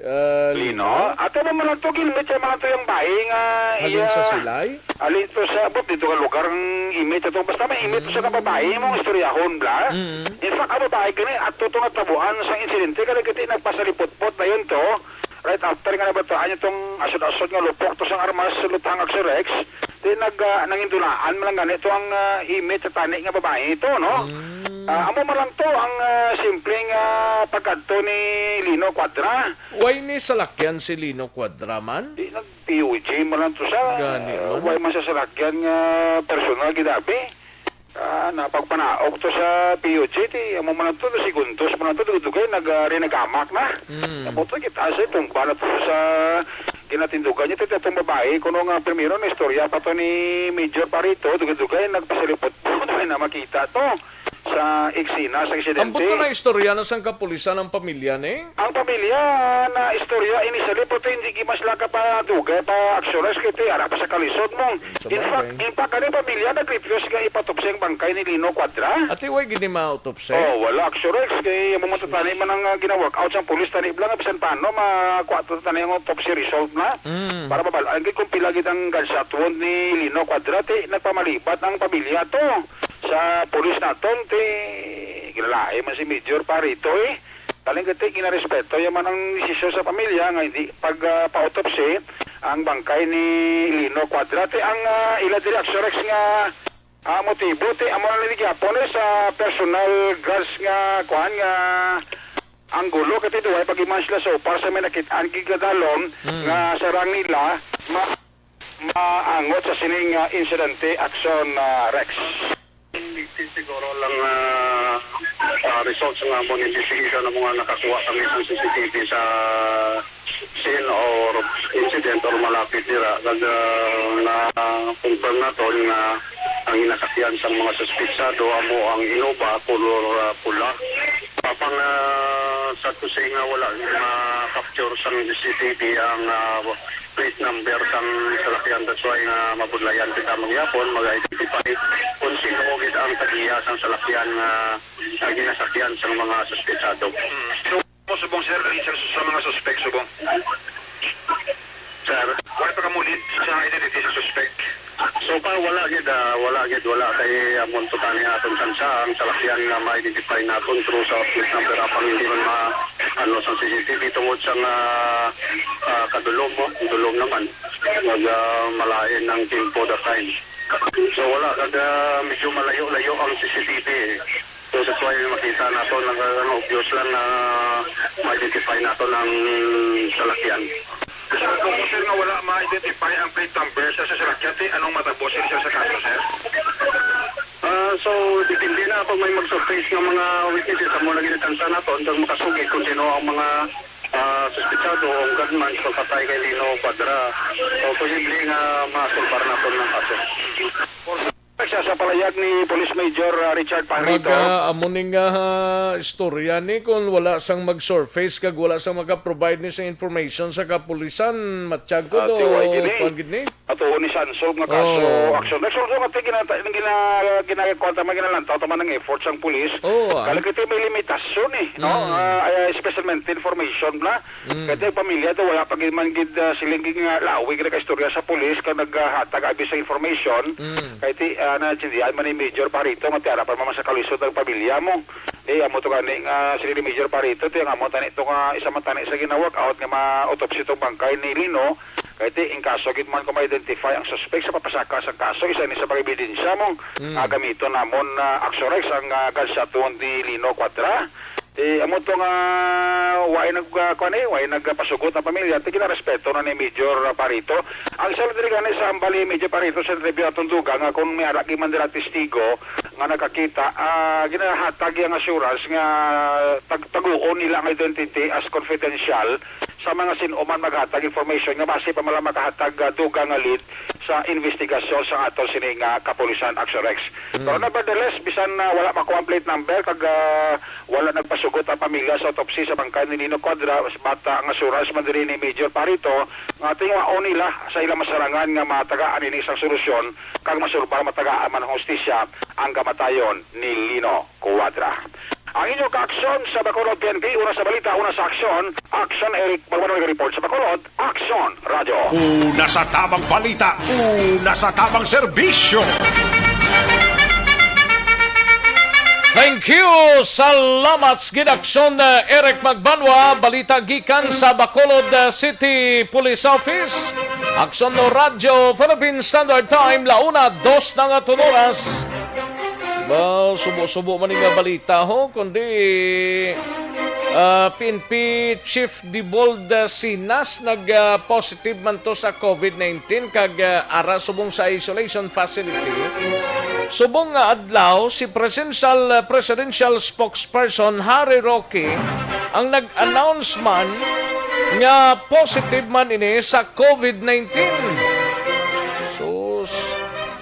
ah, Lino? Lino? Ato mo man to, gilmit siya man to yung bayi nga Halin iya sa Silay? Alin to sa, abot dito nga lugar ang image ato. Basta may image sa Mm. kababae, imong istoryahon, bla. Mm. In fact, ang babae gani, ato to natabuan sa insidente, kaya gati nagpasalipot-pot na yun to. Right after nga nabataan niya tong asod-asod nga lupok to sang armas, lutang Action Rex, di nag, ah, nangindulaan man lang gani to ang, ah, image sa tani nga babae ito, no? Mm. Ah, amo man lang to ang, ah, simpleng, ah, pagkadto ni Lino Cuadra. Way ni salakyan si Lino Cuadra man? Di nag-, P U G man lang to siya. Gani man. Way man sa salakyan nga personal gid abi. Ah, napagpanaog to sa P U G, ti amo man lang to, segundos man lang to, dugay-dugay, nag, ah, rin nag-amak na. Mm. Amo to, kita sa tumba na to sa ginatindugan niya. Ti itong babae, kuno nga primero na istorya pa to ni Major Parito, dugay-dugay, nagpasalipot po, na makita to sa eksena, sa aksidente. Ambot ko na istorya na sang kapulisan ang pamilya ni? Ang pamilya na istorya, initially po to, hindi gid man sila kapadugay pa Action Rex kay ti ara pa sa kalisod mo. Sa In fact, bagay. in fact, kani pamilya nag-refuse nga ipatupsi ang bangkay ni Lino Cuadra. Ati, way gid ni ma-autopsy? Oh, wala, Action Rex, kay amo man to tani man ang, ah, gina-work out sang pulis tani bla nga bisan paano makuha to tani ang autopsy result na. Mm. Para mabal-an gid kung pila gid ang gunshot wound ni Lino Cuadra, ti nagpamalibat ang pamilya to sa pulis naton, ti ginalain man si Major Parito, eh. Kaling gati, ginarespeto ya man ang desisyon sa pamilya nga hindi pag, ah, pa-autopsy ang bangkay ni Lino Cuadra. Ti ang, ah, ila diri, Action Rex, nga, ah, motibo, ti amo na lang gyapon, eh, sa personal grudge nga, kuan, nga anggulo, kay ti duway pag-iman sila so far sa may nakit-an gid nga dalom Mm. nga sarang nila, ma-, maangot sa sining, ah, insidente, Action, ah, Rex. Siguro lang, ah, ah, results nga mo investigation na mga nakakuha kami sa C C T V sa scene or incident or malapit dira. Kag, ah, na-confirm naton nga ang ginasakyan sang mga suspetsado amo ang Innova color, ah, pula. Apang, ah, sa kusing nga wala ma-capture sang C C T V ang, ah, plate number sang salakyan. That's why nga mabudlayan kita mangyapon, mag-identify kung sino gid ang tagiya sang salakyan nga, nga ginasakyan sang mga suspetsado. Hmm. So, subong, sir, sa, sa mga suspek, subong? Sir? Wala pa kamo lead sa identity sa suspek? So, Pa, wala gid, ah, wala gid, wala kay amon to tani aton tsansa ang salakyan nga ma-identify naton through sa plate number apang hindi man ma-, ano, sa C C T V tungod sa nga, ah, kadulom mo, dulom naman. Nag, ah, malain ang tempo that time. So, wala, kag, ah, medyo malayo-layo ang C C T V. So, that's why makita nato, nag-, ano, obvious lang na ma-identify nato ang salakyan. Sa sir nga wala ma-identify ang plate number sa, sa salakyan, ti, anong matabo, sir, sa, sa kaso, sir? Ah, so, depende na kung may mag-surface nga mga witnesses, amo lagi na tsansa nato, ang makasugid kung sino ang mga, ah, suspetsado o gunman sa pagpatay kay Lino Cuadra. So, posible nga masulbar nato ang kaso. Sa, sa palayag ni Police Major, ah, Richard Pajarito. Mag, ah, amo ni nga, ah, istorya ni, kung wala sang mag-surface kag wala sang maka-provide ni sa information sa kapulisan, matiyag ko Ah, do, tiway gini. Kuwan gid ni. Atuon ni sa unsolved nga kaso, Oh. action. Next, also nga, ti, ginata-, gina-, gina-, kuwan ta man, ginalantaw ta man ang effort sang pulis. Oh, ah. Kala kita may limitasyon eh, no? Mm. Ah, ay, special information na. Mm. Kay ang pamilya to, wala pa gid man gid, ah, siling gid nga lawig na kaistorya sa pulis kag naghatag abi sa information. Mm. Kay ti, ah, naintindihan man ni Major Pajarito nga ti ara pa man sa kalisod ang pamilya mo. Eh, amo to gani nga siling ni Major Pajarito, ti ang amo tani to nga isa man tani sa gina-work out nga ma-autopsy tong bangkay ni Lino. Kay ti, in kaso gid man kung ma-identify ang suspect sa pagpasaka sa kaso, isa ni sa mga ebidensya mo Mm. nga gamiton namon na Axorex ang, ah, gunshot wound ni Lino Cuadra. Eh, amo to nga way nag, ah, kuwan eh, way nagpasugot ang pamilya, ti ginarespeto na ni Major Pajarito. Ang isa lang diri gani sa hambal ni Major Pajarito sa interview atong dugang nga kung may ara gid man dira testigo nga nakakita, ah, ginahatag iyang assurance nga tag-, taguon nila ang identity as confidential sa mga sin-o man maghatag information nga basi pa man lang makahatag, ah, dugang nga lead sa investigasyon sa aton sini nga kapulisan, Axorex. Mm. Pero nevertheless, bisan na wala makuha ang plate number kag, ah, wala nagpasugot ang pamilya sa autopsy sa bangkay ni Lino Cuadra, bata nga suras man diri ni Major Pajarito, nga tingwaon nila sa ilang masarangan nga matagaan ini sang solusyon kag masulbar, matagaan man ang hustisya ang kamatayon ni Lino Cuadra. Ang inyo kaaksyon sa Bacolod P N P, una sa balita, una sa aksyon, Aksyon Eric Magbanwa nag-report sa Bacolod, Aksyon Radyo. Una sa tamang balita, una sa tamang serbisyo. Thank you. Salamat sa gid, Aksyon, uh, Eric Magbanwa. Balita gikan sa Bacolod, uh, City Police Office. Aksyon no Radyo Philippine Standard Time, la una, dos na nga tunuras. Ba, subo-subo man nga balita, ho, kundi, ah, P N P Chief Dibold, ah, Sinas nag, ah, positive man to sa COVID nineteen kag, ah, ara subong sa isolation facility. Subong nga adlaw, si Presidential, ah, Presidential Spokesperson Harry Roque ang nag-announce man nga positive man ini sa COVID nineteen. Sus.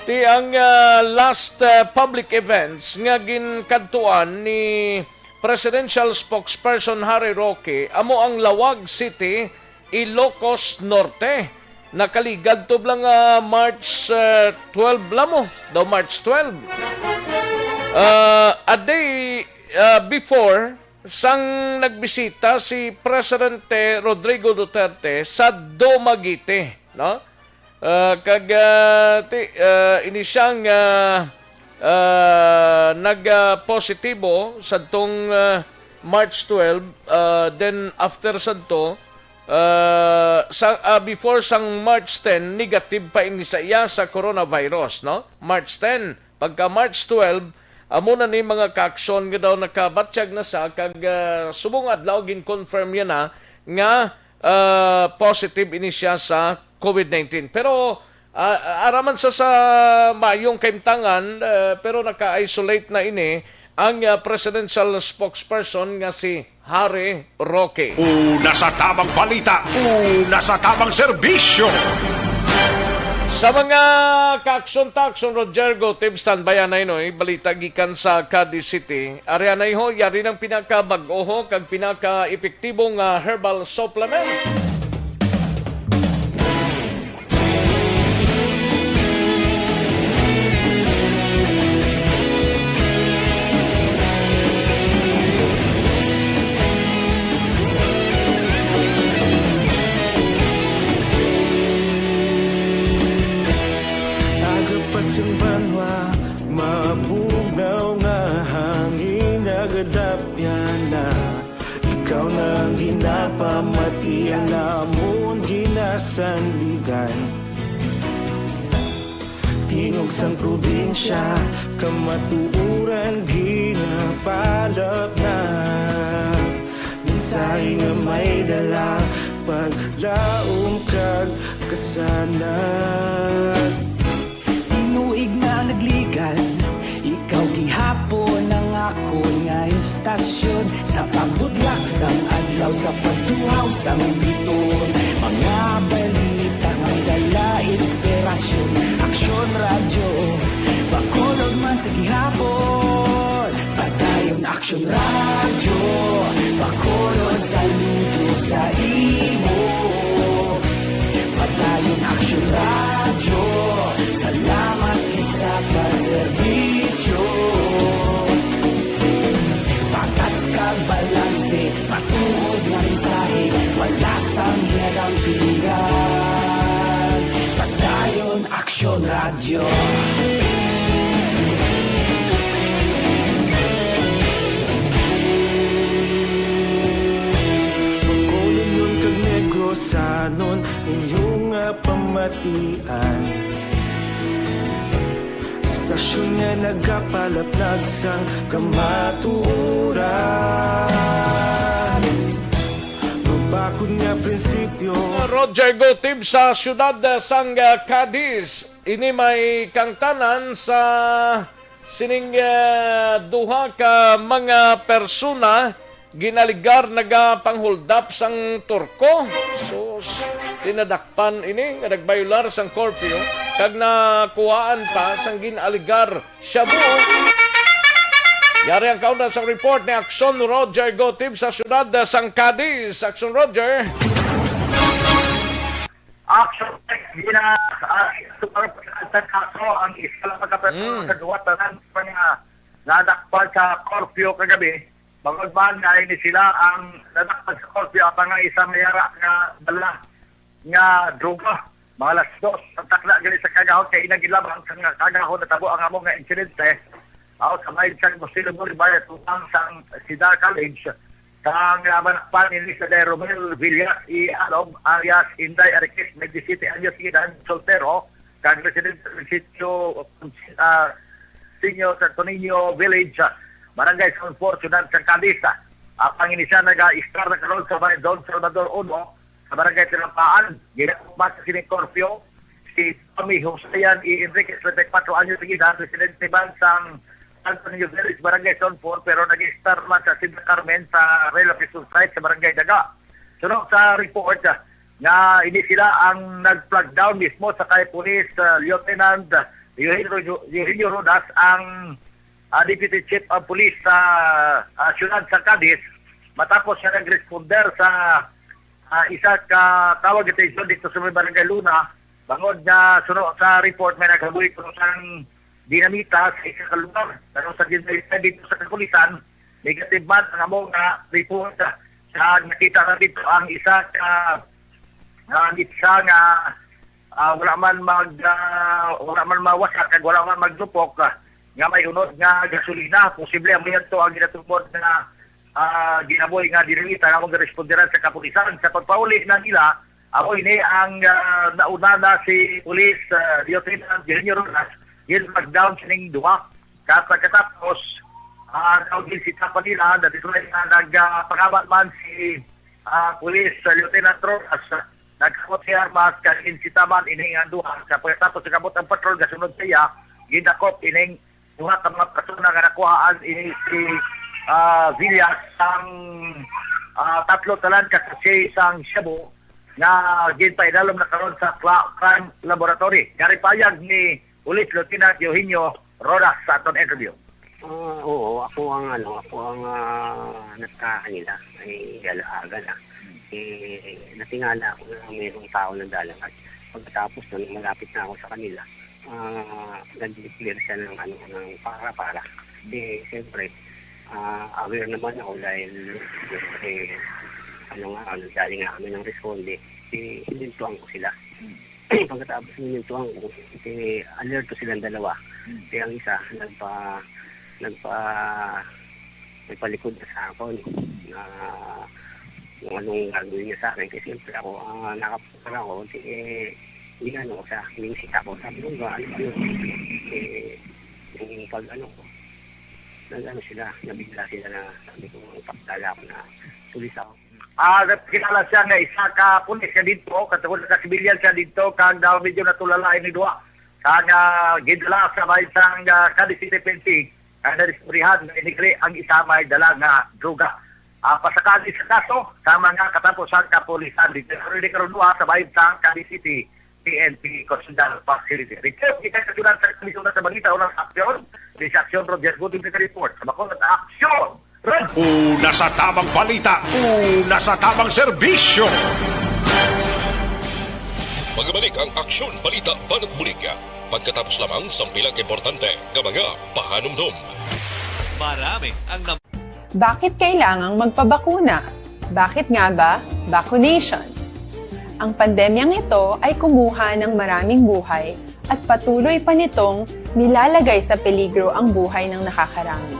Ti ang, ah, last, ah, public events nga ginkadtuan ni Presidential Spokesperson Harry Roque amo ang Laoag City, Ilocos Norte. Nakaligad to lang, ah, March, ah, twelve lang mo, daw March twelve. Ah, a day, ah, before, sang nagbisita si Presidente Rodrigo Duterte sa Dumaguete, no? Ah, kag, ah, ti-, ah, ini siya nga, ah, nag, ah, positibo sadtong, ah, March twelve, ah, then after sadto, ah, sa, ah, before sang March ten, negative pa ini sa iya sa coronavirus, no? March ten, pagka March twelve, amo na ni mga kaaksyon nga daw nakabatyag na sa kag, ah, subong adlaw gin-confirm niya na nga ah, positive ini siya sa COVID nineteen. Pero, ah, ara man sa, sa maayong kahimtangan, ah, pero naka-isolate na ini ang, ah, presidential spokesperson nga si Harry Roque. Una sa tamang balita, una sa tamang serbisyo. Sa mga kaaksyon-taaksyon, Roger Gotib, standby anay, no? Balita gikan sa Cadiz City. Ari anay ho, yari ng pinakabag-o ho kag pinaka-epektibo nga herbal supplement. Pag Iya namon ginasandigan. Tingog sang probinsya, kamatuoran ginapalapnag. Mensahe nga may dala, paglaom kag kasanag. Tinuig nga nagligan, ikaw gihapon ang akon nga istasyon. Sa pagbutlak sang adlaw, sa pagtuhaw sang biton, mga balita nga may dala inspirasyon. Aksyon Radyo, Bacolod man sa gihapon. Padayon Aksyon Radyo, Bacolod saludo sa imo. Padayon Aksyon Radyo, salamat gid sa pagserbisyo. Patas kag balanse, matuod nga mensahe, wala sang ginadampingan. Padayon Aksyon Radyo. Bacolodnon kag Negrosanon, inyo nga pamatian. Istasyon nga nagapalapnag sang kamatuoran. Mabakod nga prinsipyo. Roger Gotib sa siyudad sang, ah, Cadiz. Ini may kangtanan sa sining, ah, duha ka mga persona ginaligar nagapanghuldap sang Turko. Sus, tinadakpan ini nga nagbayular sang curfew kag nakuhaan pa sang ginaligar shabu. Yari ang kauna sang report ni Aksyon Roger Gotib sa siyudad sang Cadiz. Aksyon Roger. Action, gina-, ah, super, ang isa lang ka persona Mm. sa duwa, tanan pa nga nadakpan sa curfew kagabi. Bangod man nga ini sila ang nadakpan sa curfew, ang mga isa may ara nga dala nga droga. Mga alas dos, ang takna gali sa kagahon kay inagilabang sa nga kagahon natabo ang amo nga insidente. Aw, sa may sa Muslim Boulevard, tubang sang Cedar College, sang, ah, manakpan ni sa Romel Villas y Alom, alias Inday Arikis, twenty-seven anyos edad, soltero, kag residente sa sitio, ah, Senior Santo Niño Village, ah, Barangay San Fortunan, sa Cadiz. Ang panginisa naga-istar na karon sa may Don Salvador uno, sa Barangay Tinampaan. Ginakupma sa sining curfew si Tommy Josayan E. Enriquez, twenty-four anyos ng edad, residente man sang Santo Niño Village, Barangay Zone four, pero nag-istar man sa Santa Carmen sa Real Office Site sa Barangay Daga. Suno sa report, ah, nga ini sila ang nag-flag down mismo sa kay Police, ah, Lieutenant Eugenio, Eugenio Rodas, ang, ah, Deputy Chief of Police sa, ah, siyudad sa Cadiz, matapos siya nag-responder sa, ah, isa ka tawag atensyon dito sa may Barangay Luna, bangod nga suno sa report may naghabuhi kuno sang dinamita sa isa ka lugar. Pero sa dinamita dito sa kapulisan, negative man ang amo nga report. Sa nakita na dito ang isa ka, ah, nitsa nga, ah, wala man mag, ah, wala man mawasak kag wala man maglupok, ah, nga may unod nga gasolina. Posible amo yan to ang ginatubod nga, ah, ginaboy nga dinamita nga mga responderan sa kapulisan. Sa pagpauli na nila, amo ini ang, ah, nauna na si Police, ah, Lieutenant Junior Ronas, yun mag-down sining duha. Sa pagkatapos, ah, daw ginsita pa nila, na dito na nagpakamat man si, ah, Police, ah, Lieutenant Ronas, nagkakot si armas, kag insita man ining ang duha. Sa pagkatapos nagabot ang patrol, gasunod sa iya, gindakop ining duha ka mga persona nga nakuhaan, ini si, ah, Villas, ang, ah, tatlo talan ka sachet sang shabu nga ginpainalom na karon sa cla-, crime laboratory. Gari payag ni Police Lieutenant Eugenio Rodas sa aton interview. Ah, oo, ako ang, ano, ako ang, ah, nagkakanila, ay, galahagan, ah. Eh, natingala ako na mayroong tao nagdalagan. Pagkatapos nun, malapit na ako sa kanila, ah, nag-declare siya ng, ano, ng para-para. Eh, siyempre, ah, aware naman ako dahil, siyempre, ano nga, ano, dali nga kami ng responde, eh, hinintuan ko sila. Pagkatapos ng hinintuan ko, eh, alerto silang dalawa. Hmm. Kaya ang isa, nagpa-, nagpa-, nagpalikod na sa akon. Na, kung anong gagawin niya sa akin. Kasi siyempre ako, ah, nakapunta ako, sige, inano ko siya, minisita ko. Sabi ko, "Ano ba yun?" Eh, yung pag ano ko, nag-ano sila, nabigla sila na sabi ko, "Ipakilala ko na pulis ako." Ah, nagkilala siya nga isa ka pulis nga dito, katungod sa sibilyan siya dito, kag daw medyo natulala ini duha. Kag, ah, gidala sa may sang, ah, Cadiz City P N P, kag nadiskubrihan nga inigri ang isa may dala nga droga. Ah, pasakali sa kaso sa mga katapusang kapulisan dito. Pero ini karon duha sa may sang Cadiz City P N P Correctional Facility. Report kita sa Sudan sa Komisyon sa Balita o ng Aksyon, Reseksyon Roger Guti sa report. Sa Bacolod, Aksyon! Una sa tamang balita, una sa tamang serbisyo. Magbalik ang Aksyon Balita Banat Bulig. Pagkatapos lamang sa pila ka importante nga mga pahanumdom. Marami ang nam- Bakit kailangang magpabakuna? Bakit nga ba vaccination? Ang pandemyang ito ay kumuha ng maraming buhay at patuloy pa nitong nilalagay sa peligro ang buhay ng nakakarami.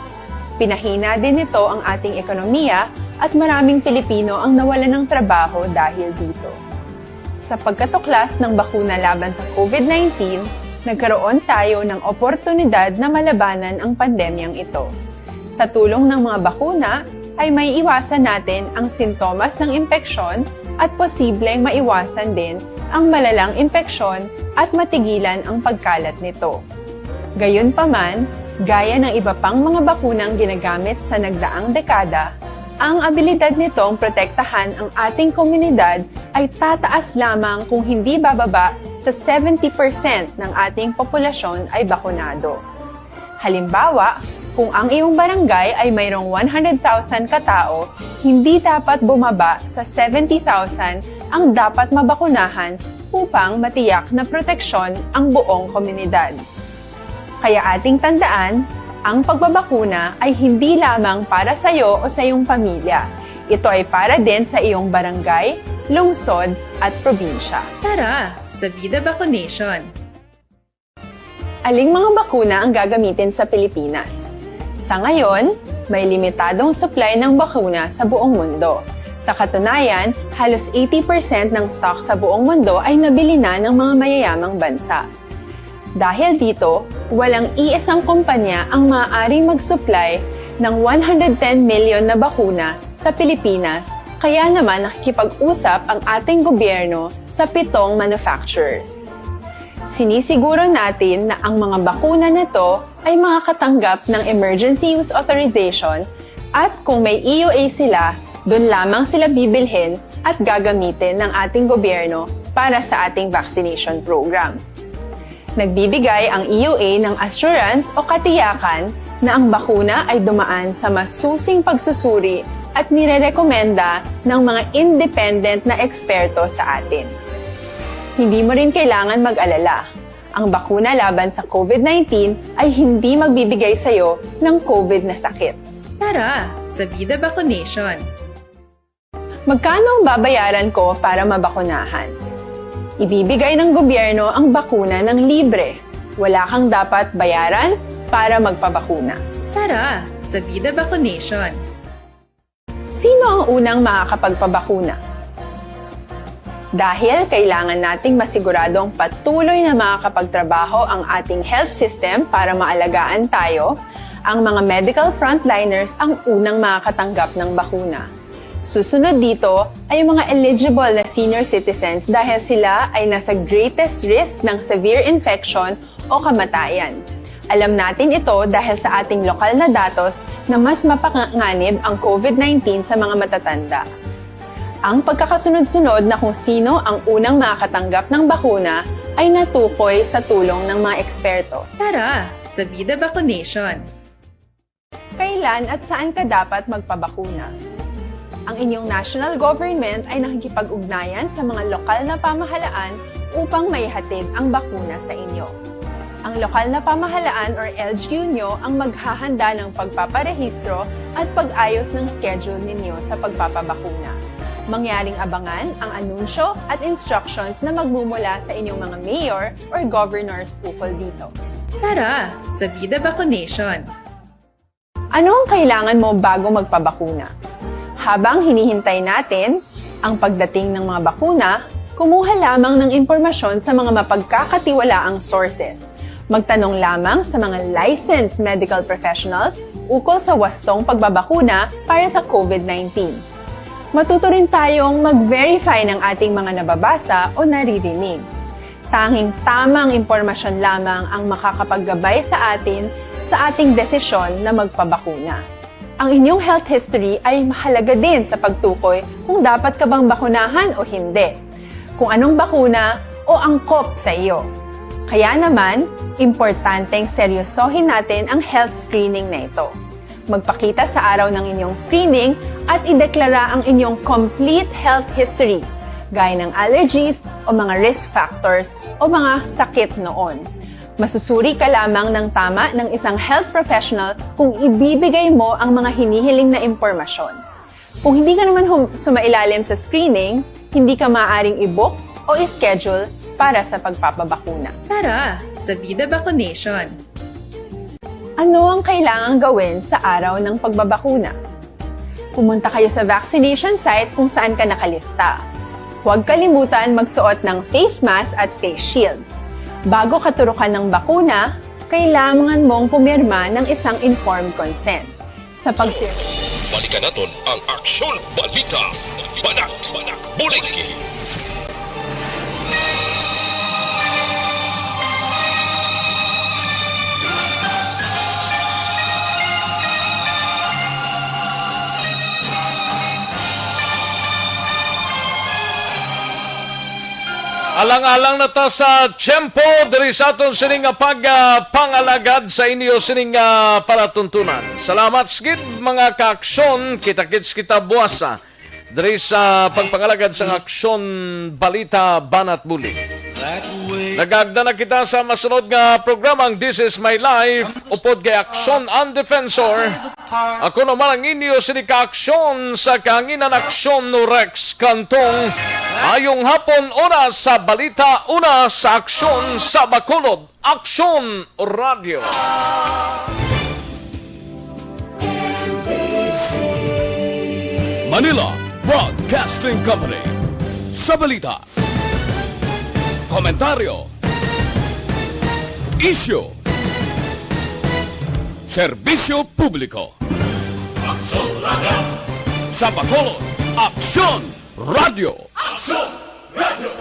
Pinahina din nito ang ating ekonomiya at maraming Pilipino ang nawalan ng trabaho dahil dito. Sa pagkatuklas ng bakuna laban sa COVID nineteen, nagkaroon tayo ng oportunidad na malabanan ang pandemyang ito. Sa tulong ng mga bakuna, ay may iwasan natin ang sintomas ng impeksyon at posibleng maiwasan din ang malalang impeksyon at matigilan ang pagkalat nito. Gayunpaman, gaya ng iba pang mga bakunang ginagamit sa nagdaang dekada, ang abilidad nitong protektahan ang ating komunidad ay tataas lamang kung hindi bababa sa seventy percent ng ating populasyon ay bakunado. Halimbawa, kung ang iyong barangay ay mayroong one hundred thousand ka tao, hindi dapat bumaba sa seventy thousand ang dapat mabakunahan upang matiyak na proteksyon ang buong komunidad. Kaya ating tandaan, ang pagbabakuna ay hindi lamang para sa iyo o sa iyong pamilya. Ito ay para din sa iyong barangay, lungsod, at probinsya. Tara, sa Vida Vaccination! Aling mga bakuna ang gagamitin sa Pilipinas? Sa ngayon, may limitadong supply ng bakuna sa buong mundo. Sa katunayan, halos eighty percent ng stock sa buong mundo ay nabili na ng mga mayayamang bansa. Dahil dito, walang iisang kumpanya ang maaaring mag-supply ng one hundred ten million na bakuna sa Pilipinas, kaya naman nakikipag-usap ang ating gobyerno sa pitong manufacturers. Sinisiguro natin na ang mga bakuna na to ay makakatanggap ng emergency use authorization at kung may E U A sila, doon lamang sila bibilhin at gagamitin ng ating gobyerno para sa ating vaccination program. Nagbibigay ang E U A ng assurance o katiyakan na ang bakuna ay dumaan sa masusing pagsusuri at nirerekomenda ng mga independent na eksperto sa atin. Hindi mo rin kailangan mag-alala. Ang bakuna laban sa COVID nineteen ay hindi magbibigay sa iyo ng COVID na sakit. Tara, sa Vida Vaccination! Magkano ang babayaran ko para mabakunahan? Ibibigay ng gobyerno ang bakuna ng libre. Wala kang dapat bayaran para magpabakuna. Tara, sa Vida Vaccination! Sino ang unang makakapagpabakuna? Dahil kailangan nating masiguradong patuloy na makakapagtrabaho ang ating health system para maalagaan tayo, ang mga medical frontliners ang unang makakatanggap ng bakuna. Susunod dito ay ang mga eligible na senior citizens dahil sila ay nasa greatest risk ng severe infection o kamatayan. Alam natin ito dahil sa ating lokal na datos na mas mapanganib ang COVID nineteen sa mga matatanda. Ang pagkakasunod-sunod na kung sino ang unang makakatanggap ng bakuna ay natukoy sa tulong ng mga eksperto. Tara, sa Vida Vaccination! Kailan at saan ka dapat magpabakuna? Ang inyong national government ay nakikipag-ugnayan sa mga lokal na pamahalaan upang maihatid ang bakuna sa inyo. Ang lokal na pamahalaan or L G U nyo ang maghahanda ng pagpaparehistro at pag-ayos ng schedule ninyo sa pagpapabakuna. Mangyaring abangan ang anunsyo at instructions na magmumula sa inyong mga mayor or governors ukol dito. Tara, sa Vida Vaccination! Ano ang kailangan mo bago magpabakuna? Habang hinihintay natin ang pagdating ng mga bakuna, kumuha lamang ng impormasyon sa mga mapagkakatiwalaang sources. Magtanong lamang sa mga licensed medical professionals ukol sa wastong pagbabakuna para sa COVID nineteen. Matuto rin tayong mag-verify ng ating mga nababasa o naririnig. Tanging tamang impormasyon lamang ang makakapaggabay sa atin sa ating desisyon na magpabakuna. Ang inyong health history ay mahalaga din sa pagtukoy kung dapat ka bang bakunahan o hindi, kung anong bakuna o angkop sa iyo. Kaya naman, importanteng seryosohin natin ang health screening na ito. Magpakita sa araw ng inyong screening at ideklara ang inyong complete health history, gaya ng allergies o mga risk factors o mga sakit noon. Masusuri ka lamang ng tama ng isang health professional kung ibibigay mo ang mga hinihiling na impormasyon. Kung hindi ka naman hum- sumailalim sa screening, hindi ka maaaring i-book o i-schedule para sa pagpapabakuna. Tara sa Vida Vaccination! Ano ang kailangang gawin sa araw ng pagbabakuna? Pumunta kayo sa vaccination site kung saan ka nakalista. Huwag kalimutan magsuot ng face mask at face shield. Bago ka turukan ng bakuna, kailangan mong pumirma ng isang informed consent. Sa pagpirma, Balikan naton ang Aksyon Balita, Banat, Bulig. Alang-alang na ta sa tiyempo diri sa aton sining nga pag, ah, pangalagad sa inyo sining, ah, palatuntunan. Salamat sa gid, mga kaaksyon. Kita-kits kita buwas, ah, diri sa pagpangalagad sang Aksyon Balita, Banat Bulig. Nagagda na kita sa masunod nga programang This Is My Life, upod kay Aksyon ang Defensor. Ako naman ang inyo sini kaaksyon sa kahanginan, Aksyon Rex Cantong. Ayong hapon, una sa balita, una sa aksyon sa Bacolod, Aksyon Radio. Manila Broadcasting Company. Sa balita, komentaryo, isyu, serbisyo publiko. Aksyon Radio. Sa Bacolod, Aksyon Radio. Aksyon Radio.